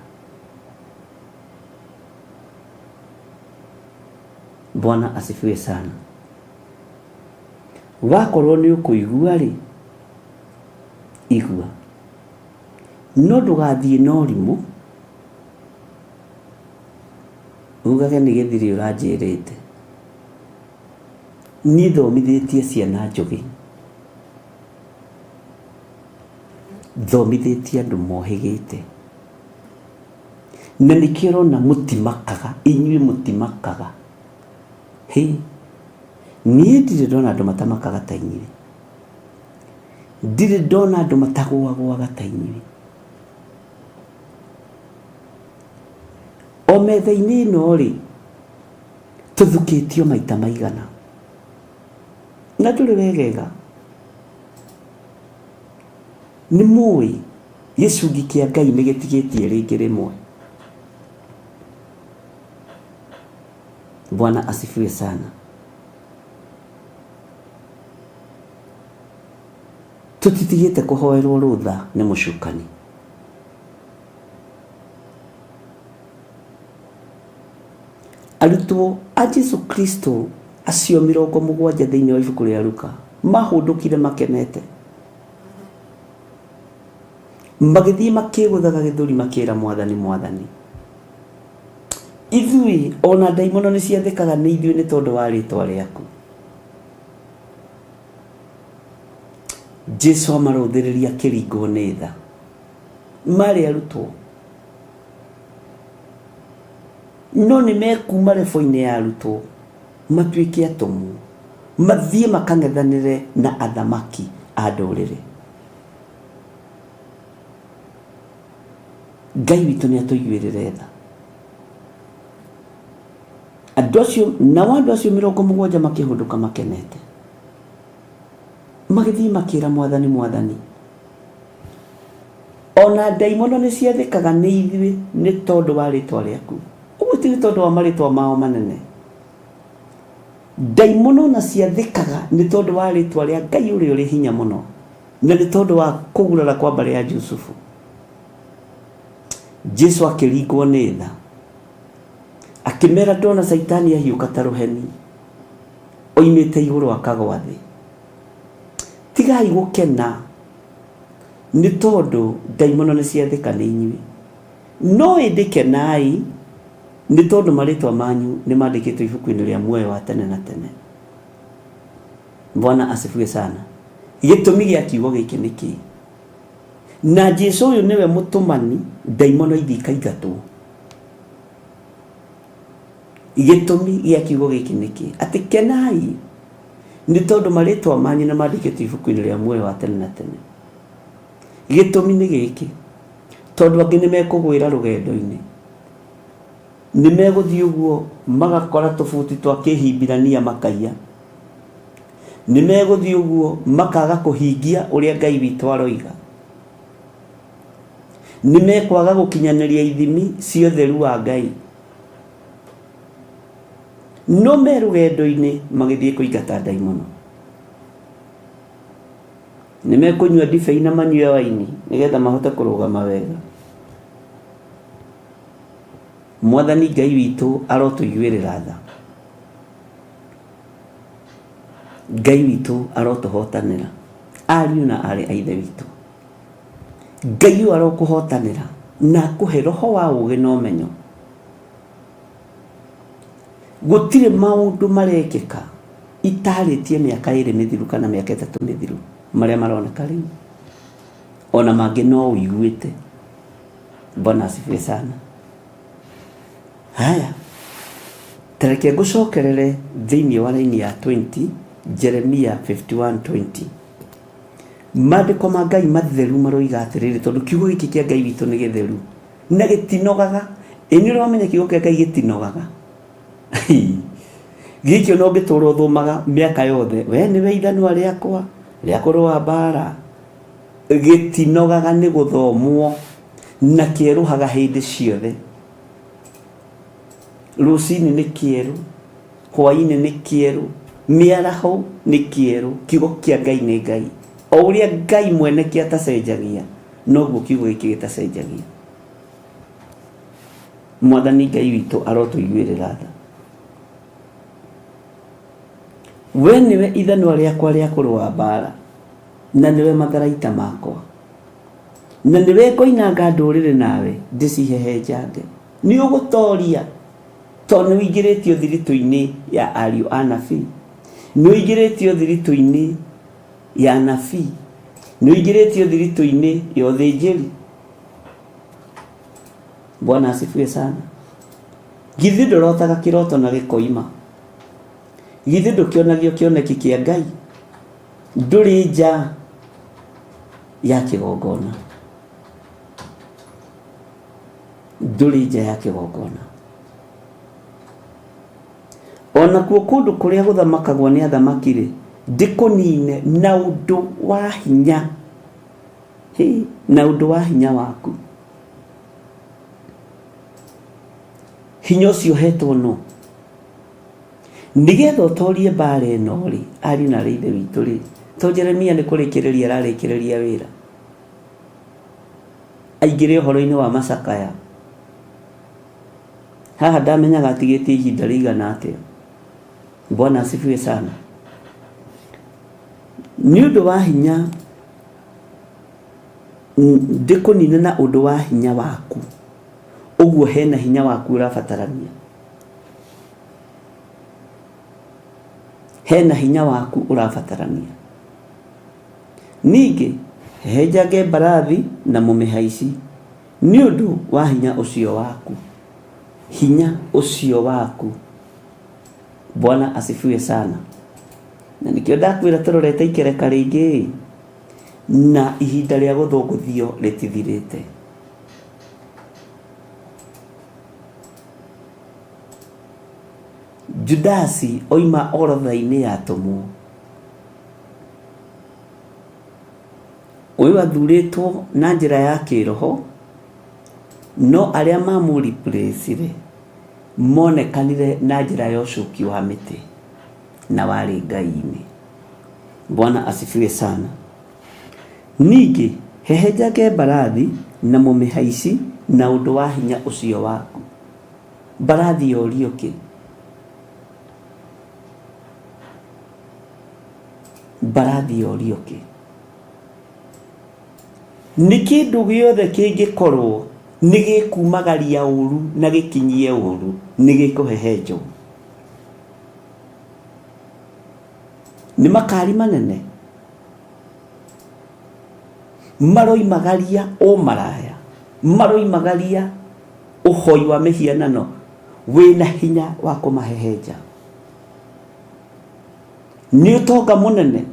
Bwana asifiwe sana. Wakorwo nĩ ũkũigua-rĩ, igua. No ndũgathiĩ na ũrimũ, ugage nĩ gĩthiri ũranjĩrĩte. Niĩ thomithĩtie ciana njũgĩ. Thomithĩtie andũ mohĩgĩte. Na nĩkĩo ũrona mũtimakaga, inyuĩ mũtimakaga. Hĩ! Niĩ ndirĩ ndona andũ matamakaga ta inyuĩ. Ndirĩ ndona andũ matagũagũaga ta inyuĩ. O metha-inĩ ĩno-rĩ, tũthukĩtio maita maigana? Na ndũrĩ wegega. Nĩ mũĩ gĩcungi kĩa Ngai nĩ gĩtigĩtie rĩngĩ rĩmwe. Bwana asifiwe sana. Tũtitigĩte kũhoerwo rũtha nĩ mũcukani. Arutwo a Jesu Kristo acio 70 thĩinĩ wa ibuku rĩa Luka mahũndũkire makenete. Magĩthiĩ makĩgũthaga gĩthũri makĩra Mwathani, Mwathani, ithuĩ ona ndaimono nĩ ciathĩkaga nĩ ithuĩ nĩ tondũ wa rĩtwa rĩaku. Jesu amarũthĩrĩria akĩringwo nĩ tha. Marĩ arutwo no nĩ mekuma rebo-inĩ ya arutwo matuĩke atũmwo mathiĩ makang'ethanĩre na athamaki a ndũrĩrĩ. Ngai witũ nĩ atũiguĩrĩre tha. Andũ acio nao andũ acio 70 makĩhũndũka makenete magĩthiĩ makĩra Mwathani, Mwathani, ona ndaimono nĩ ciathĩkaga nĩ ithuĩ nĩ tondũ wa rĩtwa rĩaku. Ũguo ti nĩ tondũ wa marĩtwa mao manene. Ndaimono ona ciathĩkaga nĩ tondũ wa rĩtwa rĩa Ngai ũrĩa ũrĩ hinya mũno na nĩ tondũ wa kũgurara kwa mbarĩ ya Jusufu. Jesu akĩringwo nĩ tha akĩmera ndona Caitani ahiũka ta rũheni. Oimĩte igũrũ akagwa thĩ. Tigai gũkena nĩ tondũ ndaimono nĩ ciathĩka nĩ inyuĩ, no ĩndĩ kenai nĩ tondũ marĩtwa manyu nĩ mandĩkĩtwo ibuku-inĩ rĩa muoyo wa tene na tene. Bwana asifiwe sana. Gĩtũmi gĩa kiugo gĩkĩ nĩ kĩĩ? Na Jesu ũyũ nĩwe mũtũmani ndaimono ithiĩ ikaingatwo. Gĩtũmi gĩa kiugo gĩkĩ nĩ kĩĩ? Atĩ kenai nĩ tondũ marĩtwa manyu nĩ mandĩkĩtwo ibuku-inĩ rĩa muoyo wa tene na tene. Gĩtũmi nĩ gĩkĩ, tondũ angĩ nĩ mekũgwĩra rũgendo-inĩ, nĩ megũthiĩ ũguo magakora tũbuti twa kĩhibirania makaiya, nĩ megũthiĩ ũguo makaga kũhingia ũrĩa Ngai witũ aroiga, nĩ mekwaga gũkinyanĩria ithimi cia ũtheru wa Ngai. No me rũgendo-inĩ magĩthiĩ kũingata ndaimono. Nĩ mekũnyua ndibei na manyue waini nĩgetha mahote kũrũgama wega. Mwathani Ngai witũ arotũiguĩrĩra tha. Ngai witũ arotũhotanĩra. Ariũ na aarĩ a Ithe witũ. Ngai ũyũ arokũhotanĩra na akũhe roho wa ũgĩ na ũmenyo. Gũtirĩ maũndũ marekĩka itarĩtie mĩaka ĩrĩ mĩthiru kana mĩaka ĩtatũ mĩthiru marĩa maroneka rĩu. Ona mangĩ no ũiguĩte. Bwana asifiwe sana. Haya, ta reke ngũcokerere thĩinĩ wa raini ya 20, Jeremia 51:20. Maandĩko ma Ngai matheru maroiga atĩrĩrĩ, tondũ kiugo gĩkĩ kĩa Ngai witũ nĩ gĩtheru na gĩtinogaga. Ĩ nĩ ũrĩ wamenya kiugo kĩa Ngai gĩtinogaga? Gĩkĩ ona ũngĩtũra ũthomaga mĩaka yothe, we nĩwe ithanwa rĩakwa rĩa kũrũa mbara, gĩtinogaga nĩ gũthomwo na kĩerũhaga hĩndĩ ciothe. Rũcinĩ nĩ kĩerũ, hwainĩ nĩ kĩerũ, mĩaraho nĩ kĩerũ. Kiugo kĩa Ngai nĩ Ngai. O ũrĩa Ngai mwene kĩ atacenjagia, noguo kiugo gĩkĩ gĩtacenjagia. Mwathani Ngai witũ arotũiguĩrĩra tha. We nĩwe ithanwa rĩakwa rĩa kũrũa mbaara, na nĩwe matharaita makwa. Na nĩwe ngoinanga ndũrĩrĩ nawe ndĩcihehenjange. Nĩ ũgũtoria tondũ nĩ ũingĩrĩtio thiritũ-inĩ ya ariũ a nabii. Nĩ ũingĩrĩtio thiritũ-inĩ ya nabii. Nĩ ũingĩrĩtio thiritũ-inĩ ya ũthĩnjĩri. Bwana asifiwe sana. Githĩ ndũrotaga kĩroto na gĩkoima? Githĩ ndũkĩonagio kĩoneki kĩa Ngai? Ndũrĩ nja ya kĩgongona. Ndũrĩ nja ya kĩgongona. O nakuo kũndũ kũrĩa gũthamakagwo nĩ athamaki-rĩ, ndĩkũnine na ũndũ wa hinya, hĩ, na ũndũ wa hinya waku. Hinya ũcio ũhetwo nũ? Nĩgetha ũtorie mbaara ĩno-rĩ, ariũ na aarĩ a Ithe witũ-rĩ, to Jeremia nĩ kũrĩkĩrĩria ararĩkĩrĩria wĩra? Aingĩre ũhoro-inĩ wa macakaya. Haha ndamenyaga atigĩtie ihinda rĩigana atĩa. Bwana asifiwe sana. Nĩ ũndũ wa hinya ndĩkũnine na ũndũ wa hinya waku. Ũguo hena hinya waku ũrabatarania. Hena hinya waku ũrabatarania. Ningĩ hehenjange mbarathi na mũmĩhaici nĩ ũndũ wa hinya ũcio waku. Hinya ũcio waku. Bwana asifiwe sana. Na nĩkĩo ndakwĩra tũrorete ikereka rĩngĩ na ihinda rĩa gũthũngũthio rĩtithirĩte. Judasi oima orodha-inĩ ya atũmwo. Ũyũ athurĩtwo na njĩra ya kĩroho, no arĩa mamũ replace monekanire na njĩra ya ũcuki wa mĩtĩ na warĩ Ngai-inĩ. Bwana asifiwe sana. Ningĩ hehenjage mbarathi na mũmĩhaici na ũndũ wa hinya ũcio waku. Mbarathi yorio kĩ? Mbarathi yorio kĩ? Nĩ kĩndũ gĩothe kĩngĩkorwo nĩ gĩkumagaria ũru na gĩkinyie ũru nĩ gĩkũhehenjwo. Nĩ makari manene maroimagaria ũmaraya, maroimagaria ũhoi wa mĩhianano wĩna hinya wa kũmahehenja. Nĩ ũtonga mũnene.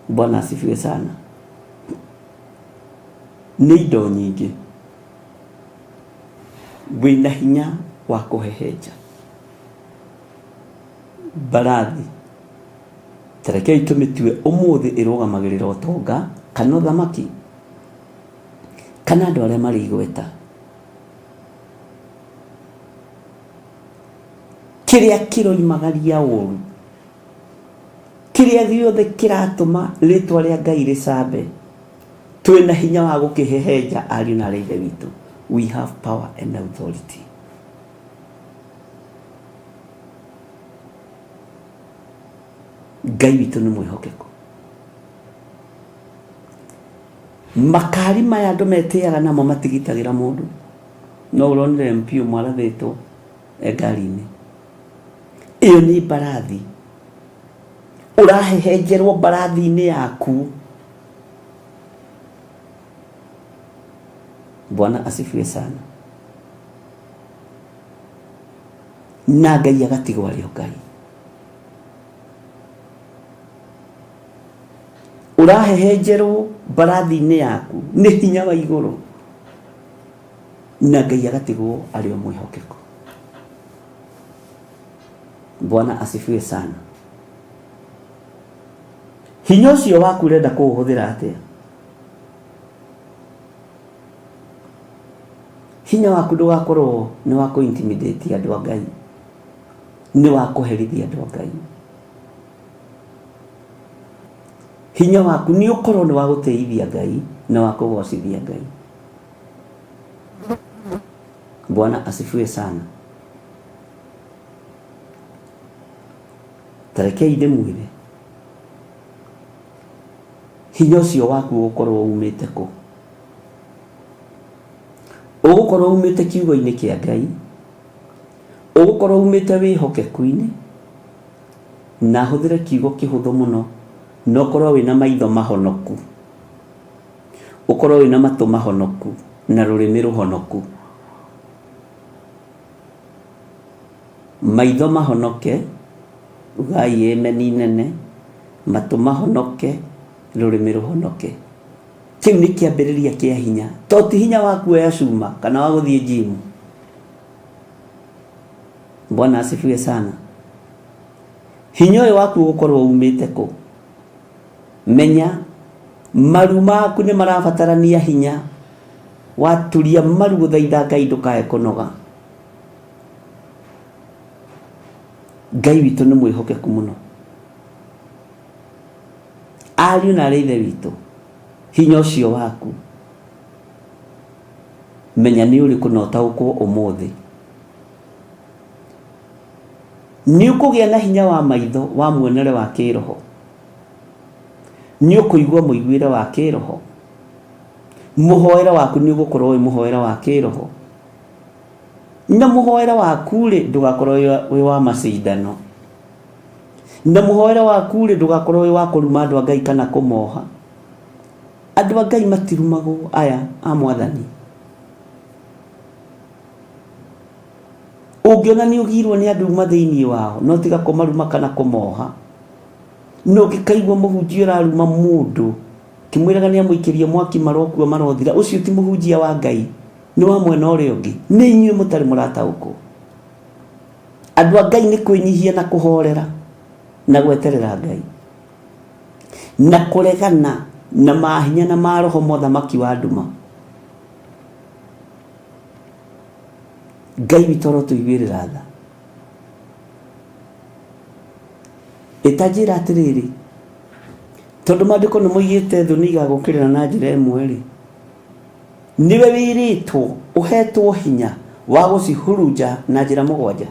Bwana asifiwe sana. Nĩ indo nyingĩ wĩna hinya wa kũhehenja mbarathi. Ta rekei tũmĩtue ũmũthĩ ĩrũgamagĩrĩra ũtonga kana ũthamaki kana andũ arĩa marĩ igweta. Kĩrĩa kĩroimagaria ũru, kĩrĩa gĩothe kĩratũma rĩtwa rĩa Ngai rĩcambe, twĩna hinya wa gũkĩhehenja ariũ na aarĩ a Ithe witũ. We have power and authority. Ngai witũ nĩ mwĩhokeku. Makari maya andũ metĩaga namo matigitagĩra mũndũ. No ũronire MP ũmwe arathĩtwo e ngari-inĩ. Ĩyo nĩ mbarathi. Ũrahehenjerwo mbarathi-inĩ yaku. Bwana asifiwe sana. Na Ngai agatigwo arĩ o Ngai. Ũrahehenjerwo mbarathi-inĩ yaku nĩ hinya wa igũrũ na Ngai agatigwo arĩ o mwĩhokeku. Bwana asifiwe sana. Hinya ũcio waku ũrenda kũũhũthĩra atĩa? Hinya waku ndũgakorwo nĩ wa kũ intimidate andũ a Ngai, nĩ wa kũherithia andũ a Ngai. Hinya waku nĩ ũkorwo nĩ wa gũtĩithia Ngai na wa kũgocithia Ngai. Bwana asifiwe sana. Ta rekei ndĩmwĩre, hinya ũcio waku ũgũkorwo umĩte kũ? Ũgũkorwo umĩte kiugo-inĩ kĩa Ngai, ũgũkorwo umĩte wĩhokeku-inĩ, na hũthĩre kiugo kĩhũthũ mũno, na ũkorwo wĩna maitho mahonoku, ũkorwo wĩna matũ mahonoku, na rũrĩmĩ rũhonoku. Maitho mahonoke, ugai ĩmeni nene, matũ mahonoke, rũrĩmĩ rũhonoke. Kĩu nĩ kĩambĩrĩria kĩa hinya. To ti hinya wa kuoya cuma kana wa gũthiĩ gym. Bwana asifiwe sana. Hinya ũyũ waku ũgũkorwo umĩte kũ? Menya maru maku nĩ marabatarania hinya. Waturia maru gũthaitha Ngai ndũkae kũnoga. Ngai witũ nĩ mwĩhokeku mũno. Ariũ na arĩ ithe witũ, hinya ũcio waku menya nĩ ũrĩkũ na ũtaũkwo ũmũthĩ. Nĩ ũkũgĩa na hinya wa maitho wa muonere wa kĩroho. Nĩ ũkũigua mũiguĩre wa kĩroho. Mũhoere waku nĩ ũgũkorwo wĩ mũhoere wa kĩroho. Na mũhoere waku-rĩ, ndũgakorwo wĩ wa macindano. Na mũhoere waku-rĩ, ndũgakorwo wĩ wa kũruma andũ a Ngai kana kũmoha. Andũ a Ngai matirumagwo aya a Mwathani. Ũngĩona nĩ ũgiirwo nĩ andũ uma thĩinĩ wao, no tiga kũmaruma kana kũmoha. Na ũngĩkaigua mũhunjia ũraruma mũndũ, kĩmwĩraga nĩ amũikĩrie mwaki marokua marothira, ũcio ti mũhunjia wa Ngai. Nĩ wa mwena ũrĩa ũngĩ. Nĩ inyuĩ mũtarĩ mũrataũkwo. Andũ a Ngai nĩ kwĩnyihia na kũhorera na gweterera Ngai. Na kũregana na mahinya na maroho mothamaki wa nduma. Ngai witũ arotũiguĩrĩra tha. Ĩtanjĩra atĩrĩrĩ, tondũ maandĩko nĩ moigĩte thũ nĩ igagũkĩrĩra na njĩra ĩmwe rĩ, nĩwe wĩrĩtwo ũhetwo hinya wa gũcihurunja na njĩra mũgwanja.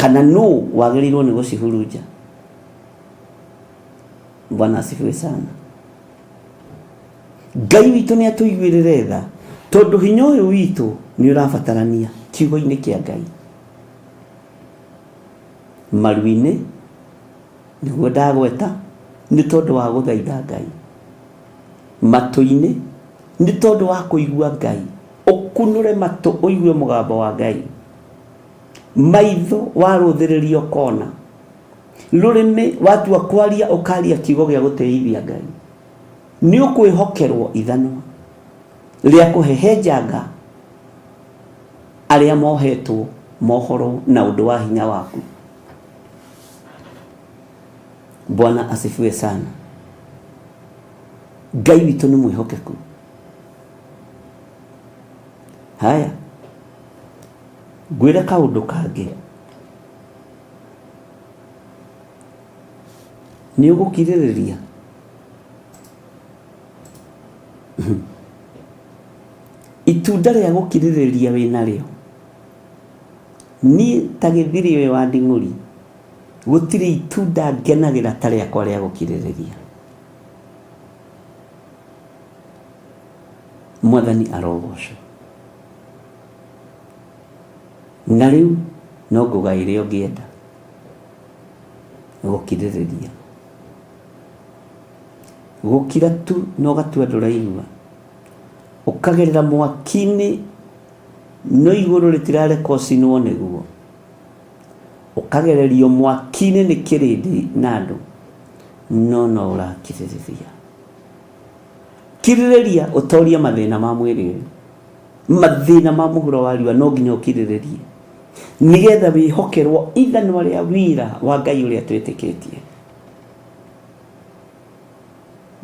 Kana nũ wagĩrĩirwo nĩ gũcihurunja? Bwana asifiwe sana. Ngai witũ nĩ atũiguĩrĩre tha, tondũ hinya ũyũ witũ nĩ ũrabatarania kiugo-inĩ kĩa Ngai. Maru-inĩ nĩguo ndagweta, nĩ tondũ wa gũthaitha Ngai. Matũ-inĩ nĩ tondũ wa kũigua Ngai, ũkunũre matũ ũigue mũgambo wa Ngai. Maitho warũthĩrĩria ũkona, rũrĩmĩ watua kwaria ũkaria kiugo gĩa gũtĩithia Ngai. Nĩ ũkwĩhokerwo ithanwa rĩa kũhehenjanga arĩa mohetwo mohoro na ũndũ wa hinya waku. Bwana asifiwe sana. Ngai witũ nĩ mwĩhokeku. Haya, ngwĩre kaũndũ kangĩ. Nĩ ũgũkirĩrĩria? Itunda rĩa gũkirĩrĩria wĩ narĩo. Niĩ ta gĩthiri ũyũ wa nding'ũri, gũtirĩ itunda ngenagĩra ta rĩakwa rĩa gũkirĩrĩria. Mwathani arogocwo. Na rĩu no ngũgaĩre ũngĩenda gũkirĩrĩria. Gũkira tu na ũgatua ndũraigua, ũkagerera mwaki-inĩ no igũrũ rĩtirareka ũcinwo nĩguo, ũkagererio mwaki-inĩ nĩ kĩrĩndĩ na andũ, no no ũrakirĩrĩria. Kirĩrĩria ũtorie mathĩna ma mwĩrĩ ũyũ, mathĩna ma mũhuro wa riũa no nginya ũkirĩrĩrie, nĩgetha wĩhokerwo ithanwa rĩa wira wa Ngai ũrĩa twĩtĩkĩtie.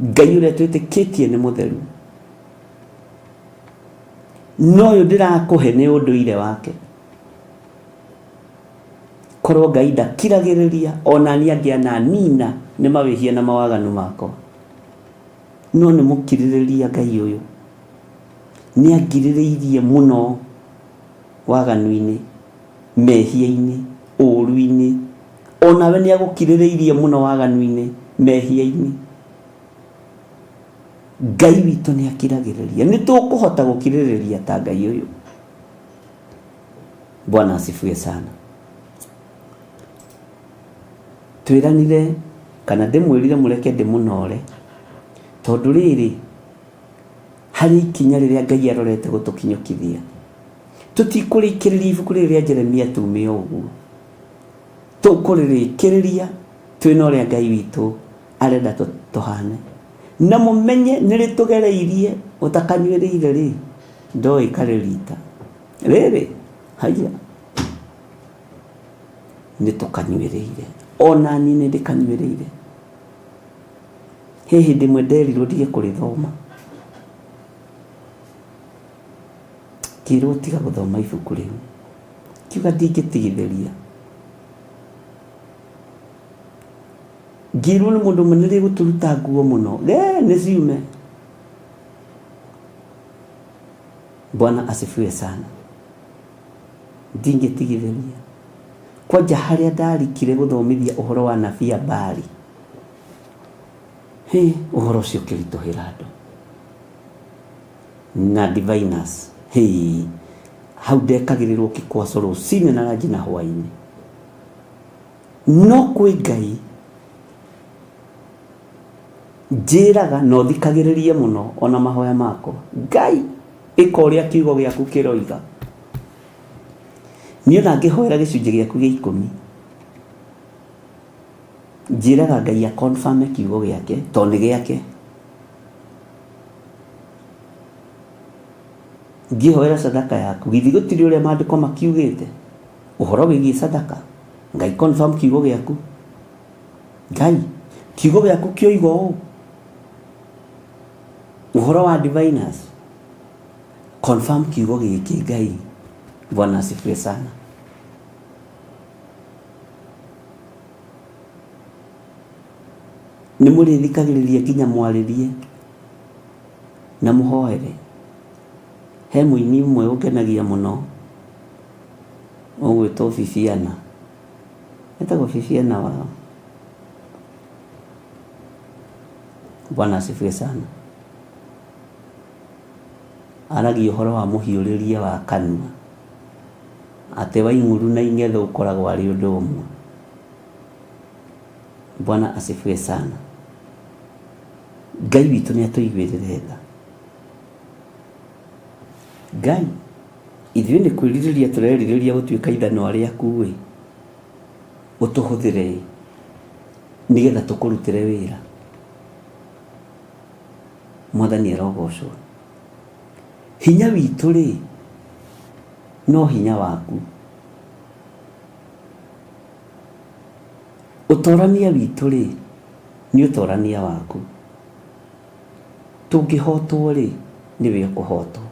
Ngai ũrĩa twĩtĩkĩtie nĩ mũtheru, no ũyũ ndĩrakũhe nĩ ũndũire wake. Korwo Ngai ndakiragĩrĩria ona niĩ angĩananina nĩ mawĩhia na mawaganu makwa, no nĩ mũkirĩrĩria Ngai ũyũ. Nĩ angirĩrĩirie mũno waganu-inĩ, mehia-inĩ, ũũru-inĩ. Onawe nĩ agũkirĩrĩirie mũno waganu-inĩ, mehia-inĩ. Ngai witũ nĩ akiragĩrĩria. Nĩ tũkũhota gũkirĩrĩria ta Ngai ũyũ. Bwana asifiwe sana. Twĩranire kana ndĩmwĩrire mũreke ndĩmũnore, tondũ rĩrĩ harĩ ikinya rĩrĩa Ngai arorete gũtũkinyũkithia. Tũtikũrĩkĩrĩria ibuku rĩrĩ rĩa Jeremia tume o ũguo. Tũkũrĩrĩkĩrĩria twĩna ũrĩa Ngai witũ arenda tũhane. Na mũmenye nĩ rĩtũgereirie, ũtakanyuĩrĩire rĩ, ndoĩ karĩ rita. Rĩrĩ, haiya, nĩ tũkanyuĩrĩire. Ona niĩ nĩ ndĩkanyuĩrĩire. He hĩndĩ ĩmwe nderirwo ndige kũrĩthoma. Ngĩrwo tiga gũthoma ibuku rĩu. Ngiuga ndingĩtigithĩria. Ngĩrwo nĩ mũndũ ũmwe nĩ rĩgũtũruta nguo mũno. Ge, nĩ ciume. Bwana asifiwe sana. Ndingĩtigithĩria. Kwanja harĩa ndarikire gũthomithia ũhoro wa nabii Abari. Hĩ, ũhoro ũcio ũkĩritũhĩra andũ. Na diviners. Hĩ, hau ndekagĩrĩrwo kĩkwaco rũcinĩ na ranji na hwaĩ-inĩ. No kwĩ Ngai njĩraga na ũthikagĩrĩrie mũno ona mahoya makwa. Ngai, ĩka ũrĩa kiugo gĩaku kĩroiga. Niĩ ona ngĩhoera gĩcunjĩ gĩaku gĩa ikũmi, njĩraga Ngai a confirm kiugo gĩake tondũ nĩ gĩake. Ngĩhoera sadaka yaku, githĩ gũtirĩ ũrĩa maandĩko makiugĩte ũhoro wĩgiĩ sadaka? Ngai confirm kiugo gĩaku. Ngai, kiugo gĩaku kĩoiga ũũ ũhoro wa diviners, confirm kiugo gĩkĩ Ngai. Bwana asifiwe sana. Nĩ mũrĩthikagĩrĩria nginya mwarĩrie na mũhoere. He mũini ũmwe ũngenagia mũno ũgwĩtwo Bibiana. Etagwo Fifiana wao. Bwana asifiwe sana. Aragia ũhoro wa mũhiũrĩrie wa kanua, atĩ Waing'uru na Ing'etho ũkoragwo arĩ ũndũ ũmwe. Bwana asifiwe sana. Ngai witũ nĩ atũiguĩrĩre tha. Ngai, ithuĩ nĩ kwĩrirĩria tũrerirĩria gũtuĩka ithanwa rĩaku-ĩ, ũtũhũthĩre-ĩ, nĩgetha tũkũrutĩre wĩra. Mwathani arogocwo. Hinya witũ-rĩ, no hinya waku. Ũtorania witũ-rĩ, nĩ ũtorania waku. Tũngĩhotwo-rĩ, nĩwe ũkũhotwo.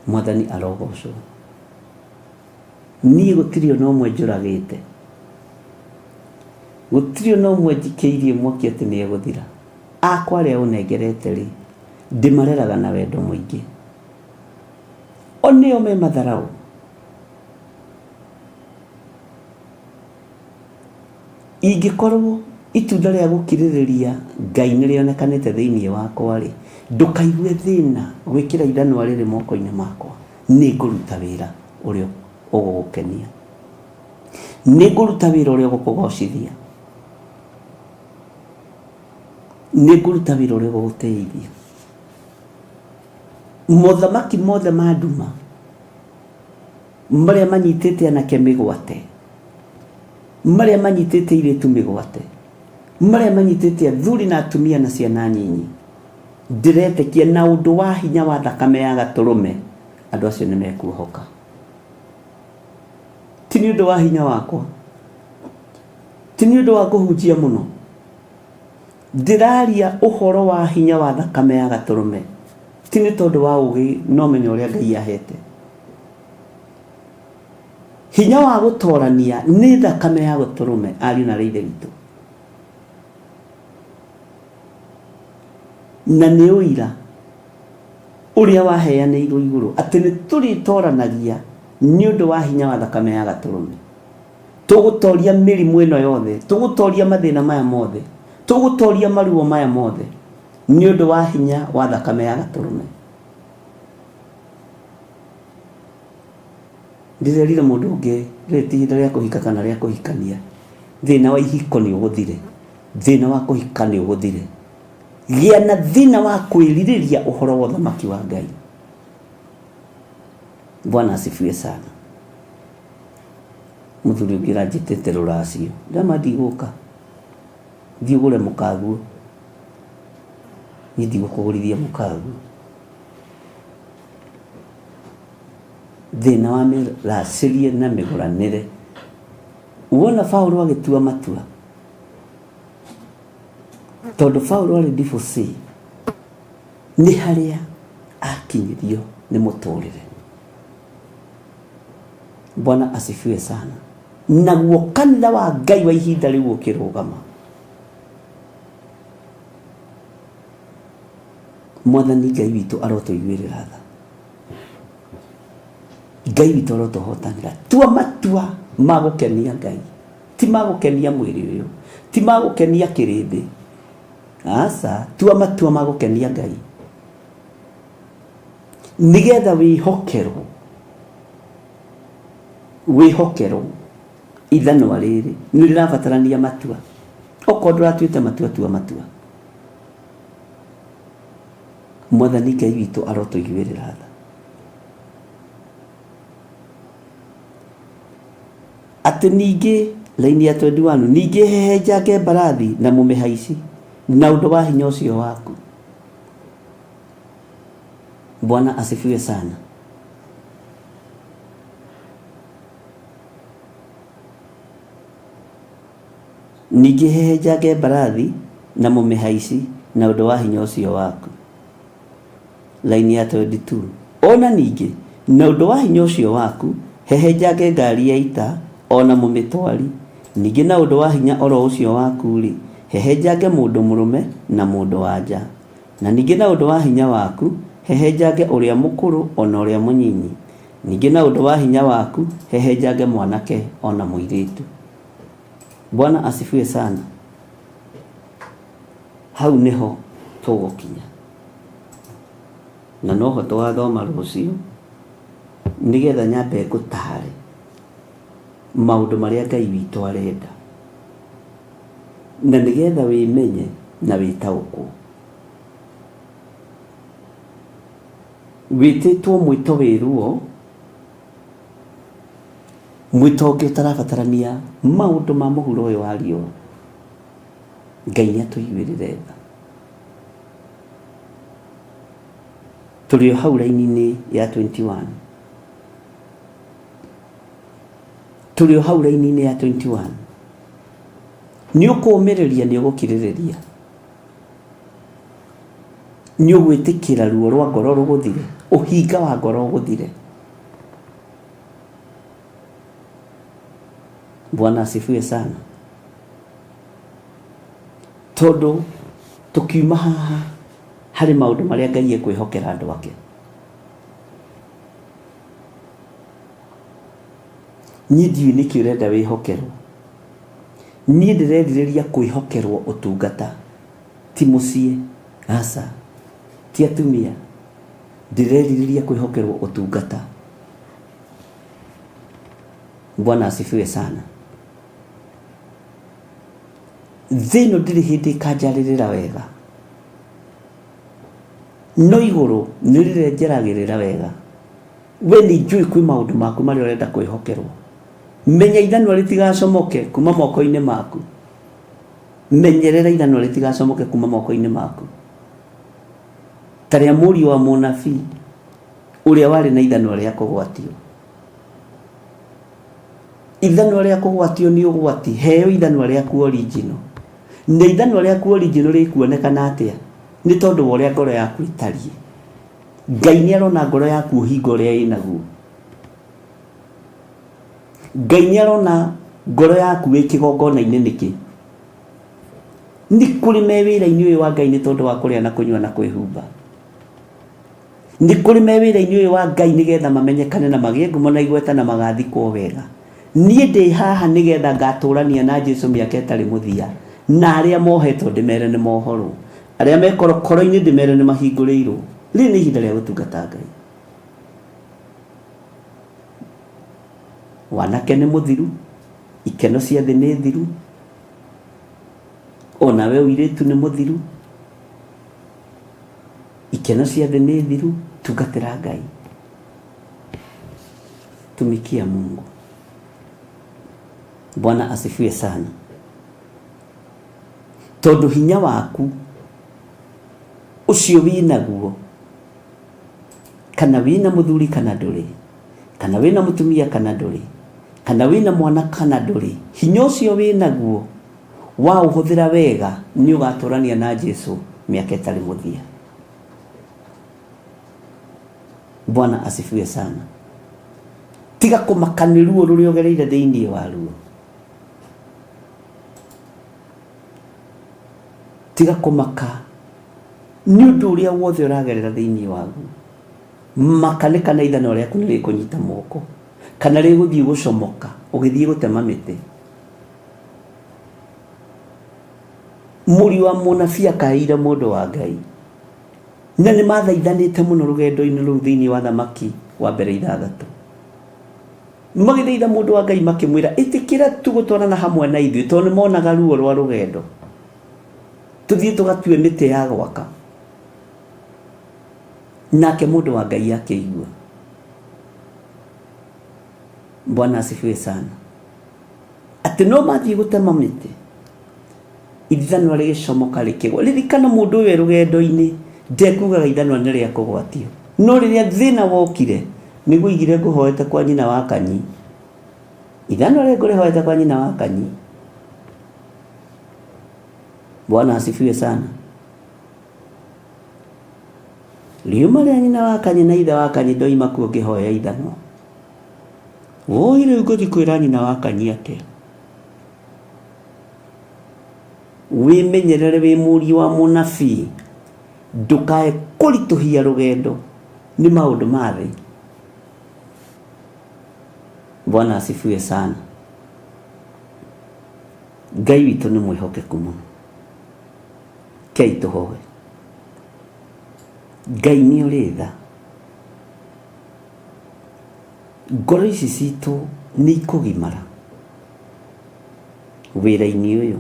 Mwathani arogocwo. Niĩ gũtirĩ ona ũmwe njũragĩte. Gũtirĩ ona ũmwe njikĩirie mwaki atĩ nĩ egũthira. Akwa arĩa ũnengerete-rĩ, ndĩmareraga na wendo mũingĩ. O nĩo me matharaũ. Ingĩkorwo itunda rĩa gũkirĩrĩria Ngai nĩ rĩonekanĩte thĩinĩ wakwa-rĩ, ndũkaigue thĩna gwĩkĩra ithanwa rĩrĩ moko-inĩ makwa. Nĩ ngũruta wĩra ũrĩa ũgũgũkenia. Nĩ ngũruta wĩra ũrĩa ũgũkũgocithia. Nĩ ngũruta wĩra ũrĩa ũgũgũtĩithia. Mothamaki mothe ma nduma marĩa manyitĩte anake mĩgwate, marĩa manyitĩte airĩtu mĩgwate, marĩa manyitĩte athuri na atumia na ciana nyinyi, ndĩretĩkia na ũndũ wa hinya wa thakame ya gatũrũme andũ acio nĩ mekuohoka. Ti nĩ ũndũ wa hinya wakwa, ti nĩ ũndũ wa kũhunjia mũno, ndĩraria ũhoro wa hinya wa thakame ya gatũrũme, ti nĩ tondũ wa ũgĩ na ũmenyo ũrĩa Ngai ahete. Hinya wa gũtorania nĩ thakame ya gatũrũme, ariũ na aarĩ a Ithe witũ. Na nĩ ũira ũrĩa waheanĩirwo igũrũ atĩ nĩ tũrĩtoranagia nĩ ũndũ wa hinya wa thakame ya gatũrũme. Tũgũtoria mĩrimũ ĩno yothe, tũgũtoria mathĩna maya mothe, tũgũtoria maruo maya mothe nĩ ũndũ wa hinya wa thakame ya gatũrũme. Ndĩrerire mũndũ ũngĩ rĩrĩ ti ihinda rĩa kũhika kana rĩa kũhikania, thĩna wa ihiko nĩ ũgũthire, thĩna wa kũhika nĩ ũgũthire. Gĩa na thĩna wa kwĩrirĩria ũhoro wa ũthamaki wa Ngai. Bwana asifiwe sana. Mũthuri ũngĩ ũranjĩtĩte rũracio, ndama ndigũka, thiĩ ũgũre mũkaguo, niĩ ndigũkũgũrithia mũkaguo. Thĩna wa mĩracĩrie na mĩgũranĩre. Wona Paulo agĩtua matua, tondũ Paulo arĩ divorcee, nĩ harĩa akinyirio nĩ mũtũrĩre. Bwana asifiwe sana. Naguo kanitha wa Ngai wa ihinda rĩu ũkĩrũgama. Mwathani Ngai witũ arotũiguĩrĩra tha. Ngai witũ arotũhotanĩra. Tua matua ma gũkenia Ngai, ti ma gũkenia mwĩrĩ ũyũ, ti ma gũkenia kĩrĩndĩ. Aca, tua matua ma gũkenia Ngai nĩgetha wĩhokerwo, wĩhokerwo ithanwa rĩrĩ nĩ rĩrabatarania matua. Okorwo ndũratuĩte matua, tua matua. Mwathani Ngai witũ arotũiguĩrĩra tha. Atĩ ningĩ raini ya 21 ningĩ hehenjange mbarathi na mũmĩhaici na ũndũ wa hinya ũcio waku. Bwana asifiwe sana. Ningĩ hehenjange mbarathi na mũmĩhaici na ũndũ wa hinya ũcio waku. Line ya 22. O na ningĩ, na ũndũ wa hinya ũcio waku, hehenjange ngari ya ita, o na mũmĩtwari. Ningĩ na ũndũ wa hinya o ro ũcio waku-rĩ, hehenjange mũndũ mũrũme na mũndũ-wa-nja. Na ningĩ na ũndũ wa hinya waku, hehenjange ũrĩa mũkũrũ o na ũrĩa mũnyinyi. Ningĩ na ũndũ wa hinya waku hehenjange mwanake o na mũirĩtu. Bwana asifiwe sana. Hau nĩho tũgũkinya. Na noho tũgathoma rũciũ nĩgetha nyambe ngũtare maũndũ marĩa Ngai witũ arenda. Na nĩgetha wĩmenye na wĩtaũkwo. Wĩtĩtwo mwĩto wĩ ruo, mwĩto ũngĩ ũtarabatarania maũndũ ma mũhuro ũyũ wa riũa. Ngai nĩ atũiguĩrĩre tha. Tũrĩ o hau raini-inĩ ya 21. Tũrĩ o hau raini-inĩ ya 21. Nĩ ũkũũmĩrĩria, nĩ ũgũkirĩrĩria. Nĩ ũgwĩtĩkĩra ruo rwa ngoro rũgũthire, ũhinga wa ngoro ũgũthire. Bwana asifiwe sana. Tondũ tũkiuma haha harĩ maũndũ marĩa Ngai ekwĩhokera andũ ake. Niĩ ndiũĩ nĩkĩ ũrenda wĩhokerwo. Niĩ ndĩrerirĩria kwĩhokerwo ũtungata, ti mũciĩ, aca, ti atumia, ndĩrerirĩria kwĩhokerwo ũtungata. Bwana asifiwe sana. Thĩ ĩno ndĩrĩ hĩndĩ ĩkanjarĩrĩra wega, no igũrũ nĩ rĩrenjeragĩrĩra wega. We nĩ njũĩ kwĩ maũndũ maku marĩa ũrenda kwĩhokerwo. Menya ithanwa rĩtigacomoke kuma moko-inĩ maku. Menyerera ithanwa rĩtigacomoke kuma moko-inĩ maku. Ta rĩa mũriũ wa mũnabii ũrĩa warĩ na ithanwa rĩa kũgwatio. Ithanwa rĩa kũgwatio nĩ ũgwati, heo ithanwa rĩaku original. Na ithanwa rĩaku original rĩkuonekana atĩa? Nĩ tondũ wa ũrĩa ngoro yaku ĩtariĩ. Ngai nĩ arona ngoro yaku ũhinga ũrĩa ĩnaguo. Ngai nĩ arona ngoro yaku wĩ kĩgongona-inĩ nĩkĩ. Nĩ kũrĩ me wĩra-inĩ ũyũ wa Ngai nĩ tondũ wa kũrĩa na kũnyua na kwĩhumba. Nĩ kũrĩ me wĩra-inĩ ũyũ wa Ngai nĩgetha mamenyekane na magĩe ngumo na igweta na magathikwo wega. Niĩ ndĩ haha nĩgetha ngatũrania na Jesu mĩaka ĩtarĩ mũthia, na arĩa mohetwo ndĩmere nĩ mohorwo, arĩa me korokoro-inĩ ndĩmere nĩ mahingũrĩirwo. Rĩrĩ nĩ ihinda rĩa gũtungata Ngai. Wanake nĩ mũthiru, ikeno cia thĩ nĩ thiru, onawe ũirĩtu nĩ mũthiru. Ikeno cia thĩ nĩ thiru, tungatĩra Ngai. Tumikia Mungu. Bwana asifiwe sana. Tondũ hinya waku ũcio wĩnaguo, kana wĩna mũthuri kana ndũrĩ, kana wĩna mũtumia kana ndũrĩ, kana wĩna mwana kana ndũrĩ, hinya ũcio wĩnaguo waũhũthĩra wega nĩ ũgatũrania na Jesu mĩaka ĩtarĩ mũthia. Bwana asifiwe sana. Tiga kũmaka nĩ ruo rũrĩa ũgereire thĩinĩ waruo. Tiga kũmaka nĩ ũndũ ũrĩa wothe ũragerera thĩinĩ waguo. Maka nĩ kana ithanwa rĩaku nĩ rĩkũnyita moko kana rĩgũthiĩ gũcomoka ũgĩthiĩ gũtema mĩtĩ. Mũriũ wa mũnabii akaĩire mũndũ wa Ngai. Na nĩ mathaithanĩte mũno rũgendo-inĩ rũu thĩinĩ wa thamaki wa mbere ithathatũ. Magĩthaitha mũndũ wa Ngai makĩmwĩra, ĩtĩkĩra tu gũtwarana hamwe na ithuĩ, tondũ nĩ monaga ruo rwa rũgendo. Tũthiĩ tũgatue mĩtĩ ya gwaka. Nake mũndũ wa Ngai akĩigua. Bwana asifiwe sana. Atĩ no mathiĩ gũtema mĩtĩ, ithanwa rĩgĩcomoka rĩkĩgwa. Ririkana mũndũ ũyũ e rũgendo-inĩ ndekugaga ithanwa nĩ rĩa kũgwatio. No rĩrĩa thĩna wokire, nĩguo oigire ngũhoete kwa nyina wa Kanyi. Ithanwa rĩrĩ ngũrĩhoete kwa nyina wa Kanyi. Bwana asifiwe sana. Riuma rĩa nyina wa Kanyi na ithe wa Kanyi ndoima kuo ngĩhoya ithanwa. Woi rĩu ngũthiĩ kwĩra nyina wa Kanyi atĩa? Wĩmenyerere wĩ mũriũ wa mũnabii, ndũkae kũritũhia rũgendo nĩ maũndũ ma thĩ. Bwana asifiwe sana. Ngai witũ nĩ mwĩhokeku mũno. Kei tũhoe. Ngai nĩ ũrĩ tha. Ngoro ici citũ nĩ ikũgimara wĩra-inĩ ũyũ.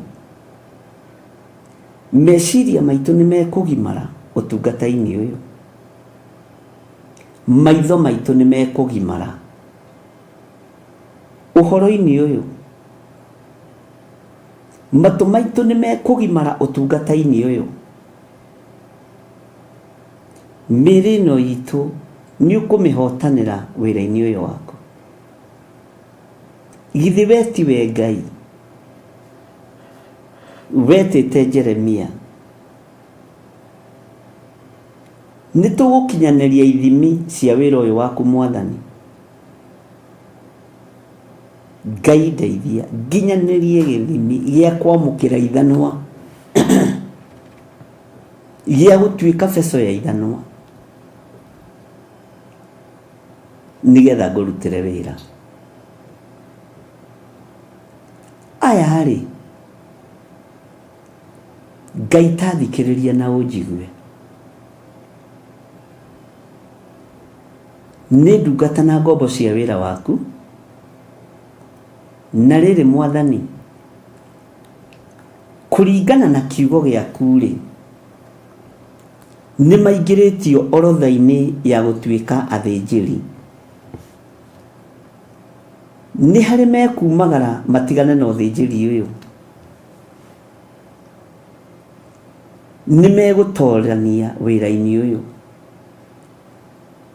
Meciria maitũ nĩ mekũgimara ũtungata-inĩ ũyũ. Maitho maitũ nĩ mekũgimara ũhoro-inĩ ũyũ. Matũ maitũ nĩ mekũgimara ũtungata-inĩ ũyũ. Mĩĩrĩ ĩno itũ nĩ ũkũmĩhotanĩra wĩra-inĩ ũyũ waku. Githĩ we tiwe Ngai wetĩte Jeremia? Nĩ tũgũkinyanĩria ithimi cia wĩra ũyũ waku Mwathani. Ngai ndeithia nginyanĩrie gĩthimi gĩa kwamũkĩra ithanwa gĩa gũtuĩka beco ya ithanwa nĩgetha ngũrutĩre wĩra. Aya rĩ, Ngai ta thikĩrĩria na ũnjigue. Nĩ ndungata na ngombo cia wĩra waku, na rĩrĩ Mwathani, kũringana na kiugo gĩaku-rĩ, nĩ maingĩrĩtio orotha-inĩ ya gũtuĩka athĩnjĩri. Nĩ harĩ mekumagara matigane na ũthĩnjĩri ũyũ? Nĩ megũtorania wĩra-inĩ ũyũ?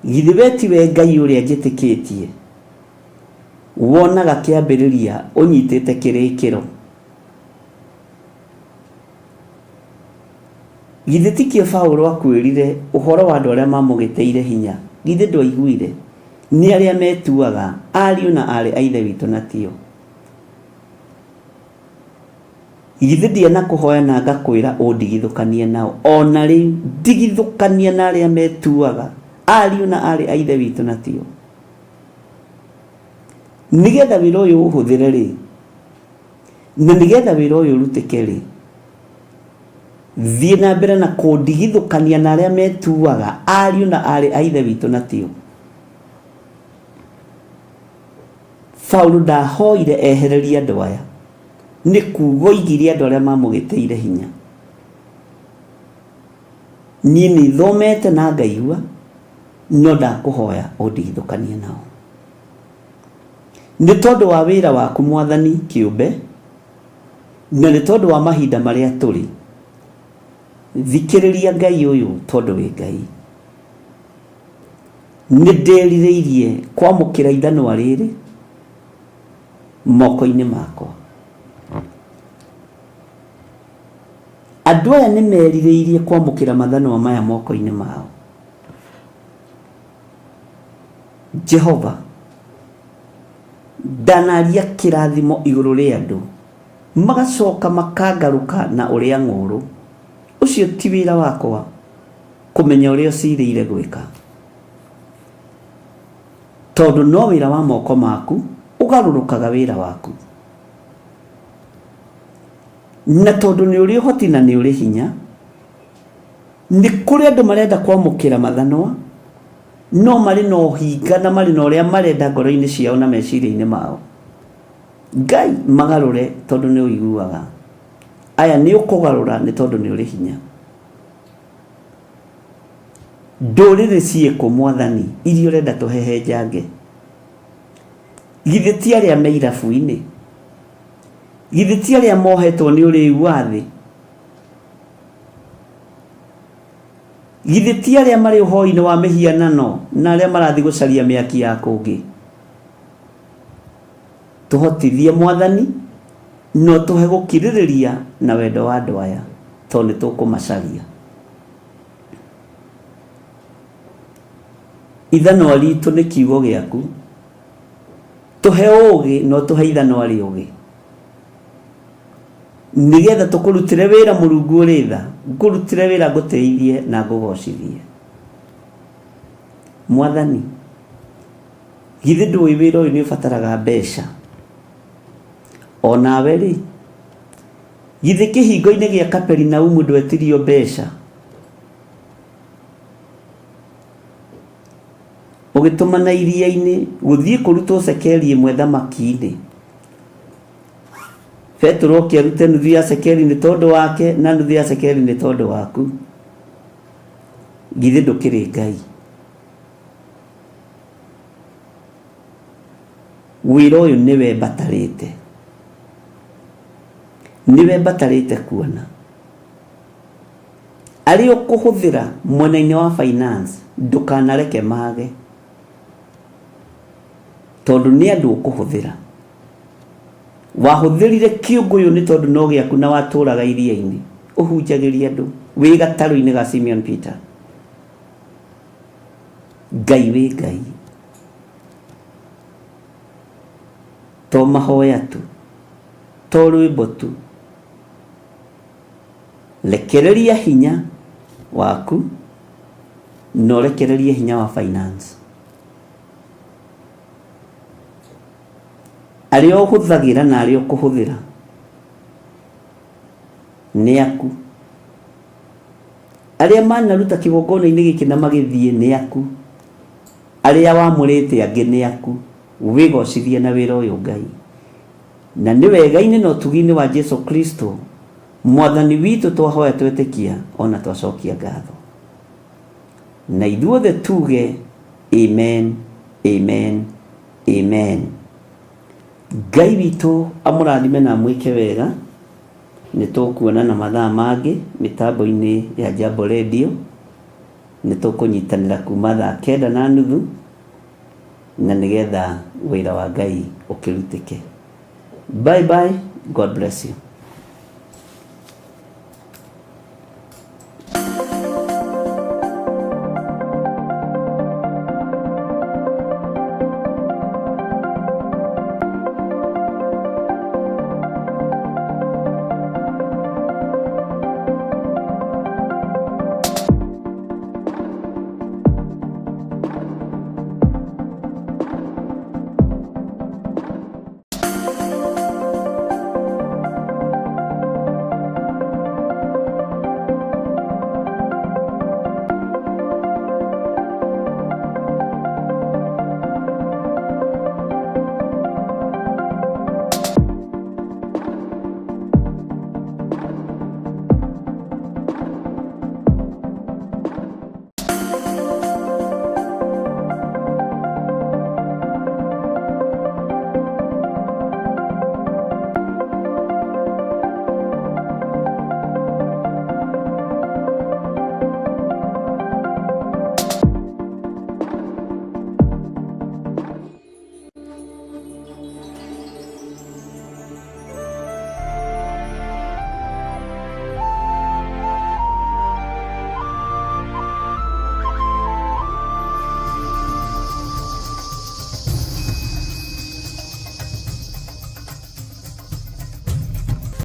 Githĩ we tiwe Ngai ũrĩa njĩtĩkĩtie, wonaga kĩambĩrĩria ũnyitĩte kĩrĩkĩro? Githĩ tikĩo Paũlũ akwĩrire ũhoro wa andũ arĩa mamũgĩtĩire hinya? Githĩ ndwaiguire? Nĩ arĩa metuaga ariũ na aarĩ a Ithe witũ na tio. Githĩ ndianakũhoya na ngakwĩra ũndigithũkanie nao? O na rĩu ndigithũkania na arĩa metuaga ariũ na aarĩ a Ithe witũ na tio. Nĩgetha wĩra ũyũ ũhũthĩre-rĩ, na nĩgetha wĩra ũyũ ũrutĩke-rĩ, thiĩ na mbere na kũndigithũkania na arĩa metuaga ariũ na aarĩ a Ithe witũ na tio. Paulo ndahoire ehererie andũ aya, nĩ kuuga oigire andũ arĩa mamũgĩtĩire hinya. Niĩ nĩ thomete na ngaigua, no ndakũhoya ũndigithũkanie nao. Nĩ tondũ wa wĩra waku Mwathani kĩũmbe, na nĩ tondũ wa mahinda marĩa tũrĩ, thikĩrĩria Ngai ũyũ tondũ wĩ Ngai. Nĩ ndĩrirĩirie kwamũkĩra ithanwa rĩrĩ moko-inĩ makwa. Andũ aya nĩ merirĩirie kwamũkĩra mathanwa maya moko-inĩ mao. Jehova ndanaria kĩrathimo igũrũ rĩa andũ magacoka makangarũka na ũrĩa ng'ũũrũ. Ũcio ti wĩra wakwa kũmenya ũrĩa ũcirĩire gwĩka, tondũ no wĩra wa moko maku ũgarũrũkaga wĩra waku. Na tondũ nĩ ũrĩ ũhoti na nĩ ũrĩ hinya, nĩ kũrĩ andũ marenda kwamũkĩra mathanwa, no marĩ na ũhinga na marĩ na ũrĩa marenda ngoro-inĩ ciao na meciria-inĩ mao. Ngai magarũre tondũ nĩ ũiguaga. Aya nĩ ũkũgarũra nĩ tondũ nĩ ũrĩ hinya. Ndũrĩrĩ ciĩkũ Mwathani iria ũrenda tũhehenjange? Githĩ ti arĩa me irabu-inĩ? Githĩ ti arĩa mohetwo nĩ ũrĩu wa thĩ? Githĩ ti arĩa marĩ ũhoi-inĩ wa mĩhianano na arĩa marathiĩ gũcaria mĩaki ya kũngĩ? Tũhotithie Mwathani na ũtũhe gũkirĩrĩria na wendo wa andũ aya tondũ nĩ tũkũmacaria. Ithanwa ritũ nĩ kiugo gĩaku. Tũhe ũũgĩ na ũtũhe ithanwa rĩũgĩ nĩgetha tũkũrutĩre wĩra Mũrungu ũrĩ tha, ngũrutĩre wĩra ngũtĩithie na ngũgocithie. Mwathani, Githĩ ndũĩ wĩra ũyũ nĩ ũbataraga mbeca? O nawe rĩ, githĩ kĩhingo-inĩ gĩa Kaperinaumu ndwetirio mbeca? Ũgĩtũmana iria-inĩ gũthiĩ kũrutwo cekeri ĩmwe thamaki-inĩ. Petero oke arute nuthu ya cekeri nĩ tondũ wake na nuthu ya cekeri nĩ tondũ waku. Githĩ ndũkĩrĩ Ngai? Wĩra ũyũ nĩwe mbatarĩte. Nĩwe mbatarĩte kuona. Arĩa ũkũhũthĩra mwena-inĩ wa finance ndũkanareke mage. Tondũ nĩ andũ ũkũhũthĩra. Wahũthĩrire kĩũngũyũ nĩ tondũ no gĩaku na watũraga iria-inĩ. Ũhunjagĩria andũ wĩ gatarũ-inĩ ga Simeon Peter. Ngai wĩ Ngai. To mahoya tu, to rwĩmbo tu. Rekereria hinya waku na ũrekererie hinya wa finance. Arĩa ũhũthagĩra na arĩa ũkũhũthĩra nĩ aku. Arĩa manaruta kĩgongona-inĩ gĩkĩ na magĩthiĩ nĩ aku. Arĩa wamũrĩte angĩ nĩ aku. Wĩgocithie na wĩra ũyũ Ngai. Na nĩ wega-inĩ na ũtugi-inĩ wa Jesu Kristo Mwathani witũ twahoya twetĩkia ona twacokia ngatho. Na ithuothe tuge amen, amen, amen. Ngai witũ amũrathime na amwĩke wega. Nĩ tũkuonana mathaa mangĩ mĩtambo-inĩ ya Jambo Radio. Nĩ tũkũnyitanĩra kuma thaa 9:30 na nĩgetha wĩra wa Ngai ũkĩrutĩke. Bye bye, God bless you.